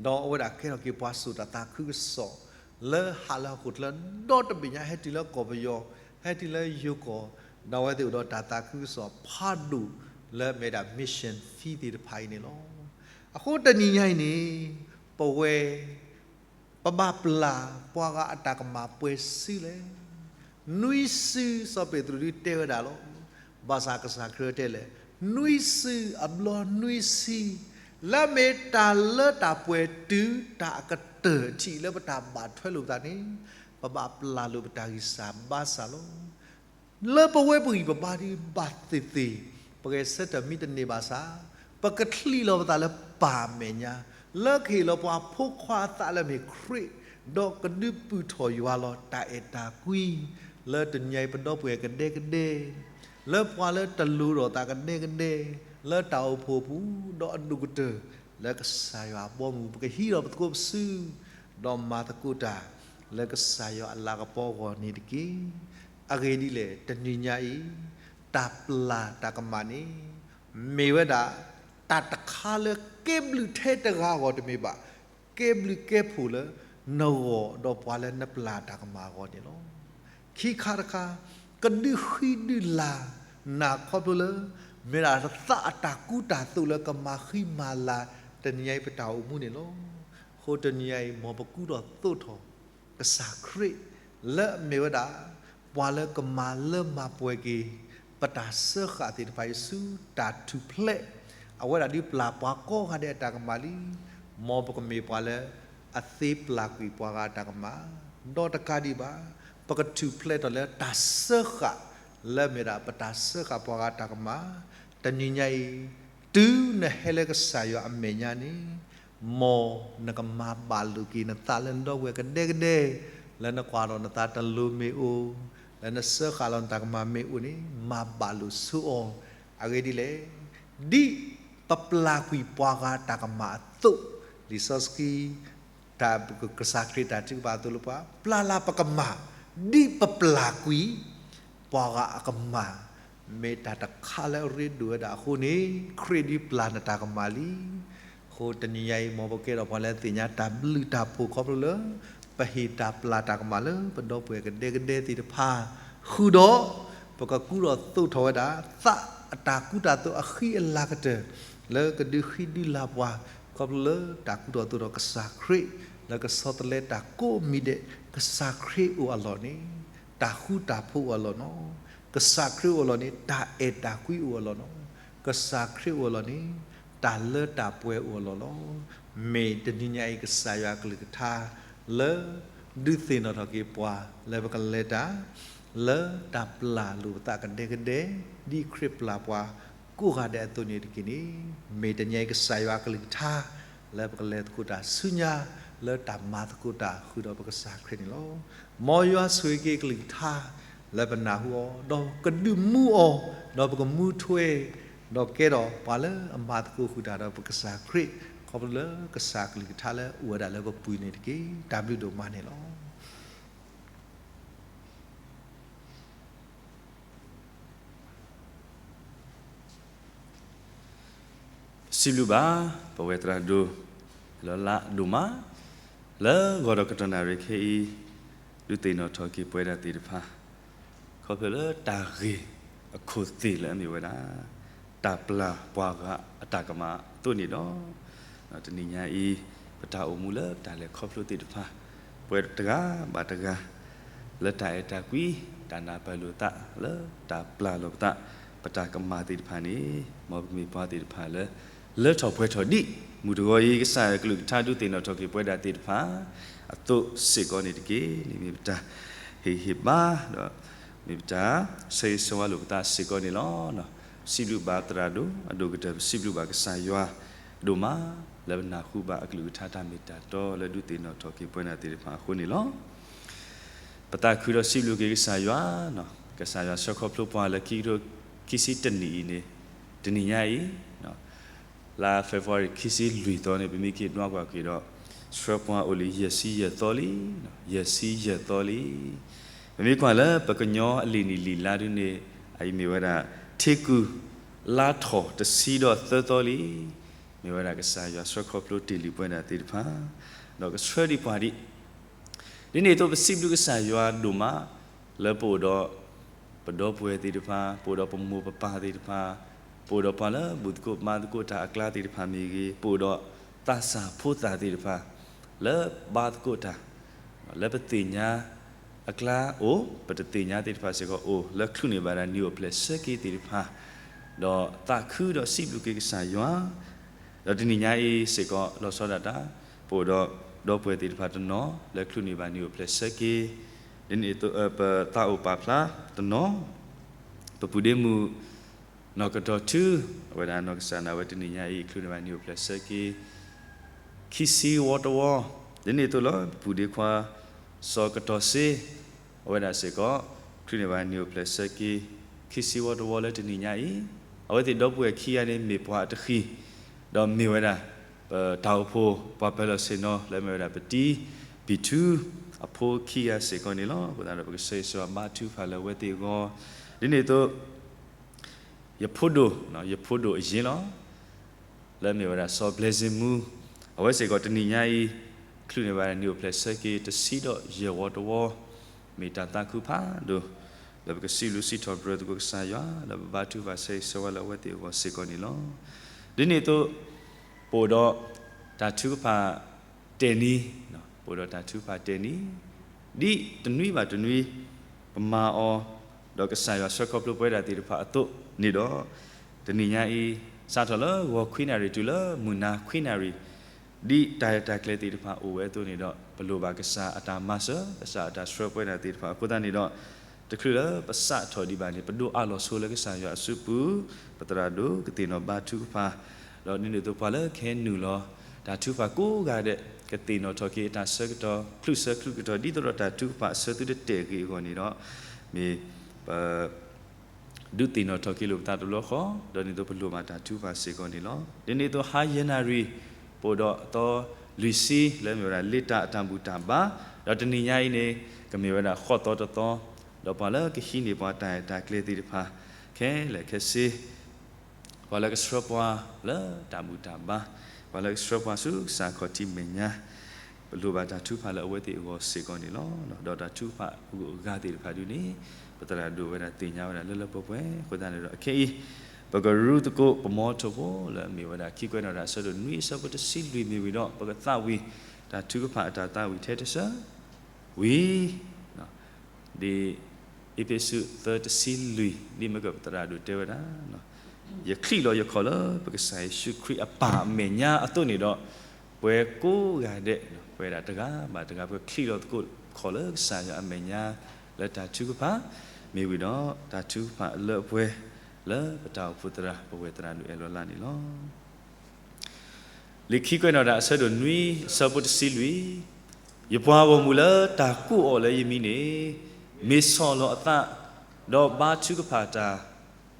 ဒီးအဝဲဒၣ်ကဲထီၣ်က့ၤပှၤစိာ်တၢ်သးခုကစီၣ် လၢဟးလၢဟီၣ်ခိၣ်ချၢဒီတဘ့ၣ်ညါ ဟဲတုၤလၢကီၢ်ပယီၤ, ဟဲတုၤလၢယိၤကီၢ်, ဒီးအဝဲသ့ၣ်အိၣ်ဒီးတၢ်သးခုကစီၣ်ဖးဒိၣ်လၢမ့ၢ်ဒၣ် mission field သ့ၣ်တဖၣ်အံၤန့ၣ်လီၤ. အဃိတနံၤညါအံၤန့ၣ် ပဝဲ ပဘၣ်ပျၢ်ပှၤဂၤအတၢ်ကမၣ်ပှဲၤစုလဲၣ်. နွံစု စီၤပ့းတရူးဒုတဲဝဲဒၣ်လီၤ. ဘၣ်ဆၣ်ကစၢ်ခရံာ်တဲလဲၣ်, နွံစုအဘျီနွံဆံ, လၢအမ့ၢ်တၢ်လၢတၢ်ပှဲၤတုၤတၢ်အကတၢၢ်ထံးလၢပတၢ်ဘၣ်ထွဲလိာ်ပသးန့ၣ်, ပဘၣ်ပျၢ်လိာ်ပတၢ်ဂံၢ်စၢ်ဘါစၢ်လီၤ. လၢပဝဲပဂံၢ်ပဘါဒုဘၣ်သ့ၣ်သ့ၣ်, ပဂဲၤဆၢထၢၣ်မ့ၢ်တန့ၢ်ဘၣ်ဆၣ်, ပကချံးလီၤပသးလၢပၢ်အမဲာ်ညါ, လၢကဟ့ၣ်လီၤပှၤဖိခွါအသးလၢမ့ၢ်ခရံာ်, ဒီးကဒုးပူၤထီၣ်ယွၤလီၤတၢ်အဲၣ်တၢ်ကွံ, လၢတနံၤအံၤပဒီပုၢ်ဝဲၢ်ကဒဲကဒဲ, လၢပှၤလၢတလိၤဒီးသးကဒဲကဒဲ, လၢတၢ်အိၣ်ဖှိၣ်ပူၤ, ဒီးအဒိၣ်ကတၢၢ်, လၢကစၢ်ယွၤအဘီအမုၢ် ပကဟံးထီၣ်ပသကိးပစု, ဒီးမၤသကိးတၢ်, လၢကစၢ်ယွၤအလၤကပီၤအဂီၢ်န့ၣ်တက့ၢ်. အဂ့ၢ်ဒ်လဲၣ် တနံၤညါအံၤ, တၢ်ပျၢ်တၢ်ကမၣ်န့ၣ်, မ့ၢ်ဝဲဒၣ်, တၢ်တခါလၢကဲဘျုးထဲတဂၤအဂီၢ်တမ့ၢ်ဘၣ်, ကဲဘျုးကဲဖှိၣ်လၢနဂီၢ်ဒီးပှၤလၢနပျၢ်တၢ်ကမၣ်အဂီၢ်န့ၣ်လီၤ. ခံခါတခါ, ကဒုးဃံဒုးလၤနၤခီဖျိလၢ, မ့ၢ်ဒၣ်သးအတၢ်ကူတၢ်သိးလၢကမၤဃံမၤလၤတနံၤညါအံၤပတၢ်အိၣ်မူန့ၣ်လီၤ. အဃိတနံၤညါအံၤ မ်ပကူဒီးသိးထီၣ် ကစၢ်ခရံာ်, လၢအမ့ၢ်ဝဲဒၣ်, ပှၤလၢကမၤလၢမၤပှဲၤက့ၤ, ပတၢ်စၢဃာ်သ့ၣ်တဖၣ်အံၤ ဆူတၢ်ထူၣ်ဖျဲး, အဝဲဒၣ်ဒုးပျၢ်ပှၤကိးဂၤဒဲးအတၢ်ကမၣ်လံ, မ်ပကမ့ၢ်ပှၤလၢ, အသ့ပျၢ်ကွံာ်ပှၤဂၤအတၢ်ကမၣ်, ဒီးတကးဒံးဘၣ်, ပကထူၣ်ဖျဲးထီၣ်လၢတၢ်စၢဃာ်, လၢအမ့ၢ်ဒၣ်ပတၢ်စၢဃာ်ပှၤဂၤအတၢ်ကမၣ်, တနံၤညါအံၤ, တုၤနဟဲလၢကစၢ်ယွၤအမဲာ်ညါန့ၣ်, မ်နကမၤဘၣ်လိာ်က့ၤနသးလၢနဒီပုၢ်ဝဲၢ်ကဒဲကဒဲ, လၢနကွၢ်ထီၣ်နသးတလိၤမ့ၢ်အိၣ်, လၢနစၢဃာ်လီၤနတၢ်ကမၣ်မ့ၢ်အိၣ်န့ၣ် မၤဘၣ်လိာ်ဆိအီၤ, အဂ့ၢ်ဒ်လဲၣ်, ဒ်ပပျၢ်ကွံာ်ပှၤဂၤတၢ်ကမၣ်အသိး, လံာ်စီဆှံ တၢ်ကစၢ်ခရံာ်တၢ်ထုကဖၣ်အသိးလၢပှၤ, ပျၢ်လၢပကမၣ်, ဒ်ပပျၢ်ကွံာ်, ပှၤဂၤအကမၣ်, မ့ၢ်တၢ်တခါလၢအရ့ဒိၣ်ဝဲဒၣ်အဃိန့ၣ်, ခရံာ်ဒုးပျၢ်နတၢ်ကမၣ်လံ. အဃိတနံၤညါအံၤ မ်ပကဲထီၣ်ပှၤလၢသ့ၣ်ညါတၢ်ဘျုးတၢ်ဖှိၣ်ခီဖျိလၢ, ပဟ့ၣ်တၢ်ပျၢ်တၢ်ကမၣ်လၢပဒီပုၢ်ဝဲၢ်ကဒဲကဒဲသ့ၣ်တဖၣ်, ဃုာ်ဒီး, ပကကူဒီးသိးထီၣ်ဝဲဒၣ်, သးအတၢ်ကူတၢ်သိးအဃံအလၤကတၢၢ်, လၢကဒုးဃံဒုးလၤပှၤ, ခီဖျိလၢတၢ်ကူထီၣ်သိးထီၣ်ကစၢ်ခရံာ်, လၢကဆီတလဲတၢ်ကိးမံၤဒဲး, ကစၢ်ခရံာ်အိၣ်အလီၢ်န့ၣ်, တၢ်ဃူတၢ်ဖိးအိၣ်အလီၢ်နီၤ, ကစၢ်ခရံာ်အိၣ်အလီၢ်န့ၣ် တၢ်အဲၣ်တၢ်ကွံအိၣ်အလီၢ်နီၤ, ကစၢ်ခရံာ်အိၣ်အလီၢ်န့ၣ်, တၢ်လၢတၢ်ပှဲၤအိၣ်အလီၢ်လီၤ. မ့ၢ်တနံၤညါအံၤကစၢ်ယွၤအကလုၢ်ကထါ, လၢ, ဒုးသ့ၣ်နီၣ်ထီၣ်က့ၤပှၤ, လၢပကလဲၤတၢ်, လၢတၢ်ပျၢ်လိာ်ပသးကဒဲကဒဲ, ဒ်ခရံာ်ပျၢ်ပှၤကိးဂၤဒဲးအသိးန့ၣ်တက့ၢ်န့ၣ်, မ့ၢ်တနံၤအံၤကစၢ်ယွၤအကလုၢ်ကထါ, လၢပကလဲၤသကိးတၢ်ဆူညါ, လၢတၢ်မၤသကိးတၢ်ဃုာ်ဒီးပကစၢ်ခရံာ်န့ၣ်လီၤ. မ်ယွၤဆိၣ်ဂ့ၤက့ၤအကလုၢ်ကထါ, လၢပနၢ်ဟူအီၤ, ဒီးကဒုးမူအီၤ, ဒီးပကမူထွဲ, ဒီးကဲထီၣ်ပှၤလၢအမၤသကိးဃုာ်တၢ်ဒီးပကစၢ်ခရံာ်, ခီဖျိလၢကစၢ်အကလုၢ်ကထါလၢအိၣ်ဝဲဒၣ်လၢပပူၤန့ၣ်တက့ၢ်. တၢ်ဘျုးဒိၣ်မးန့ၣ်လီၤ. စံးဘျုးဘၣ်, ပဝဲသရၣ်ဒိၣ်, လၢလၢဒိၣ်မး, လၢဂီၤဒီးကတီၢ်နၣ်ရံၣ်ခဲအံၤ, ဒုးသ့ၣ်နီၣ်ထီၣ်က့ၤပဝဲဒၣ်သ့ၣ်တဖၣ်, ခီဖျိလၢတၢ်ဂ့ၢ်အခိၣ်သ့ၣ်လၢအမ့ၢ်ဝဲဒၣ်, တၢ်ပျၢ်ပှၤဂၤအတၢ်ကမၣ်အသိးန့ၣ်ဒီး, တနံၤညါအံၤ, ပတၢ်အိၣ်မူလၢတၢ်လဲၤခီဖျိသ့ၣ်တဖၣ်, ပဝဲတဂၤဘၣ်တဂၤ, လၢတၢ်အဲၣ်တၢ်ကွံ, တၢ်နၢ်ပၢၢ်လိာ်သး, လၢတၢ်ပျၢ်လိာ်ပသး, ပတၢ်ကမၣ်သ့ၣ်တဖၣ်န့ၣ် မ်ပကမ့ၢ်ပှၤသ့ၣ်တဖၣ်လၢ လၢထီၣ်ပှဲၤထီၣ်ဒ် မုၢ်တဂီၤအံၤ ကစၢ်ယွၤကလုၢ်ကထါဒုးသ့ၣ်နီၣ်ထီၣ်က့ၤပဝဲဒၣ်သ့ၣ်တဖၣ် အသိးစ့ၢ်ကီးန့ၣ်တက့ၢ်. န့ၣ်မ့ၢ်ပတၢ်ဟ့ၣ်ဂံၢ်ဟ့ၣ်ဘါ ဒီးမ့ၢ်ပတၢ်ဆၢဂ့ၤဆၢဝါလိာ်ပသးစ့ၢ်ကီးန့ၣ်လီၤ. ပစံးဘျုးဘၣ်သရၣ်ဒိၣ် အဒိၣ်ကတၢၢ် ပစံးဘျုးဘၣ်ကစၢ်ယွၤဒိၣ်မး လၢပနၢ်ဟူဘၣ်အကလုၢ်ကထါတၢ်မ့ၢ်တၢ်တီလၢဒုးသ့ၣ်နီၣ်ထီၣ်က့ၤပဝဲဒၣ်သ့ၣ်တဖၣ်အဃိန့ၣ်လီၤ. ပသးခုဒီးစံးဘျုးက့ၤကစၢ်ယွၤ, ကစၢ်ယွၤဆှၢခီဖျိပှၤလၢခံကထိခံဆံတနံၣ်အံၤန့ၣ် တနံၤညါအံၤ လါ February ခံဆံလွံၢ်သီန့ၣ် ပမ့ၢ်က့ၤနွံကွၢ်က့ၤဒီး ဆှၢပှၤအိၣ်လံယဲၢ်ဆံယဲၢ်သီလံ, ယဲၢ်ဆံယဲၢ်သီလံ. ပမ့ၢ်ကွၢ်လၢပကညီအလံာ်နံၣ်လံာ်လါဒ်န့ၣ် အအံၤမ့ၢ်ဝဲဒၣ် ထ့ကူၣ်လါထီၣ်တဆံဒီးသၢသီလံ. မ့ၢ်ဝဲဒၣ်ကစၢ်ယွၤဆှၢခီဖျိတ့ၢ်လံပဝဲဒၣ်သ့ၣ်တဖၣ် ဒီးကဆှၢဒံးပှၤဒံး ဒ်န့ၣ်အသိးပစံးဘျုးကစၢ်ယွၤဒိၣ်မး လၢပအိၣ်ဒီး ပဒီပုၢ်ဝဲၢ်သ့ၣ်တဖၣ်, ပအိၣ်ဒီးပမိၢ်ပပၢ်သ့ၣ်တဖၣ်, ပအိၣ်ဒီးပှၤလၢဘူၣ်သကိးဘါသကိးတၢ်အကျါသ့ၣ်တဖၣ်မ့ၢ်ဂ့ၤ, ပအိၣ်ဒီးသးစၢ်ဖိသၣ်သ့ၣ်တဖၣ် လၢဘါသကိးတၢ်, လၢပသ့ၣ်ညါအကျါအိၣ်, ပတသ့ၣ်ညါသ့ၣ်တဖၣ်စ့ၢ်ကီးအိၣ်, လၢချုးန့ၢ်ဘၣ်ဒၣ်နံၤအိၣ်ဖျဲၣ်ဆၢက့ၤသ့ၣ်တဖၣ်, ဒီးသးခုဒီးစံးဘျုးက့ၤကစၢ်ယွၤ ဒီးတနံၤညါအံၤစ့ၢ်ကီး လီၤဆီဒၣ်တၢ် ပအိၣ်ဒီးဒီပုၢ်ဝဲၢ်သ့ၣ်တဖၣ်တနီၤ လၢချုးန့ၢ်ဘၣ်နံၤအိၣ်ဖျဲၣ်ဆၢက့ၤ, ဒ်န့ၣ်အသိး ပသးအိၣ်ပာ်ဖျါတနီၤ, ပပုၢ်ဒ့မုၣ် နီၢ်ကတီၢ်ထူ အဝဲဒၣ်နီၢ်ကစၢ်ဒၣ်ဝဲတနံၤညါအံၤ ချုးန့ၢ်ဘၣ်နံၤအိၣ်ဖျဲၣ်ဆၢက့ၤ ခံဆံဝီတဝီ, ဒ်န့ၣ်အသိးလၢပပုၢ်ဒ့ခွါ စီၤကတီၢ်စ့ အဝဲဒၣ်စ့ၢ်ကီး ချုးန့ၢ်ဘၣ်နံၤအိၣ်ဖျဲၣ်ဆၢက့ၤ ခံဆံဝီတဝီလၢတနံၤညါအံၤ, အဝဲသ့ၣ်ဒီပုၢ်ဝဲၢ်ခံဂၤန့ၣ်မ့ၢ်ပှၤအတဃံၤ, ဒီးမ့ၢ်ဝဲဒၣ် ပတၢ်အိၣ်ဖှိၣ်ပှၤပၢၤလီၢ်ဆ့ၣ်နီၤ လၢအမ့ၢ်ဝဲဒၣ်ပတံၤ ပံၤထူ အဖိခံဂၤစ့ၢ်ကီးန့ၣ်လီၤ. အဃိသတးဒီးပကဆၢဂ့ၤဆၢဝါဘါထုကဖၣ်လၢအဝဲသ့ၣ်အဂီၢ်, ဒ်န့ၣ်အသိး ယဖိဒိၣ်, ယဖိဒိၣ်အယ့လီၤ လၢအမ့ၢ်ဝဲဒၣ်စီၤဘျဲၣ်စ့မူ, အဝဲစ့ၢ်ကီးတနံၤညါအံၤ ချုးန့ၢ်ဘၣ်နံၤအိၣ်ဖျဲၣ်ဆၢက့ၤ တဆံဒီးယဲၢ်ဝီတဝီ, မ့ၢ်တၢ်သးခုဖးဒိၣ် လၢပကစံးဘျုးစံးထီၣ်ပတြၢၤသကိးကစၢ်ယွၤ လၢပဘါထုကဖၣ်ဆၢဂ့ၤဆၢဝါလၢအဝဲသ့ၣ်အဂီၢ်စ့ၢ်ကီးန့ၣ်လီၤ. ဒ်န့ၣ်အသိး ပအိၣ်ဒီးတၢ်ထုကဖၣ်တဲာ်နံၤ, ပအိၣ်ဒီးတၢ်ထုကဖၣ်တဲာ်နံၤ ဒ်တနွံဘၣ်တနွံ ပမၤအီၤ ဒီးကစၢ်ယွၤဆှၢခီဖျိပဝဲဒၣ်သ့ၣ်တဖၣ်အသိးန့ၣ်ဒီး, တနံၤညါအံၤ စးထီၣ်လၢဂီၤခွံနၣ်ရံၣ်တုၤလၢမုၢ်နၤခွံနၣ်ရံၣ်, ဒ်တၢ်ရဲၣ်တၢ်ကျဲၤသ့ၣ်တဖၣ်အိၣ်ဝဲအသိးန့ၣ်ဒီး ပလိၣ်ဘၣ်ကစၢ်အတၢ်မၤစၢၤ, ကစၢ်အတၢ်ဆှၢပဝဲဒၣ်သ့ၣ်တဖၣ်အဃိသတးန့ၣ်ဒီး, တချုးလၢပစးထီၣ်ဒံးဘၣ်န့ၣ် ပဒိးအးလီၤဆိလၢကစၢ်ယွၤအစုပူၤ, ပသရၣ်ဒိၣ်ကသ့ၣ်နီၣ်ဘါထုကဖၣ်, ဒီးဒ်န့ၣ်အသိးပှၤလၢကဟဲနုာ်လီၤ တၢ်ထုကဖၣ်ကိးဂၤဒဲး ကသ့ၣ်နီၣ်ထီၣ်က့ၤအတၢ်ဆၢကတီၢ် ချုးဆၢချုးကတီၢ် ဒ်သိးဒီးတၢ်ထုကဖၣ်အဆၢသုတတဲာ်ဂ့ၤအဂီၢ်န့ၣ်ဒီး, မ့ၢ်ပ ဒုးသ့ၣ်နီၣ်ထီၣ်က့ၤလိာ်ပသးတဘျီဃီ, ဒီးဒ်န့ၣ်အသိးပလိၣ်ဘၣ်တၢ်ထုကဖၣ်စ့ၢ်ကီးန့ၣ်လီၤ. ဒ်န့ၣ်အသိးဟါယဲၢ်နၣ်ရံၣ် ပအိၣ်ဒီးအသီလွံၢ်ဆံ လၢအမ့ၢ်ဝဲဒၣ်လ့တၢ်အတၢ်ဘူၣ်တၢ်ဘါ, ဒီးတနံၤညါအံၤန့ၣ် ကမ့ၢ်ဝဲဒၣ်ဃိးသီတသီ, ဒီးပှၤလၢကဟံးန့ၢ်ပှၤတၢ်ရဲၣ်တၢ်ကျဲၤသ့ၣ်တဖၣ် ခဲလၢာ်ခဲဆ့ ပှၤလၢကဆှၢပှၤလၢတၢ်ဘူၣ်တၢ်ဘါ, ပှၤလၢကဆှၢပှၤဆူကစၢ်ခီၣ်ထံးမဲာ်ညါ, ပလိၣ်ဘၣ်တၢ်ထုကဖၣ်လၢအဝဲသ့ၣ်အဂီၢ်စ့ၢ်ကီးန့ၣ်လီၤ. ဒီးတၢ်ထုကဖၣ်အဂုၤအဂၤသ့ၣ်တဖၣ်ဒ်န့ၣ် ပသရၣ်ဒိၣ်ဝဲဒၣ်သ့ၣ်ညါဝဲဒၣ်လၢလၢပှဲၤပှဲၤ အဃိသတးန့ၣ်ဒီး အခဲအံၤ ပကရူသကိးပမီထိၣ်ဖိလၢအမ့ၢ်ဝဲဒၣ်ခံကွဲးနီၣ်တၢ်အဆၢဒိၣ်နွံအဆၢဖိတဆံလွံၢ်မ့ၢ်ဝံၤဒီး ပကသးဝံၣ်တၢ်ထုကဖၣ်အတၢ်သးဝံၣ်ထဲတဆၢ ဝံၤ ဒ်အ့းဖ့းစူး သၢတဆံလွံၢ် ဒ်မ့ၢ်ကပသရၣ်ဒိၣ်တဲဝဲဒၣ်, ယချံးလီၤယခီၣ်လၢပကစၢ်ယ့ၣ်ၡူးခရံာ်အပၢ်အမဲာ်ညါအသိးန့ၣ်ဒီး, ပဝဲကိးဂၤဒဲး ပဝဲဒၣ်တဂၤဘၣ်တဂၤ ပကချံးလီၤသကိးခီၣ်လၢကစၢ်ယွၤအမဲာ်ညါ လၢတၢ်ထုကဖၣ်, မ့ၢ်ဝံၤဒီးတၢ်ထုကဖၣ်လၢအပှဲၤ လၢပတၢ်အိၣ်ဖှိၣ်သရၣ် ပဝဲၢ်သရၣ်ဒိၣ်အဲၣ်လီၤလၢ်န့ၣ်လီၤ. လံာ်ခံကွဲးနီၣ်တၢ်အဆၢဒိၣ်နွံအဆၢဖိတဆံလွံၢ်, ယပှၤဂီၢ်မုၢ်လၢတၢ်ကူအီၤလၢယမံၤန့ၣ်, မ့ၢ်ဆီၣ်လီၤအသး, ဒီးဘါထုကဖၣ်တၢ်,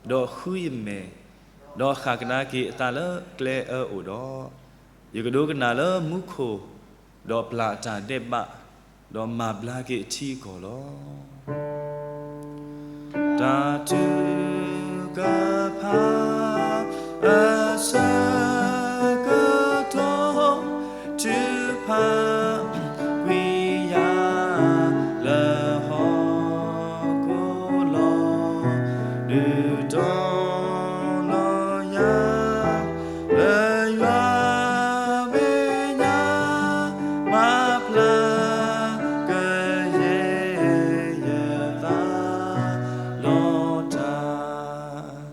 ဒီးဃုယမဲာ်, ဒီးဃၣ်ကဒါက့ၤအသးလၢကျဲအၢအိၣ်ဒီး, ယကဒိကနၣ်လၢမူခိၣ်, ဒီးပျၢ်အတၢ်ဒဲးဘး, ဒီးမၤဘျါက့ၤအထံအကီၢ်လီၤ. တၢ်ထုကဖၣ်အဆၢကတီၢ် ထုကဖၣ်ကွံာ်ယၤ လၢဟီၣ်ခိၣ်လီၤ. ဒုးတီၤလီၤယၤ လၢယွၤမဲာ်ညါ မၤဖျါကယဲၢ်ယသး လီၤတၢ်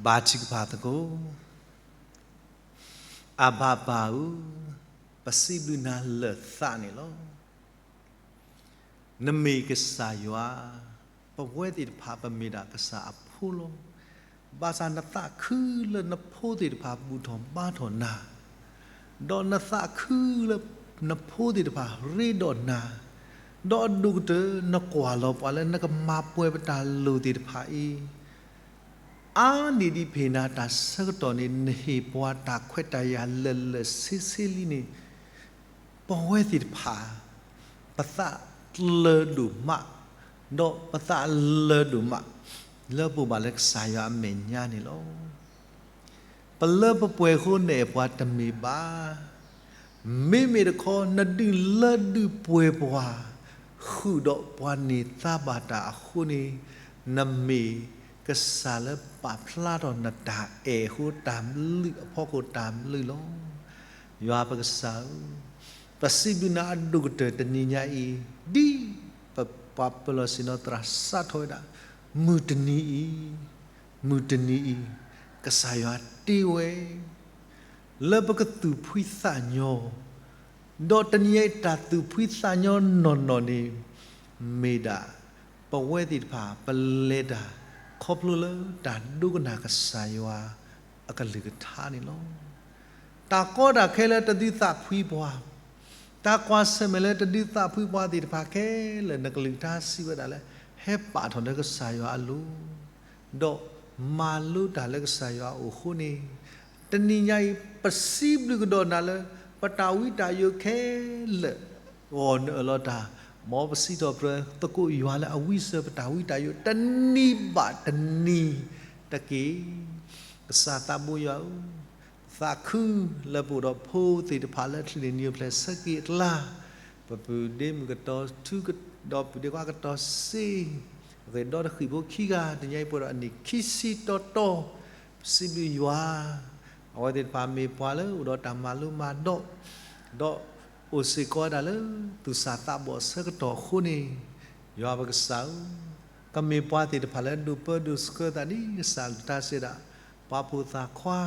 ဘါထုကဖၣ်သကိး. အၤဘၤပၢ်ဧၢ, ပစံးဘျုးနၤလၢာ်သးန့ၣ်လီၤ. နမ့ၢ်ကစၢ်ယွၤ, ပဝဲသ့ၣ်တဖၣ်ပမ့ၢ်ဒၣ်ကစၢ်အဖိလီၤ. ဘၣ်ဆၣ်နသးခုလၢနဖိသ့ၣ်တဖၣ်ဘူၣ်ထီၣ်ဘါထီၣ်နၤ, ဒီးနသးခုလၢနဖိသ့ၣ်တဖၣ်ရ့ဒီးနၤ, ဒီးအဒိၣ်ကတၢၢ်နကွၢ်လီၤပှၤလၢနကမၤပှဲၤပတၢ်လိၣ်သ့ၣ်တဖၣ်အံၤ အါန့ၢ်ဒံးဖဲနၤတၢ်ဆၢကတီၢ်န့ၣ် နဟ့ၣ်ပှၤတၢ်ခွဲးတၢ်ယာ်လၢာ်လၢာ်ဆ့ဆ့လံန့ၣ်, ပဝဲသ့ၣ်တဖၣ် ပသးလၢဒိၣ်မး, ဒီးပသးလၢဒိၣ်မး လၢပအိၣ်ဘၣ်လၢကစၢ်ယွၤအမဲာ်ညါန့ၣ်လီၤ. ပလၢပပှဲၤအဃိနအဲၣ်ပှၤတမ့ၢ်ဘၣ်. မ့မ့ၢ်တခီ နဒုးလၢဒုးပှဲၤပှၤ ဃုာ်ဒီးပှၤန့ၢ်သါဘၣ်တၢ်အဃိန့ၣ်, နမ့ၢ်ကစၢ်လၢပာ်ဖျါထီၣ်နတၢ်အဲၣ်အဃိတၢ်ဘျုးအဖီခိၣ်တၢ်ဘျုးလီၤ. ယွၤပကစၢ်ဧၢ, ပစံးဘျုးနၤအဒိၣ်ကတၢၢ်တနံၤညါအံၤ, ဒ်ပပှၤပၢၤလီၢ်ဆ့ၣ်နီၤသရၣ်စးထီၣ်ဝဲဒၣ်, မုၢ်တနံၤအံၤ, မုၢ်တနံၤအံၤ, ကစၢ်ယွၤတ့ဝဲ လၢပကသူၣ်ဖှံသးညီ, ဒီးတနံၤအံၤတၢ်သူၣ်ဖှံသးညီနီၢ်နီၢ်န့ၣ် မ့ၢ်ဒၣ် ပဝဲသ့ၣ်တဖၣ် ပလဲၤတၢ် ခီဖျိလၢတၢ်ဒိကနၣ်ကစၢ်ယွၤအကလုၢ်ကထါန့ၣ်လီၤ. တၢ်ကီတၢ်ခဲလၢတဒုးသးဖှံပှၤ, တၢ်ကွၢ်ဆၢၣ်မဲာ်လၢတဒုးသးဖှံပှၤသ့ၣ်တဖၣ်ခဲလၢာ် နကလုၢ်ကထါစံးဝဲဒၣ်လၢ ဟဲပာ်ထီၣ်လၢကစၢ်ယွၤအလိၤ ဒီးမၤလိတၢ်လၢကစၢ်ယွၤအအိၣ်အဃိန့ၣ်, တနံၤညါအံၤ ပစံးဘျုးကဒီးနၤလၢ ပတၢ်ဝံတၢ်ယိးခဲလၢာ်အဂီၢ် နအၢၣ်လီၤတၢ်, မ်ပစံးထီၣ်ပတြၢၤသကိးယွၤလၢအဝံစၢၤပတၢ်ဝံတၢ်ယိး တနံၤဘၣ်တနံၤတက့ၢ်. ကစၢ်သးဘိယွၤဧၢ, သးခုလၢပအိၣ်ဒီးဖိသ့ၣ်တဖၣ်လၢအချုးန့ၢ်နံၤအိၣ်ဖျဲၣ်ဆၢက့ၤအကျါ, ပပုၢ်ဒ့မုၣ်ကတီၤထူ ဒီးပုၢ်ဒ့ခွါကတီၤစ့, ဂ့ၤဒီတဃံၣ်ဖိခံဂၤ တနံၤညါအံၤပှဲၤဒီးအနံၣ်ခံဆံတီတီ, ပစံးဘျုးယွၤ, အဝဲသ့ၣ်တဖၣ်မ့ၢ်ပှၤလၢအိၣ်ဒီးတၢ်မၤလိမၤဒိး, ဒီးအိၣ်စ့ၢ်ကီးဝဲဒၣ်လၢသူၣ်စၢ်သးဘီၣ်အဆၢကတီၢ်အဃိန့ၣ်, ယွၤပကစၢ်ဧၢ, ကမ့ၢ်ပှၤသ့ၣ်တဖၣ်လၢဒိၣ်ပၢဒိၣ်ဆှၢသးဒ်ကစၢ်အကလုၢ်ကထါစံးဝဲဒၣ်, ပှၤဖိသၣ်ခွါ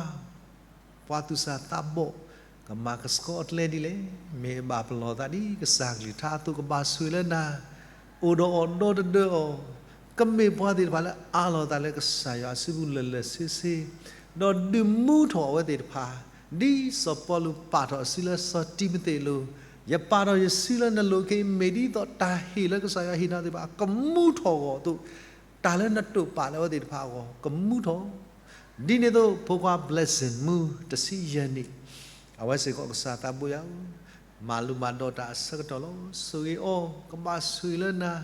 ပှၤသူၣ်စၢ်သးဘီၣ် ကမၤကဆှီအကျဲဒ်လဲၣ်, မ့ၢ်ဘၣ်ပလီၢ်သးဒ်ကစၢ်ကလုၢ်ကထါအသိး ကဘၣ်ဆိၣ်ဂ့ၤလၢနၤ, အိၣ်ဒီးအီၤဒီတဒၢအီၤ, ကမ့ၢ်ပှၤသ့ၣ်တဖၣ်လၢအးလီၤသးလၢကစၢ်ယွၤအစုပူၤလၢာ်လၢာ်ဆ့ဆ့, ဒီးဒုးမူထီၣ်အဝဲသ့ၣ်တဖၣ်, ဒ်စီၤပီလူးပာ်ထီၣ်အစုလၢစီၤတံၤမသ့းအလိၤ, ယပာ်ထီၣ်ယစုလၢနလိၤခဲအံၤ မ့ၢ်ဒ်သိးတၢ်ဟ့ၣ်လၢကစၢ်ယွၤဟ့ၣ်နၤသ့ၣ်တဖၣ် ကမူထီၣ်အဂီၢ်အသိး, တၢ်လၢနတိာ်ပာ်လၢအဝဲသ့ၣ်တဖၣ်အဂီၢ် ကမူထီၣ် ဒ်န့ၣ်အသိး ဖိခွါ blessing မူ တဆံယဲၢ်နံၣ်, အဝဲစ့ၢ်ကီးကစၢ်သးဘိယွၤဧၢ, မၤလိမၤဒိးတၢ်အဆၢကတီၢ်လီၤ. ဆိၣ်ဂ့ၤအီၤ ကဘၣ်ဆိၣ်ဂ့ၤလၢနၤ,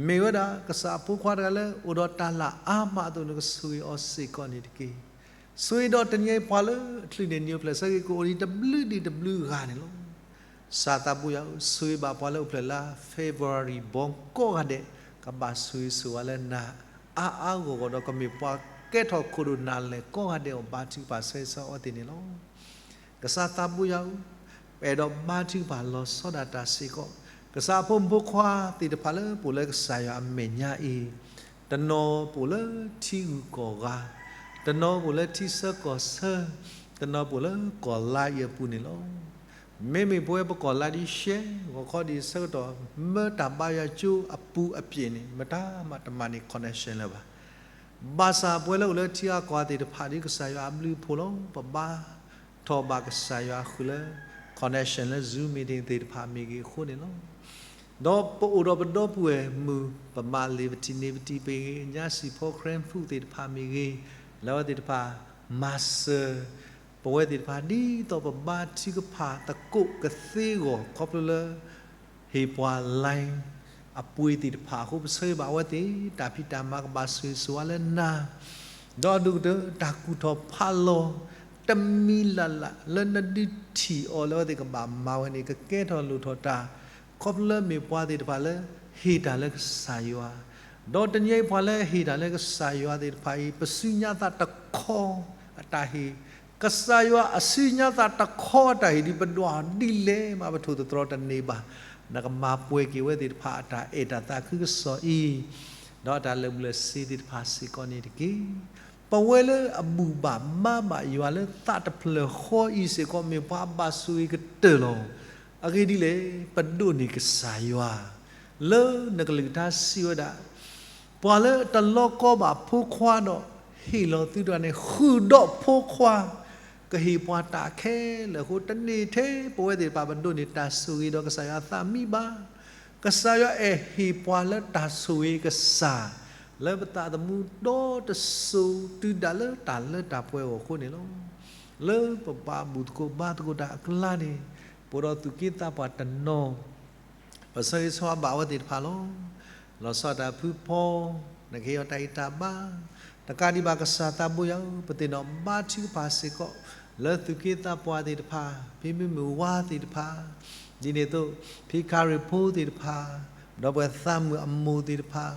မ့ၢ်ဝဲဒၣ်ကစၢ်အဖိခွါတဂၤလၢအိၣ်ဒီးတၢ်လၢအါမးအသိး နကဆိၣ်ဂ့ၤအီၤစ့ၢ်ကီးန့ၣ်တက့ၢ်. ဆိၣ်ဂ့ၤဒီးတနံၤညါအံၤပှၤလၢအချုးန့ၢ်နံၤအိၣ်ဖျဲၣ်ဆၢက့ၤ ကအိၣ်ဒံးတဘျုးဒံးတဘျုးဂၤန့ၣ်လီၤ. ကစၢ်သးဘိယွၤဧၢ, ဆိၣ်ဂ့ၤဘၣ်ပှၤလၢအိၣ်ဖျဲၣ်လါ February born ကိးဂၤဒဲး, ကဘၣ်ဆိၣ်ဂ့ၤဆိၣ်ဝါလၢနၤ အါအါဂီၢ်ဂီၢ်ဒီး ကမ့ၢ်ပှၤကဲထီၣ်ခိၣ်ဒိၣ်နၢ်လဲၢ်ကိးဂၤဒဲးအဂီၢ် ဘါထုကဖၣ်ဆၢဂ့ၤဆၢဝါအဝဲသ့ၣ်န့ၣ်လီၤ. ကစၢ်သးဘိယွၤဧၢ, ပအဲၣ်ဒိးဘါထုကဖၣ်လီၤဆီဒၣ်တၢ်စ့ၢ်ကီး, ကစၢ်အဖိမုၣ်ဖိခွါသ့ၣ်တဖၣ်လၢပအိၣ်လၢကစၢ်ယွၤအမဲာ်ညါအံၤ, တနီၤပအိၣ်လၢထံဂုၤကီၢ်ဂၤ, တနီၤပအိၣ်လၢထံဆၢကီၢ်ဆၢ, တနီၤပအိၣ်လၢကီၢ်လါအံၤအပူၤန့ၣ်လီၤ. မ့မ့ၢ်ပဝဲပကီၢ်လါဒ်ရှဲ, ဂီၤခီဒ်အဆၢကတီၢ် မၢတၢ်ဘါယွၤကၠိအပူၤအပျဲၢ်န့ၣ် မတၤမးတမၤန့ၢ် connection လၢၤဘၣ်. ဘၣ်ဆၣ်ပဝဲလၢအိၣ်လၢထံဂၤကီၢ်ဂၤသ့ၣ်တဖၣ်ဒ်ကစၢ်ယွၤအဘျုးအဖှိၣ်လီၤ. ပဘါထီၣ်ဘၣ်ကစၢ်ယွၤဃုာ်လၢ connection လၢ Zoom meeting သ့ၣ်တဖၣ်မ့ၢ်ဂ့ၤအဃိန့ၣ်လီၤ. ဒီးပအိၣ်ဒီးပဒီပုၢ်ဝဲၢ်မုၣ် ပမၤလ့ၤပထံၣ်န့ၢ်ပထံၣ်ပဂ့ၤ, ညါစံၣ်ဖီ ခရံာ်ဖူး သ့ၣ်တဖၣ်မ့ၢ်ဂ့ၤ, လၢအဝဲသ့ၣ်တဖၣ် မၤစၢၤ ပဝဲသ့ၣ်တဖၣ်ဒ်သိးပဘါထုကဖၣ်သကိးကသ့အဂီၢ် ခီဖျိလၢ ဟ့ၣ်ပှၤ line အပှ့ၤသ့ၣ်တဖၣ်အဃိ ပဆၢဂ့ၤဘၣ်အဝဲသ့ၣ် တၢ်ဖံးတၢ်မၤကဘၣ်ဆိၣ်ဂ့ၤဆိၣ်ဝါလၢနၤ, ဒီးအဒိၣ်ကတၢၢ်တၢ်ကူၣ်ထီၣ်ဖးလီၤ တမံၤလၢ်လၢ်လၢနဒုးထံၣ်အီၤလၢအဝဲသ့ၣ်ကဘၣ်မၤဝဲန့ၣ် ကကဲထီၣ်လိၣ်ထီၣ်တၢ် ခီဖျိလၢမ့ၢ်ပှၤသ့ၣ်တဖၣ်လၢဟ့ၣ်တၢ်လၢကစၢ်ယွၤ, ဒီးတနံၤအံၤပှၤလၢဟ့ၣ်တၢ်လၢကစၢ်ယွၤသ့ၣ်တဖၣ်အံၤ ပစုညါသးတခီအတၢ်ဟ့ၣ်, ကစၢ်ယွၤအစုညါသးတခီအတၢ်ဟ့ၣ် ဒ်ပဒွးဒ်လဲၣ်မး ပထိၣ်သတြီၤတန့ၢ်ဘၣ်, နကမၤပှဲၤက့ၤဝဲသ့ၣ်တဖၣ်အတၢ်အဲၣ်တၢ်သးခုကစီၣ်အံၤ, ဒီးအတၢ်လၢာ်ဘူၣ်လၢာ်စ့ၤသ့ၣ်တဖၣ်စ့ၢ်ကီးန့ၣ်တက့ၢ်. ပဝဲလၢအဘူၣ်ဘၣ်ဘါဘၣ်ယွၤလၢသးတဖျၢၣ်ဃီအံၤစ့ၢ်ကီး မ့ၢ်ပှၤအဘၣ်ဆိၣ်ဂ့ၤကတၢၢ်လီၤ. အဂ့ၢ်ဒ်လဲၣ်, ပဒိးန့ၢ်ကစၢ်ယွၤ လၢနကလုၢ်ကထါစံးဝဲဒၣ်, ပှၤလၢတလီကီဘၣ်ဖိခွါဒီး ဟ့ၣ်လီၤသုတဂၤန့ၣ် ဃုာ်ဒီးဖိခွါ ကဟ့ၣ်ပှၤတၢ်ခဲလၢာ်အဃိ တန့ၢ်ထဲပဝဲသ့ၣ်တဖၣ် ပဒိးန့ၢ်တၢ်ဆိၣ်ဂ့ၤဒီးကစၢ်ယွၤအသးမံဘၣ်. ကစၢ်ယွၤအဲၣ်ဟ့ၣ်ပှၤလၢတၢ်ဆိၣ်ဂ့ၤကစၢ် လၢပသးသမူဒီတစိၤတုၤဒၣ်လၢတၢ်လၢတၢ်ပှဲၤအဂီၢ်အဃိန့ၣ်လီၤ. လၢပဘၣ်ဘူၣ်သကိးဘါသကိးတၢ်အကျါန့ၣ် ပအိၣ်ဒီးသူၣ်က့သးပှၢ်တနီၤ ပဆၢဂ့ၤဆၢဝါဘၣ်အဝဲသ့ၣ်တဖၣ်လီၤ. လီၤဆီဒၣ်တၢ်ဖုဖီ နကဟ့ၣ်အီၤတၢ်ဂံၢ်တၢ်ဘါ, တကးဒံးဘၣ်ကစၢ်သးဘိယွၤဧၢ, ပသ့ၣ်နီၣ်ဘါထုကဖၣ်စ့ၢ်ကီး လၢသူၣ်က့သးပှၢ်သ့ၣ်တဖၣ်, ဖံမုၢ်မုၢ်ဝါသ့ၣ်တဖၣ်, ဒ်န့ၣ်အသိး ဖံခါရ့ၣ်ဖိသ့ၣ်တဖၣ်, ဒီးပှၤသးမုၣ်အမိၢ်သ့ၣ်တဖၣ်,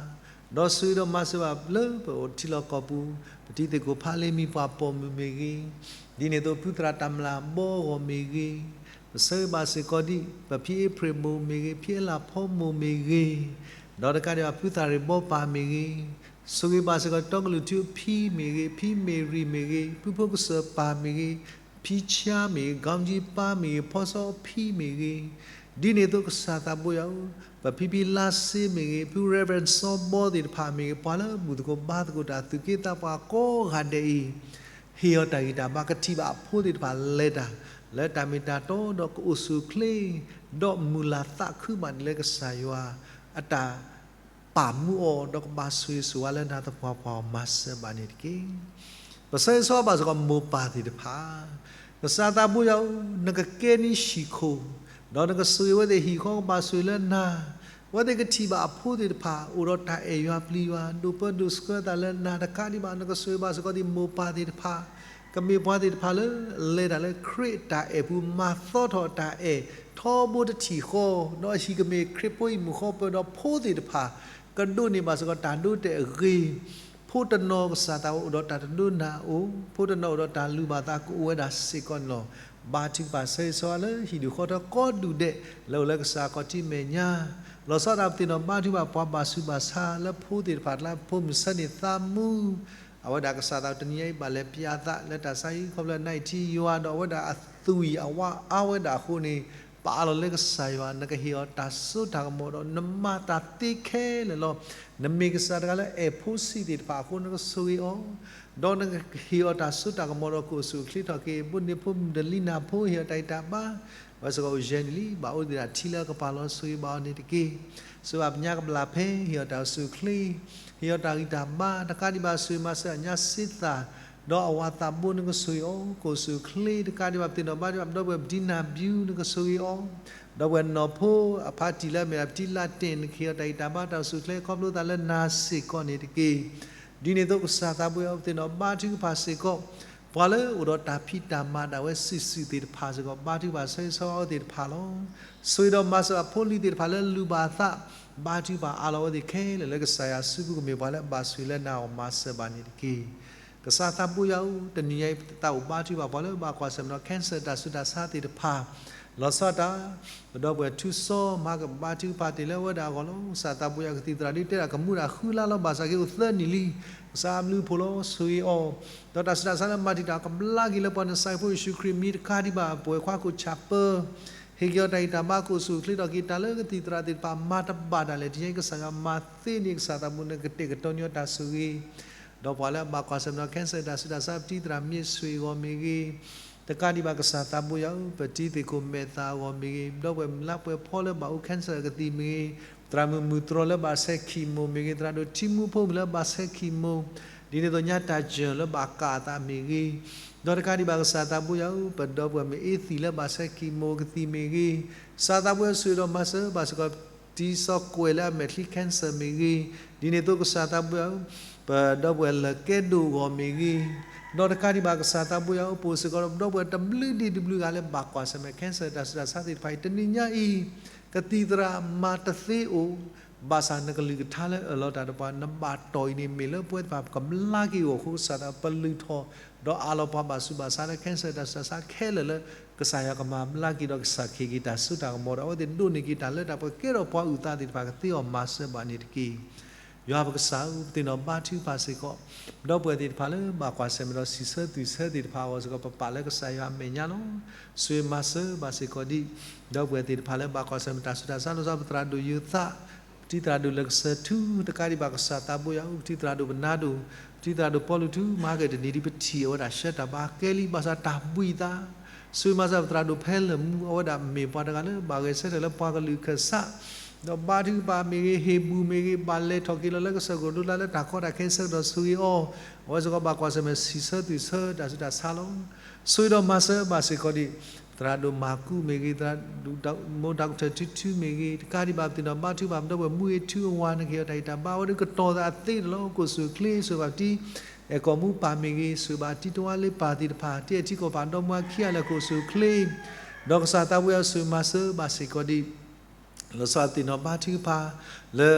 ဒီးဆိၣ်ဂ့ၤဒီးမၤစၢၤဘၣ်လၢပအိၣ်ထံလီၢ်ကီၢ်ပူၤ ပတံၤသကိးဖးလ့မံၤပှၤပိာ်မုၣ်မ့ၢ်ဂ့ၤ, ဒ်န့ၣ်အသိး ဖုသရၣ်တၢ်မျၢ်ဘီအဂီၢ်မ့ၢ်ဂ့ၤ, ပဆၢဂ့ၤဘၣ်စ့ၢ်ကီးဒ် ပဖံအ့ဖြ့ၣ်မိၢ်မ့ၢ်ဂ့ၤ, ဖံအ့လးဖီမိၢ်မ့ၢ်ဂ့ၤ, ဒီးတကးဒံးဘၣ် ဖုသရ့ၣ်ဘီပၢ်မ့ၢ်ဂ့ၤ, ဆိၣ်ဂ့ၤဘၣ်စ့ၢ်ကီး တီကလုာ်ထူအဖံမ့ၢ်ဂ့ၤ, ဖံမ့ၢ်ရံၣ်မ့ၢ်ဂ့ၤ, ဖုဖိကစၢၢ်ပၢ်မ့ၢ်ဂ့ၤ, ဖံဆါမ့ၢ်ဂ့ၤ, ကီမကၠံပၢ်မ့ၢ်ဂ့ၤ, ဖီစီအဖံမ့ၢ်ဂ့ၤ, ဒ်န့ၣ်အသိးကစၢ်သးဘိယွၤဧၢ, ပဖံဖံလါစ့မ့ၢ်ဂ့ၤ, ဖု Reverend စီဘီသ့ၣ်တဖၣ်မ့ၢ်ဂ့ၤ, ပှၤလၢဘူၣ်သကိးဘါသကိးတၢ်သူၣ်က့သးပှၢ်ကိးဂၤဒဲးအံၤ ဟ့ၣ်အီၤတၢ်ဂံၢ်တၢ်ဘါ ကထံၣ်ဘၣ်အဖိသ့ၣ်တဖၣ်လဲၤတၢ် လၢတၢ်မ့ၢ်တၢ်တီဒီးကအိၣ်ဆူၣ်အိၣ်ချ့ ဒီးမုၢ်လၢ်သးခုမးဒ်လၢကစၢ်ယွၤအတၢ်ပာ်မူအီၤ ဒီးကဘၣ်ဆိၣ်ဂ့ၤဆိၣ်ဝါလၢနၤသပှၢ်ပှၢ်အီၤမၤစၢၤဘၣ်န့ၣ်တက့ၢ်. ပဆၢဂ့ၤဆၢဝါဘၣ်စ့ၢ်ကီးမိၢ်ပၢ်သ့ၣ်တဖၣ်, ကစၢ်သးဘိယွၤဧၢ, နကကဲန့ၢ်ဟံၣ်ခိၣ်, ဒီးနကဆိၣ်ဂ့ၤအဝဲသ့ၣ်ဟံၣ်ဃီကဘၣ်ဆိၣ်ဂ့ၤလၢနၤ, အဝဲသ့ၣ်ကထံၣ်ဘၣ်အဖိသ့ၣ်တဖၣ် အိၣ်ဒီးတၢ်အဲၣ်ယွၤပျံၤယွၤ ဒိၣ်ပၢဒိၣ်ဆှၢသးလၢနၤတကးဒံးဘၣ် နကဆိၣ်ဂ့ၤဘၣ်စ့ၢ်ကီးဒ်မိၢ်ပၢ်သ့ၣ်တဖၣ်, ကမ့ၢ်ပှၤသ့ၣ်တဖၣ်လၢ လဲၤတၢ်လၢခရံာ်အတၢ်အဲၣ်ပူၤ မၤသီထီၣ်တၢ်အဲၣ်ထီဘိတထံၣ်ဃီ, ဒီးအဟံၣ်ကမ့ၢ်ခရံာ်ဖိဟံၣ်မုၣ်ဃီပၢၤဒီးဖိသ့ၣ်တဖၣ် ကဒိးန့ၢ်ဘၣ်စ့ၢ်ကီးတၢ်ဒိတဲာ်အဂ့ၤ, ဖိတနီၤကစၢ်သးဘိအိၣ်ဒီးတၢ်တဒိနၢ်အိၣ်, ဖိတနီၤအိၣ်ဒီးတၢ်လုၢ်ဘၣ်သးကအိၣ်ဝဲဒၣ်စ့ၢ်ကီးန့ၣ်လီၤ. ဘါထုကဖၣ်ဆၢဂ့ၤဆၢဝါလၢဟံၣ်ဒူၣ်ဃီထၢကီၢ်ဒူၣ်ဒဲး လၢအိၣ်လၢကစၢ်ခီၣ်ထံးမဲာ်ညါ, လီၤဆီဒၣ်ပသ့ၣ်နီၣ်ဘါထုကဖၣ်ပှၤဘၣ်ဆူးဘၣ်ဆါလၢဖိသ့ၣ်တဖၣ်အကျါ ဖိမုၣ်ဆၢန့ၢ်သးမူ အဝဲဒၣ်ကစၢ်သးတနံၤညါအံၤဘၣ်လဲၤပျးသးလၢတၢ်ဆါဟံၣ်ခီဖျိနံၣ်ထံယွၤဒီးအဝဲဒၣ်အသွံၣ်အဝါအါဝဲဒၣ်အဃိန့ၣ်, ပအၢၣ်လီၤလၢကစၢ်ယွၤ နကဟ့ၣ်အီၤတၢ်စိတၢ်ကမီၤဒီး နမၤတၢ်သ့ခဲလၢာ်လီၤ. နမ့ၢ်ကစၢ်တဂၤလၢအဲၣ်ဖိဆံးသ့ၣ်တဖၣ်အဃိ နကဆိၣ်ဂ့ၤအီၤ, ဒီးနကဟ့ၣ်အီၤတၢ်စိတၢ်ကမီၤဒီးကအိၣ်ဆူၣ်အိၣ်ချ့ထီၣ်က့ၤ ဘိးန့ၢ်ဖိမုၣ်တလံၤနၢ်ဖိ ဟ့ၣ်အီၤတၢ်ဂံၢ်တၢ်ဘါ ဝဲစ့ၢ်ကီးအိၣ်ယဲၢ်နံၣ်လံ ဘၣ်အိၣ်သ့ၣ်ဒၣ်ထံလၢအကပာ်လီၤ ဆိၣ်ဂ့ၤဘၣ်အီၤန့ၣ်တက့ၢ်. စၢၤဘၣ်ပညါကဘျၣ်ဖဲ ဟ့ၣ်အီၤတၢ်အိၣ်ဆူၣ်အိၣ်ချ့, ဟ့ၣ်အီၤတၢ်ဂံၢ်တၢ်ဘါ တကးဒံးဘၣ် ဆိၣ်ဂ့ၤမၤစၢၤညါစ့သၣ်, ဒီးအဝၤသးဘိ နကဆိၣ်ဂ့ၤအီၤ ကအိၣ်ဆူၣ်အိၣ်ချ့ တကးဒံးဘၣ် ပသ့ၣ်နီၣ်ဘါထုကဖၣ် ဒီပုၢ်ဝဲၢ်ပဒံနၢ်ဘျုး နကဆိၣ်ဂ့ၤအီၤ, ဒီပုၢ်ဝဲၢ်နီၢ်ဖိအဖါတံၢ်လၢအမ့ၢ်ဒၣ်ပတံလၢတ့ၢ် နကဟ့ၣ်အီၤတၢ်ဂံၢ်တၢ်ဘါတၢ်အိၣ်ဆူၣ်အိၣ်ချ့ ခီဖျိသးလၢနၤစ့ၢ်ကီးန့ၣ်တက့ၢ်. ဒ်န့ၣ်အသိးကစၢ်သးဘိယွၤ ပသ့ၣ်နီၣ်ဘါထုကဖၣ်စ့ၢ်ကီး ပှၤလၢအိၣ်ဒီးတၢ်ဖံးတၢ်မၤဒၣ်ဝဲစုာ်စုာ်သ့ၣ်တဖၣ်စ့ၢ်ကီး ဘါထုကဖၣ်ဆၢဂ့ၤဆၢဝါအဝဲသ့ၣ်တဖၣ်လီၤ. ဆိၣ်ဂ့ၤဒီးမၤစၢၤအဖိလံၤသ့ၣ်တဖၣ်လၢလုၢ်ဘၣ်အသး, ဘါထုကဖၣ်အၢၣ်လီၤအဝဲသ့ၣ်ခဲလၢာ်လၢကစၢ်ယွၤစုပူၤ ကမ့ၢ်ပှၤလၢအဘၣ်ဆိၣ်ဂ့ၤလၢနၤအီၤမၤစၢၤဘၣ်န့ၣ်တက့ၢ်. ကစၢ်သးဘိယွၤဧၢ, တနံၤညါအံၤ ပသးအိၣ်ဘါထုကဖၣ်ပှၤလၢဘၣ်ကွၢ်ဆၢၣ်မဲာ်ဒီး cancer တၢ်ဆူးတၢ်ဆါသ့ၣ်တဖၣ်, လီၤဆီဒၣ်တၢ် ပဒီပုၢ်ဝဲၢ်ထူစီ မၤကဘါထုကဖၣ်တ့ၢ်လၢအဝဲဒၣ်အဂီၢ်လီၤ. ကစၢ်သးဘိယွၤ ကသံၣ်သရၣ်ဒုးတဲဒၣ်ကမူဒၣ်ဃုလါလီၤ ဘၣ်ဆၣ်က့အိၣ်သၢနံၣ်လံ, ကစၢ်အဘျုးအဖှိၣ်လီၤ ဆိၣ်ဂ့ၤအီၤ, ဒီးတၢ်ဆူးတၢ်ဆါလၢမၤတံာ်တာ်ကဘျါက့ၤလၢပှၤ နစၢ်ဖိယ့ၣ်ၡူးခရံာ်မံၤတကးဒံးဘၣ် ပဝဲခွါခိၣ်ဆၣ်ပၢ ဟ့ၣ်က့ၤအီၤတၢ်ဂံၢ်တၢ်ဘါ ကအိၣ်ဆူၣ်အိၣ်ချ့ထီၣ်က့ၤ တၢ်လၢကသံၣ်သရၣ်သ့ၣ်တဖၣ်မၤတဘၣ်ဒၣ်လဲာ် တနံၤညါအံၤ ကစၢ်ယွၤမၤသ့န့ၢ် ကစၢ်သးဘိ နကတဲာ်ကတီၤန့ၢ်အီၤတၢ်ဆိၣ်ဂ့ၤ, ဒီးပှၤလၢအဘၣ်ကွၢ်ဆၢၣ်မဲာ်ဒီး cancer တၢ်ဆူးတၢ်ဆါ ပတံၤသရၣ်မ့ၢ်ဆွ့ၣ်အဂီၢ်မ့ၢ်ဂ့ၤ, တကးဒံးဘၣ်ကစၢ်သးဘိယွၤဧၢ, ပတံၤသ့ၣ်ခိၣ်မဲာ်သၣ်အဂီၢ်မ့ၢ်ဂ့ၤ, ဒီပုၢ်ဝဲၢ်မုၢ်လါပှဲၤဖီလၢဘၣ်အိၣ် cancer ကသံၣ်မ့ၢ်ဂ့ၤ, သရၣ်မုၣ်မုၢ်တြီၤလၢဘၣ်ဆဲး chemo မ့ၢ်ဂ့ၤ, သရၣ်ဒိၣ်ထံမူဖိမုၣ်လၢဘၣ်ဆဲး chemo, ဒ်န့ၣ်အသိးညါတၢ်စၢၢ်လၢဘၣ်ကၣ်အသးမ့ၢ်ဂ့ၤ, ဒီးတကးဒံးဘၣ်ကစၢ်သးဘိယွၤဧၢ, ပဒီပုၢ်ဝဲၢ်မ့ၢ်အ့သံၣ်လၢဘၣ်ဆဲး chemo ကသံၣ်မ့ၢ်ဂ့ၤ, ကစၢ်သးဘိယွၤဆိၣ်ဂ့ၤဒီးမၤစၢၤဘၣ်စ့ၢ်ကီး တံၤစီၤကွဲးလၢအမဲာ်ချံ cancer မ့ၢ်ဂ့ၤ, ဒ်န့ၣ်အသိးကစၢ်သးဘိယွၤဧၢ, ပဒီပုၢ်ဝဲၢ်လၢကဲဒိၣ်အဂီၢ်မ့ၢ်ဂ့ၤ, ဒီးတကးဒံးဘၣ်ကစၢ်သးဘိယွၤဧၢ, ပအိၣ်စ့ၢ်ကီးဒီးပဒီပုၢ်ဝဲၢ်တဘျုးဒံးတဘျုးဂၤလၢဘၣ်ကွၢ်ဆၢၣ်မဲာ် cancer တၢ်ဆူးတၢ်ဆါသ့ၣ်တဖၣ်အံၤ တနံၤညါအံၤ ကသံၣ်သရၣ်မၤတသ့အိၣ်, ဘၣ်ဆၣ်နကလုၢ်ကထါလၢအၢၣ်လီၤတၢ်ဒီးပှၤ နဘၣ်တီၢ်အံၤန့ၣ် မ့ၢ်လၢပဝဲသ့ၣ်တဖၣ်ကဘျါက့ၤအဂီၢ်အဃိ ကစၢ်သးပလုၢ်ထီၣ် ဒီးအၢၣ်လီၤပှၤဘၣ်ဆူးဘၣ်ဆါလၢ cancer တၢ်ဆူးတၢ်ဆါခဲလၢာ်လၢ ကစၢ်ယွၤကမၤဘျါက့ၤဒီးကစၢ်ခ့ၣ်က့ၤတၢ်စိတၢ်ကမီၤဒီး အဝဲသ့ၣ်ဒိးန့ၢ်က့ၤတၢ်လၢတၢ်ပှဲၤကဲထီၣ်ပှၤအုၣ်သးသ့ၣ်တဖၣ်ကသ့အီၤမၤစၢၤဘၣ်န့ၣ်တက့ၢ်. ယွၤပကစၢ်ဧၢ, ပသ့ၣ်နီၣ်ဘါထုကဖၣ်စ့ၢ်ကီး ဒီပုၢ်ဝဲၢ်သ့ၣ်တဖၣ်လၢဘၣ်ကွၢ်ဆၢၣ်မဲာ်ဒီးစံးဆၢသွံၣ်ဆၢသ့ၣ်တဖၣ်အဂီၢ်စ့ၢ်ကီး ပပာ်လၢကစၢ်ယွၤအမဲာ်ညါလီၤ. ဆိၣ်ဂ့ၤမၤစၢၤဘၣ်စ့ၢ်ကီးဒံး ဒီပုၢ်ဝဲၢ်သ့ၣ်တဖၣ်လၢဘၣ်ကွၢ်ဆၢၣ်မဲာ်တၢ်ဆူးတၢ်ဆါ လီၤဆီပသရၣ်ဒိၣ်ယိၤသး, ပတံၤသရၣ်ဒိၣ်လၢကစၢၢ်ထူ တကးဒံးဘၣ်ကစၢ်သးဘိယွၤဧၢ, ပတံၤသရၣ်ဒိၣ်ပနါဒိၣ်, ပတံၤသရၣ်ဒိၣ်ပီလူးထူ မၤက့ၤတနံၤဒံး ပထံၣ်အဝဲဒၣ်ဆှၢတၢ်ဘါကဲလံ ဘၣ်ဆၣ်တၢ်ဘှံးသး ဆိၣ်ဂ့ၤမၤစၢၤပသရၣ်ဒိၣ်ဖဲလၢာ်မူ အဝဲဒၣ်မ့ၢ်ပှၤတဂၤလၢဘၣ်ဂဲၤဆၢထၢၣ်လၢပှၤကလုာ်ခၢၣ်စး, ဒီးဘါထုကဖၣ်မ့ၢ်ဂ့ၤ ဟ့ၣ်ဘူၣ်မ့ၢ်ဂ့ၤ ဘၣ်လဲၤထီၣ်က့ၤလီၤလၢကစၢၢ်ခိၣ်ဒိၣ်လၢ်လၢတၢ်ကီတၢ်ခဲဆၢကတီၢ် ဆိၣ်ဂ့ၤအီၤ, အဝဲစ့ၢ်ကီးဘၣ်ကွၢ်ဆၢၣ်မဲာ်စံးဆၢသွံၣ်ဆၢတၢ်ဆူးတၢ်ဆါလီၤ. ဆိၣ်ဂ့ၤဒီးမၤစၢၤဘၣ်စ့ၢ်ကီးဒံး သရၣ်ဒိၣ်မၤကူမ့ၢ်ဂ့ၤ သရၣ်ဒိၣ်မိၢ် doctor ထူထူမ့ၢ်ဂ့ၤ တကးဒံးဘၣ်ပသ့ၣ်နီၣ်ဘါထုကဖၣ်ပဒီပုၢ်ဝဲၢ်မူဂ့ၤထူအဝၤ နကဟ့ၣ်အီၤတၢ်ဂံၢ်တၢ်ဘါ အဝဲဒၣ်ကတီၤသးအသ့လီၤ ကိၣ်စူၣ်ချ့ ဆိၣ်ဂ့ၤဘၣ်ပတံၤ အဲၣ်ကီၢ်မူပၢ်မ့ၢ်ဂ့ၤ ဆိၣ်ဂ့ၤဘၣ်တံၤတဝါလ့ပၢ်သ့ၣ်တဖၣ် တအဲၣ်ထံကီၢ်ပၢ်ဒီမါခံဂၤလၢာ် ကိၣ်စူၣ်ချ့ ဒီးကစၢ်သးဘိယွၤ ဆိၣ်ဂ့ၤမၤစၢၤဘၣ်စ့ၢ်ကီးဒံး လီၤဆီသ့ၣ်နီၣ်ဘါထုကဖၣ် လၢ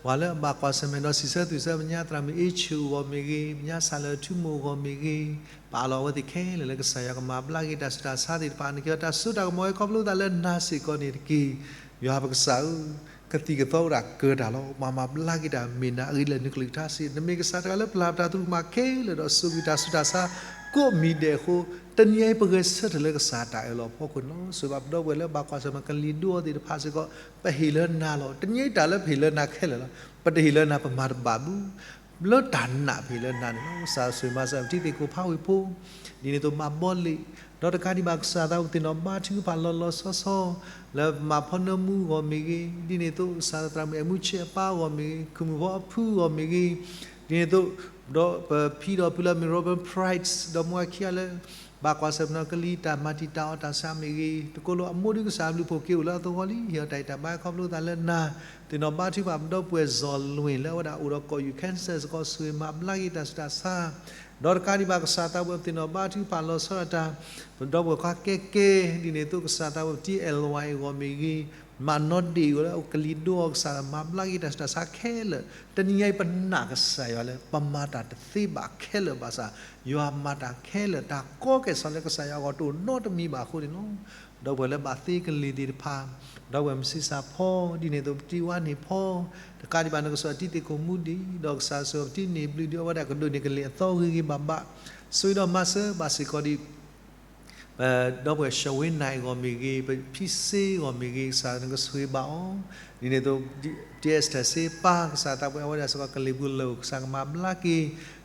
ပှၤလၢအဘၣ်ကွၢ်ဆၢၣ်မဲာ်ဒီးစံးဆၢသွံၣ်ဆၢ ပညါသရၣ်မုၣ်အ့ဆူၣ်အဂီၢ်မ့ၢ်ဂ့ၤ ပညါစၢ်လၢထူမိၢ်အဂီၢ်မ့ၢ်ဂ့ၤ ပာ်လီၤအဝဲသ့ၣ်ခဲလၢာ်လၢကစၢ်ယွၤကမၤဘျါက့ၤတၢ်ဆူးတၢ်ဆါသ့ၣ်တဖၣ် နကဟ့ၣ်တၢ်စိတၢ်ကမီၤဝဲခီဖျိသးလၢနၤစ့ၢ်ကီးန့ၣ်တက့ၢ်. ယွၤပကစၢ်ဧၢ, ကသံၣ်ကသီဝဲဒၣ်ကၢၤတၢ်လီၤ. ပှၤမၤဘျါက့ၤတၢ်မ့ၢ်နၤအဂ့ၢ်လၢနကလုၢ်ကထါစ့ၢ်, နမ့ၢ်ကစၢ်တဂၤလၢပျၢ်တၢ်သရူးကမၣ်ခဲလၢာ်ဒီး စိာ်ကွံာ်တၢ်ဆူးတၢ်ဆါကိးမံၤဒဲးအဃိ, တနံၤအံၤပဂဲၤဆၢထၢၣ်လၢကစၢ်တၢ်အၢၣ်လီၤဖီခိၣ်န့ၣ်လီၤ. ဆိၣ်ဂ့ၤဘၣ်ပဒီပုၢ်ဝဲၢ်လၢဘၣ်ကွၢ်ဆၢၣ်မဲာ်ကလံၤဒိအီၤသ့ၣ်တဖၣ်စ့ၢ်ကီး ပဟ့ၣ်လၢနၤလီၤ. တနံၤအံၤတၢ်လၢပဟ့ၣ်လၢနၤခဲလၢာ်လီၤ. ပတဟ့ၣ်လၢနၤပမၤတဘၣ်ဘၣ် လၢတၢ်နာ်ပဟ့ၣ်လၢနၤန့ၣ်လီၤ. ကစၢ်ဆိၣ်ဂ့ၤမၤစၢၤပထံသ့ၣ်ကိၣ်ဖးဝ့ၢ်ဖိ, ဒ်န့ၣ်အသိးမၤဘီလ့ၣ်, ဒီးတကးဒံးဘၣ်ကစၢ်သးဘိပသ့ၣ်နီၣ်ဘါထုကဖၣ်လီၤလီၤဆီဆီ လၢပမၤဖီနၢမူအဂီၢ်မ့ၢ်ဂ့ၤ, ဒ်န့ၣ်အသိးကစၢ်သရၣ်မုၣ်အဲၣ်မူဆဲးအပၢ်အဂီၢ်မ့ၢ်ဂ့ၤ, ခုၣ်မုၣ်ဖီအဖုအဂီၢ်မ့ၢ်ဂ့ၤ, ဒ်န့ၣ်အသိး ဒီးပဖံဒီးဖုလၢမ့ၢ် Robert Price ဒီးမူအခံဂၤလၢ ဘၣ်ကွၢ်ဆၢၣ်မဲာ်နီၣ်ကလံၤတၢ်မၤတံာ်တာ်အီၣ်တၢ်ဆါမ့ၢ်ဂ့ၤ, တကိးလိာ်အမိၢ်ဒုးကစၢ်အဘျုးအဖှိၣ်က့ၤအိၣ်လၢအသဝီလံ ဟ့ၣ်အီၤတၢ်ဂံၢ်တၢ်ဘါခီဖျိသးလၢနၤ, သ့ၣ်နီၣ်ဘါထုကဖၣ်ပဒီပုၢ်ဝဲၢ်စီၤလွံၢ်လၢအဝဲဒၣ်အိၣ်ဒီးကီၢ်ယူၢ် Kansas စ့ၢ်ကီး ဆိၣ်ဂ့ၤမၤဘျါက့ၤတၢ်ဆူးတၢ်ဆါ ဒီးတကးဒံးဘၣ်ကစၢ်သးဘိပသ့ၣ်နီၣ်ဘါထုကဖၣ်လီၤဆီဒၣ်တၢ် ပဒီပုၢ်ဝဲၢ်ခွါကဲကဲ, ဒ်န့ၣ်အသိးကစၢ်သးဘိပတံၤအဲၣ်လွဲၣ်အဂီၢ်မ့ၢ်ဂ့ၤ, မၤနီၣ်ဒ့ၣ်အဂီၢ်လၢအကလံၤဒိအီၤ ကစၢ်မၤဘျါက့ၤတၢ်ဆူးတၢ်ဆါခဲလၢာ်, တနံၤအံၤပနာ်ကစၢ်ယွၤလၢ ပမၤတၢ်တသ့ဘၣ်ခဲလၢာ်ဘၣ်ဆၣ်, ယွၤမၤတၢ်ခဲလၢာ် တၢ်ကီကဲၣ်ဆိးလၢကစၢ်ယွၤအဂီၢ်တအိၣ်နီတမံၤဘၣ်အဃိန့ၣ်လီၤ. ဒီပုၢ်ဝဲၢ်လၢဘၣ်သ့ကလံၤသ့ၣ်တဖၣ်, ဒီပုၢ်ဝဲၢ်မုၢ်ဆံးစၢ်ဖီ, ဒ်န့ၣ်အသိးပတံၤဝါန့ၢ်ဖီ, တကးဒံးဘၣ်နကစၢ်တံၤသ့ၣ်ခိၣ်မူဒံး, ဒီးကစၢ်ဆိၣ်ဂ့ၤပတံၤန့ၢ်ဘျုးဒံး အဝဲဒၣ်ကဒိးန့ၢ်ကလံၤအသီဂ့ၤဂ့ၤဘၣ်ဘၣ်, ဆိၣ်ဂ့ၤဒီးမၤစၢၤဘၣ်စ့ၢ်ကီးဒံး ပဒီပုၢ်ဝဲၢ် ရှဝ့နၢ် အဂီၢ်မ့ၢ်ဂ့ၤ, ပဖံစ့အဂီၢ်မ့ၢ်ဂ့ၤ, ကစၢ်နကဆိၣ်ဂ့ၤဘၣ်အီၤ, ဒ်န့ၣ်အသိး တံၤအဲၣ်စထၢၣ်စ့ပၢ် ကစၢ်သးဘိအဝဲဒၣ်စ့ၢ်ကီးကလံၤပူၤလၢာ် ကစၢ်ကမၤဘျါက့ၤ,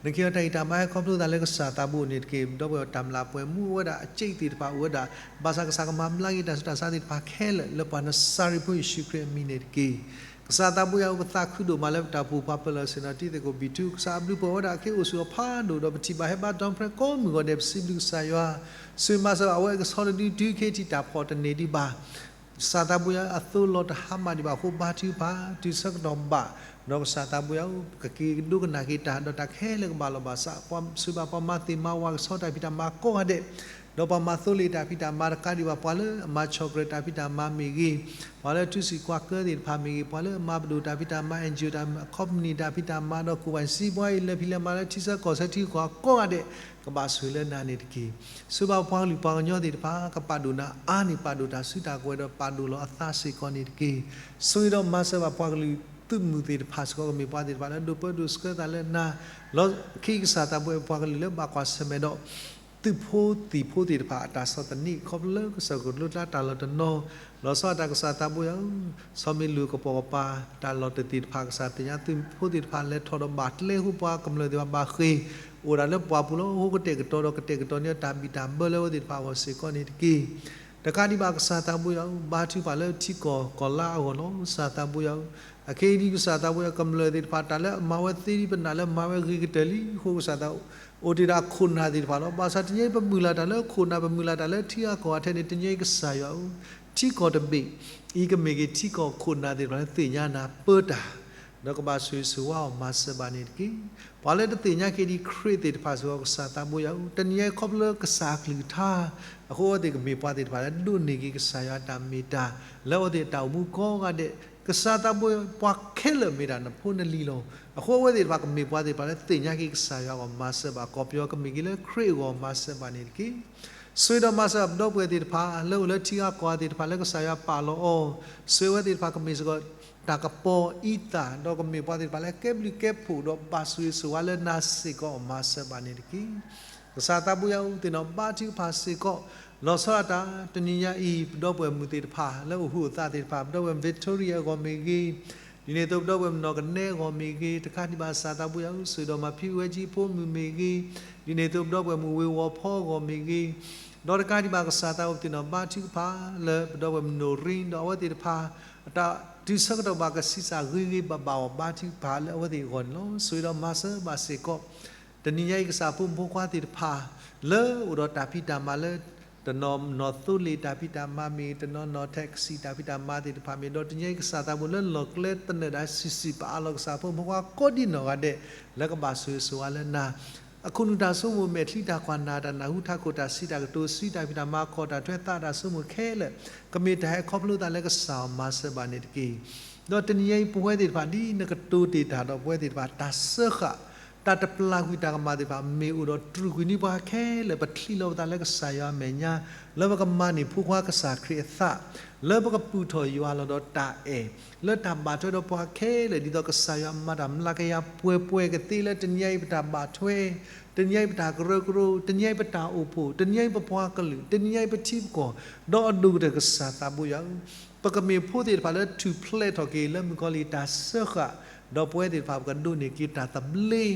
နကဟ့ၣ်အီၤတၢ်ဂံၢ်တၢ်ဘါဟဲခီဖျိသးလၢကစၢ်သးဘိန့ၣ်တက့ၢ်. ဒီပုၢ်ဝဲၢ်တၢ်မျၢ်ပှဲၤမူအဝဲဒၣ်အစ့ၣ်သ့ၣ်တဖၣ်အိၣ်ဝဲဒၣ်, ဘၣ်ဆၣ်ကစၢ်ကမၤဘျါက့ၤတၢ်ဆူးတၢ်ဆါသ့ၣ်တဖၣ်ခဲလၢာ်လၢပှၤနစၤရ့းဖိယ့ၣ်ၡူးခရံာ်အမံၤန့ၣ်တက့ၢ်. ကစၢ်သးဘိယွၤဧၢ, ပသးခုဒိၣ်မးလၢပတၢ်ပူၤပှၤပၢၢ်လီၤဆ့ၣ်နီၤတံၤသကိးဘံၣ်ထူ, ကစၢ်အဘျုးအဖှိၣ်ဝဲဒၣ်အခ့အိၣ်ဆူၣ်အိၣ်ဖးဒိၣ်ဒီး ပထံၣ်ဘၣ်ဟဲဘါတီဖဲကိးမုၢ်ဂီၤဒဲး ပစံးဘျုးကစၢ်ယွၤ, ဆိၣ်ဂ့ၤမၤစၢၤအဝဲအကဆီတဒုတုၤခဲအံၤထံၣ်တၢ်ဖှီၣ်တန့ၢ်ဒံးဘၣ်. ကစၢ်သးဘိယွၤဧၢ, အသိးလီၤတဟါမၢ်ဒံးဘၣ်အဃိ ဘါထုကဖၣ်တုၤဆၢကတီၢ်ဘၣ်, ဒီးကစၢ်သးဘိယွၤဧၢ, ကက့ၤကဒိကနၣ်က့ၤတၢ်ဒီးတၢ်ခဲလၢာ်ကဘၣ်လီၤဘၣ်စး, ဆိၣ်ဂ့ၤဘၣ်ပှၤမၤသ့ၣ်မၤဝၤကဆီတၢ်ဖံးတၢ်မၤကိးဂၤဒဲး ဒီးပှၤမၤသိလ့ၣ်တၢ်ဖံးတၢ်မၤတကးဒံးဘၣ် ပှၤလၢအမၤဆီၣ်ကြၢးတၢ်ဖံးတၢ်မၤမ့ၢ်ဂ့ၤ, ပှၤလၢထူစံာ်ကွၢ်ကၢသ့ၣ်တဖၣ်မ့ၢ်ဂ့ၤ, ပှၤလၢအမၤပဒိၣ်တၢ်ဖံးတၢ်မၤ NGO တၢ် company တၢ်ဖံးတၢ်မၤ ဒီးကိးဝဲစံးပှၤအံၤ လဲၤဖံးလဲၤမၤလၢထံဆၢကီၢ်ဆၢထံကီၢ်ကိးဂၤဒဲး, ကဘၣ်ဆိၣ်ဂ့ၤလၢနၤန့ၣ်တက့ၢ်. ဆိၣ်ဂ့ၤဘၣ်ပှၤကလုာ်ပှၤကညီသ့ၣ်တဖၣ် ကပာ်ဒိၣ်နၤအါန့ၢ်ပာ်ဒိၣ်တၢ်စုတၢ်ကဝဲၤဒီးပာ်ဒိၣ်လီၤအသးစ့ၢ်ကီးန့ၣ်တက့ၢ်. ဆိၣ်ဂ့ၤဒီးမၤစၢၤဘၣ်ပှၤကလုာ်သုးမုၢ်သ့ၣ်တဖၣ်စ့ၢ်ကီး ကမ့ၢ်ပှၤသ့ၣ်တဖၣ်လၢဒိးပၢဒိးဆှၢသးလၢနၤ, လီၢ်ခံကစၢ်သးဘိယွၤဧၢ, ပှၤကလုာ်လၢဘၣ်ကွၢ်ဆၢၣ်မဲာ်ဒီး သုးဖိသံၣ်ဖိသ့ၣ်တဖၣ်အတၢ်ဆီၣ်သနံး ခီဖျိလၢကစၢၢ်ခိၣ်ကျိၤကျါတၢ်လီၢ်တနီၤ, လီၤဆီဒၣ်တၢ်ကစၢ်သးဘိယွၤဧၢ, ဆီမ့ၢ်လိာ်ကပိာ်ကပၤ တၢ်လီၢ်တသ့ၣ်တဖၣ် ကစၢ်သ့ၣ်ညါသုးဖိသ့ၣ်တဖၣ်လဲၤထီၣ်ဒီးဘၣ်ကျဲအဃိ ပှၤကမျၢၢ်သ့ၣ်တဖၣ်ဘၣ်ဃ့ၢ်, အိၣ်ဒၣ်လၢပှၢ်ပူၤလီၤ. အဃိကတဲာ်ကတီၤဒီးကတဲာ်ကတီၤန့ၢ်တၢ်ဘံၣ်တၢ်ဘၢလၢအဝဲသ့ၣ်တဖၣ်အဂီၢ်စ့ၢ်ကီးန့ၣ်တက့ၢ်. တကးဒံးဘၣ်ကစၢ်သးဘိယွၤဧၢ, ဘါထုကဖၣ်လၢထံကီၢ်ကီၢ်လါအဂီၢ်လီၤ. ကစၢ်သးဘိယွၤဧၢ, အခဲအံၤဒ်ကစၢ်သးဘိယွၤဧၢ, ကမျၢၢ်သ့ၣ်တဖၣ်တၢ်လၢအမၤဝဲသ့ဒ်ပနာ်လၢမၤဝဲဂ့ၤကတၢၢ်လံအဃိ ကစၢ်သးဘိယွၤဧၢ, အိၣ်တ့ၢ်ဒၣ်ခိၣ်နၢ်သ့ၣ်တဖၣ်လီၤ. ဘၣ်ဆၣ်တနံၤအံၤပမုၢ်လၢ်တၢ်လၢခိၣ်နၢ် ပမုၢ်လၢ်တၢ်လၢထံဂၤကီၢ်ဂၤထဲန့ၣ် တနံၤအံၤကစၢ်ယွၤဧၢ, ထံကီၢ်တဘ့ၣ်အံၤကမ့ၢ်က့ၤထံကီၢ်ခိၣ်နၢ်သ့ၣ်တဖၣ်လၢသ့ၣ်ညါနၤပၢတၢ် ဒီးကဘၣ်ဆိၣ်ဂ့ၤဆိၣ်ဝါအီၤမၤစၢၤဘၣ်န့ၣ်တက့ၢ်. ပှၤလၢတသ့ၣ်ညါက့ၤဒံးခရံာ်သ့ၣ်တဖၣ်စ့ၢ်ကီး ကစၢ်သးဘိယွၤဧၢ, တနံၤအံၤခီဖျိလၢကစၢ်အကလုၢ်ကထါအဃိ အဝဲသ့ၣ်ကမ့ၢ်ပှၤသ့ၣ်တဖၣ်လၢဒိးန့ၢ်က့ၤကစၢ်ယွၤတၢ်မ့ၢ်တၢ်လၢအဝဲသ့ၣ်အတၢ်အိၣ်မူကိးဂၤဒဲး, ကစၢ်သးဘိယွၤဧၢ, ပှၤခဲလၢာ်မ့ၢ်ဒၣ်နဖိနလံၤလီၤ. အဃိအဝဲသ့ၣ်တဖၣ်ကမ့ၢ်ပှၤသ့ၣ်တဖၣ်လၢသ့ၣ်ညါက့ၤကစၢ်ယွၤအဂီၢ် မၤစၢၤဘၣ်ကီၢ်ပယီၤ ကမ့ၢ်က့ၤလၢခရံာ်အဂီၢ်မၤစၢၤဘၣ်န့ၣ်တက့ၢ်. ဆိၣ်ဂ့ၤဒီးမၤစၢၤပဒီပုၢ်ဝဲၢ်သ့ၣ်တဖၣ် လၢအိၣ်လၢထံဂၤကီၢ်ဂၤသ့ၣ်တဖၣ်လၢကစၢ်ယွၤပာ်လီၤအီၤ, ဆိၣ်ဂ့ၤဝဲသ့ၣ်တဖၣ်ကမ့ၢ်စ့ၢ်ကီး တၢ်ကပီၤအံသၣ် ဒီးကမ့ၢ်ပှၤသ့ၣ်တဖၣ်လၢကဲဘျုးကဲဖှိၣ် ဒီးဘၣ်ဆိၣ်ဂ့ၤဆိၣ်ဝါလၢနၤစ့ၢ်ကီး မၤစၢၤဘၣ်န့ၣ်တက့ၢ်. ကစၢ်သးဘိယွၤဧၢ, ပသ့ၣ်နီၣ်ဘါထုကဖၣ်စ့ၢ်ကီး လီၤဆီဒၣ်တၢ် တနံၤညါအံၤ ပဒီပုၢ်ဝဲၢ်မုၣ်သ့ၣ်တဖၣ် လၢအိၣ်ဟုၣ်အိၣ်သးသ့ၣ်တဖၣ်, ပဒီပုၢ်ဝဲၢ် Victoria အဂီၢ်မ့ၢ်ဂ့ၤ, ဒ်န့ၣ်အသိး ပဒီပုၢ်ဝဲၢ်မုၣ်နီၢ်ကနဲအဂီၢ်မ့ၢ်ဂ့ၤ, တကးဒံးဘၣ် ကစၢ်သးဘိယွၤဧၢ, ဆိၣ်ဂ့ၤဒီးမၤဖံးဝဲကံဖိမုၣ်မ့ၢ်ဂ့ၤ, ဒ်န့ၣ်အသိး ပဒီပုၢ်ဝဲၢ်မုၣ်ဝ့ၤဝီၤဖီအဂီၢ်မ့ၢ်ဂ့ၤ, ဒီးတကးဒံးဘၣ် ကစၢ်သးဘိ ပသ့ၣ်နီၣ်ဘါထုကဖၣ်လၢ ပဒီပုၢ်ဝဲၢ်မုၣ်နိၣ်ရံ ဒီးအဝဲသ့ၣ်တဖၣ် အတၢ်တုၤဆၢကတီၢ်ဘၣ်ကဆံးစၢ်ဂ့ၤဂ့ၤဘၣ်ဘၣ်အီၤ ဘါထုကဖၣ်လၢအဝဲသ့ၣ်အဂီၢ်န့ၣ်လီၤ. ဆိၣ်ဂ့ၤဒီးမၤစၢၤဘၣ်စ့ၢ်ကီး တနံၤညါအံၤ ကစၢ်ဖိမုၣ်ဖိခွါသ့ၣ်တဖၣ် လၢအိၣ်ဒီးတၢ်ဖံးတၢ်မၤလၢ တနီၤနီၣ်သိလ့ၣ်တၢ်ဖံးတၢ်မၤမ့ၢ်ဂ့ၤ, တနီၤနီၣ် taxi တၢ်ဖံးတၢ်မၤသ့ၣ်တဖၣ်မ့ၢ်ဂ့ၤ, ဒီးတနံၤညါအံၤ ကစၢ်သးဘိ လၢလီၢ်ကျဲသနၢၣ်ဒၣ်စုာ်စုာ် ပအးလီၤကစၢ်ဖိမုၣ်ဖိခွါကိးဒံနီၢ်ဂၤဒဲး လၢကဘၣ်ဆိၣ်ဂ့ၤဆိၣ်ဝါလၢနၤ အခိၣ်နူာ်တၢ်ဆိကမိၣ် မဲာ်ချံတၢ်ကွၢ်နာ် တၢ်နၢ်ဟူထးခိၣ် တၢ်စံးတၢ်ကတိၤ စုတၢ်ဖံးတၢ်မၤ ခီၣ်တၢ်ထွဲ သးတၢ်ဆိကမိၣ်ခဲလၢာ် ကမ့ၢ်တၢ်ဟဲခီဖျိသးလၢကစၢ်အီၤ မၤစၢၤဘၣ်န့ၣ်တက့ၢ်. ဒီးတနံၤညါအံၤ ပဝဲသ့ၣ်တဖၣ် ဒ်နကတိၤတ့ၢ်တၢ်ဒီးပဝဲသ့ၣ်တဖၣ် တၢ်စၢဃာ် တၢ်တပျၢ်ကွံာ်တၢ်ကမၣ်သ့ၣ်တဖၣ် မ့ၢ်အိၣ်ဒီးတြူာ်ကွံာ်န့ၢ်ပှၤခဲလၢာ် ပချံးလီၤပသးလၢကစၢ်ယွၤအမဲာ်ညါ လၢပကမၤန့ၢ်ဖိခွါကစၢ်ခရံာ်အသး လၢပကပူၢ်ထီၣ်ယွၤလီၤဒီးတၢ်အဲၣ် လၢတၢ်ဘၣ်ထွဲဒီးပှၤခဲလၢာ် ဒ်သိးကစၢ်ယွၤမၤတၢ်မျးကယၤပှဲၤပှဲၤကသ့လၢတနံၤညါအံၤ ပတၢ်ဘၣ်ထွဲ တနံၤညါအံၤပတၢ်ကရၢကရိ တနံၤညါအံၤပတၢ်အိၣ်ဖှိၣ် တနံၤညါအံၤပပှၤကလုာ် တနံၤညါအံၤပထံပကီၢ် ဒီးအဒိၣ်ကတၢၢ်ကစၢ်သးဘိယွၤဧၢ, ပကမ့ၢ်ဖိသ့ၣ်တဖၣ်လၢထူၣ်ဖျဲးထီၣ်က့ၤ လၢမုၣ်ကီၤလံၢ်တၢ်စၢဃာ် ဒီးပဝဲသ့ၣ်တဖၣ်ပကဒိးန့ၢ်က့ၤတၢ်သဘျ့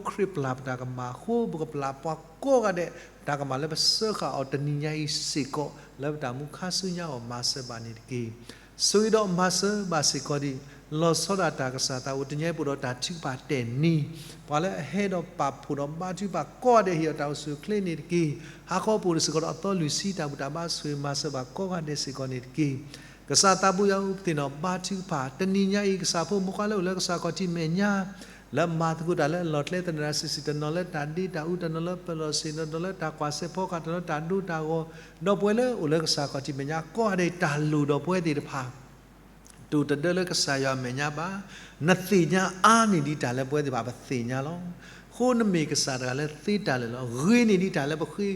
ခီဖျိခရံာ်ပျၢ်ပတၢ်ကမၣ်အဃိ ပကပျၢ်ပှၤကိးဂၤဒဲး တၢ်ကမၣ်လၢပစၢဃာ်အီၤတနံၤညါအံၤစ့ၢ်ကီး လၢပတၢ်မူခါဆူညါအဂီၢ် မၤစၢၤဘၣ်န့ၣ်တက့ၢ်. ဆိၣ်ဂ့ၤဒီးမၤစၢၤဘၣ်စ့ၢ်ကီးဒံး လီၤဆီဒၣ်တၢ် ကစၢ်သးဘိ တနံၤညါအံၤ ပအိၣ်ဒီးတၢ်ထုကဖၣ်တဲာ်နံၤ ပှၤလၢအဟဲဒီးပာ်ဖှိၣ်ဒီးဘါထုကဖၣ်ကိးဂၤဒဲး ဟ့ၣ်အီၤတၢ်အိၣ်ဆူၣ်အိၣ်ချ့န့ၣ်တက့ၢ်. ဟးဃီပအိၣ်တစ့ၢ်ကီးဒီးအသီလွံၢ်ဆံ တၢ်ဘူၣ်တၢ်ဘါ ဆိၣ်ဂ့ၤမၤစၢၤဘၣ်ကိးဂၤဒဲးစ့ၢ်ကီးန့ၣ်တက့ၢ်. ကစၢ်သးဘိယွၤဧၢ, ပသ့ၣ်နီၣ်ဘါထုကဖၣ် တနံၤညါအံၤ ကစၢ်ဖိမုၣ်ဖိခွါလၢအိၣ်လၢကစၢ်ခီၣ်ထံးမဲာ်ညါ လၢမၤသကိးတၢ်လၢအလီၢ်ကျဲသနၢၣ်ဒၣ်စုာ်စုာ် တနီၤလၢတၢ်ဒ့တၢ်အူ တနီၤလၢပလီၢ်ဆ့ၣ် တနီၤလၢတၢ်ကွၢ်စဲးဖီကဟၣ် တနီၤလၢတၢ်ဒိတၢ်ဂီၤ ဒီးပဝဲလၢအိၣ်လၢကစၢ်ခီၣ်ထံးမဲာ်ညါကိးဂၤဒဲး တၢ်လိၣ်ဒီးပဝဲသ့ၣ်တဖၣ် တအိၣ်တဒၢလၢကစၢ်ယွၤအမဲာ်ညါဘၣ်. နသ့ၣ်ညါအါန့ၢ်ဒံးတၢ်လၢပဝဲသ့ၣ်တဖၣ်ပသ့ၣ်ညါလီၤ. အဃိနမ့ၢ်ကစၢ်တဂၤလၢသ့တၢ်လၢာ်လီၤ. ဂ့ၤန့ၢ်ဒံးတၢ်လၢပဃ့,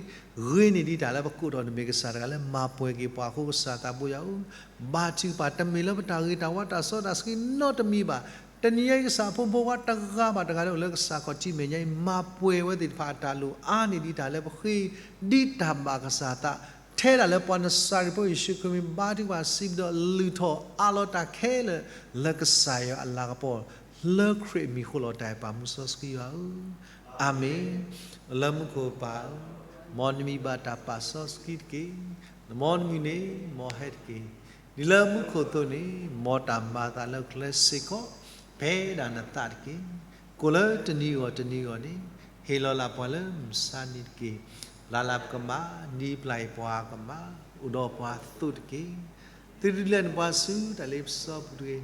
ဂ့ၤန့ၢ်ဒံးတၢ်လၢပကိးဒီး နမ့ၢ်ကစၢ်တဂၤလၢမၤပှဲၤက့ၤပှၤအဃိ ကစၢ်သးဘိယွၤဧၢ, ဘါထုကဖၣ်တမ့ၢ်လၢပတၢ်ဂ့ၤတၢ်ဝါတၢ်စီတၢ်ဆှံနီတမံၤဘၣ်. တနံၤညါအံၤ ကစၢ်ဖိမုၣ်ဖိခွါတဂၤဘၣ်တဂၤလၢအိၣ်လၢကစၢ်ခီၣ်ထံးမဲာ်ညါအံၤ မၤပှဲၤဝဲသ့ၣ်တဖၣ်အတၢ်လိၣ်အါန့ၢ်ဒံးတၢ်လၢပဃ့ ဒ်တၢ်ဘၣ်ကစၢ်သး ထဲဒၣ်လၢပှၤနစၤရ့းဖိယ့ၣ်ၡူးခရံာ်မံၤ ဘါထုကဖၣ်စံးဘျုးဒီးလုၢ်ထီၣ်အးလီၤတၢ်ခဲလၢာ် လၢကစၢ်ယွၤအလၤကပီၤ လၢခရံာ်အမံၤဃိလီၤတၢ်အဲၣ်ပာ်မူစီဆှံယွၤဧၢ, အၤမ့ၣ်. လၢမူခိၣ်ပၢ်ဧၢ, မ်နမံၤဘၣ်တၢ်ပာ်စီဆှံတက့ၢ်. မ်နမုၢ်နံၤန့ၣ် မ်ဟဲတက့ၢ်. ဒ်လၢမူခိၣ်အသိးန့ၣ် မ်တၢ်မၤအသးလၢကျဲစ့ၢ်ကီး ဖဲဒၣ်နသးတက့ၢ်. ကိၣ်လၢတနံၤအဂီၢ်တနံၤအဂီၢ်န့ၣ် ဟ့ၣ်လီၤလၢပှၤလၢမုၢ်မဆါတနံၤတက့ၢ်. ပျၢ်လၢပကမၣ်, ဒ်ပျၢ်အံၤပှၤကမၣ်, အိၣ်ဒီးပှၤအသိးတက့ၢ်. သုဒုးလဲနပှၤဆူတၢ်လ့ပစီပူၤတဂ့ၤ.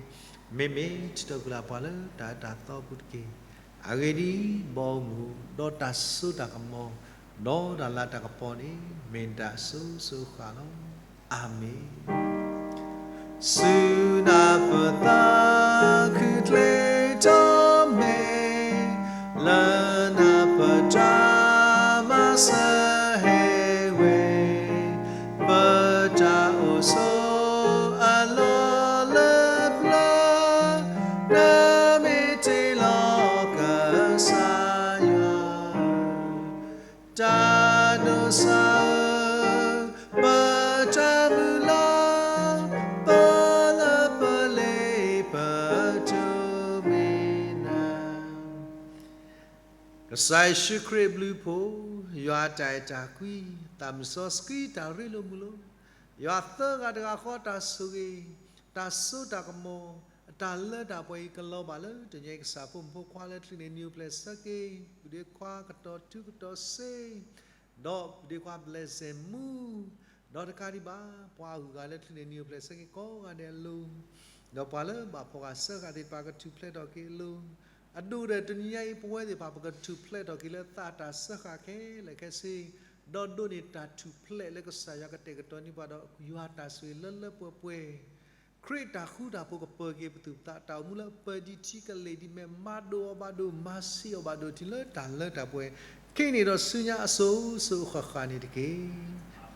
မ့မ့ၢ်ထုးထီၣ်ကွံာ်လၢပှၤလၢတၢ်အၢတၢ်သီပူၤတက့ၢ်. အဂ့ၢ်ဒ်အံၤ, ဘီမုၢ်, ဒီးတၢ်စိတၢ်ကမီၤ, ဒီးတၢ်လၤတၢ်ကပီၤန့ၣ် မ့ၢ်နတၢ်အစိၤစိၤအဃၣ်လီၤ. အၤမ့ၣ်. ဆူနၢ်ပၢၢ်သးခုချ့ထီၣ်မ့ၢ်, လၢနၢ်ပၢၢ်တၢ်မၤစၢၤဟဲဝဲ, ပတၢ်အိၣ်ဆိးအလီၢ်လၢပျၢၤ, နမ့ၢ်တ့လီၤကစၢ်ယွၤ တၢ်ဒိးစၢ်ဧၢ, ပတၢ်မုၢ်လၢ်, ပလၢပလ့ပတိၢ်မ့ၢ်နၤ. ကစၢ်ယ့ၣ်ၡူးခရံာ်အဘျုးအဖှိၣ်, ယွၤအတၢ်အဲၣ်တၢ်ကွံ, သးစီဆှံတၢ်ရ့လိာ်မုာ်လိာ်, ယွၤသၢဂၤတဂၤဃီတၢ်ဆိၣ်ဂ့ၤ, တၢ်စိတၢ်ကမီၤ, အတၢ်လၢတၢ်ပှဲၤအံၤ ကလီၤဘၣ်လၢတနံၤအံၤ ကစၢ်ဖိမုၣ်ဖိခွါလၢချံးန့ၣ် နံၤအိၣ်ဖျဲၣ်ဆၢက့ၤ, ပုၢ်ဒ့ခွါကတီၤထူကတီၤစ့ ဒီးပုၢ်ဒ့ခွါ blessing မူ, ဒီးတကးဒံးဘၣ် ပှၤအဂုၤအဂၤလၢချံးန့ၣ် နံၤအိၣ်ဖျဲၣ်ဆၢက့ၤကိးဂၤဒဲးအလိၤ, ဒီးပှၤလၢဘၣ်ဖှီၣ်ဃာ်စၢဃာ်သ့ၣ်တဖၣ်ကထူၣ်ဖျဲးထီၣ်က့ၤအလိၤ, အဒိၣ်ဒီးတနံၤညါအံၤ ပဝဲသ့ၣ်တဖၣ် ပကထူၣ်ဖျဲးထီၣ်က့ၤလၢသးတၢ်စၢဃာ်ခဲလၢာ်ခဲဆ့, ဒီးဒိးန့ၢ်တၢ်ထူၣ်ဖျဲးလၢကစၢ်ယွၤကတဲာ်ကတီၤန့ၢ်ပှၤဒီး ယွၤတၢ်ဆိၣ်ဂ့ၤလၢလၢပှဲၤပှဲၤ ခရံာ်တၢ်ဃူတၢ်ဖိးကပၢၤက့ၤပသူၣ်ပသး တၢ်အိၣ်မူလၢအပၢၤဒံးထံကလ့ၢ်ဒံးမဲာ် မၤဒိၣ်အီၤဘၣ်ဒိၣ် မၤဆံးအီၤဘၣ်ဒိၣ်ထံလၢတၢ်လၢတၢ်ပှဲၤ ခဲအံၤန့ၣ်ဒီးဆူညါအစိၤစိၤအဃၣ်ဃၣ်န့ၣ်တက့ၢ်.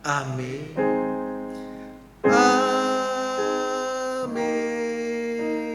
အၤမ့ၣ်, အၤမ့ၣ်.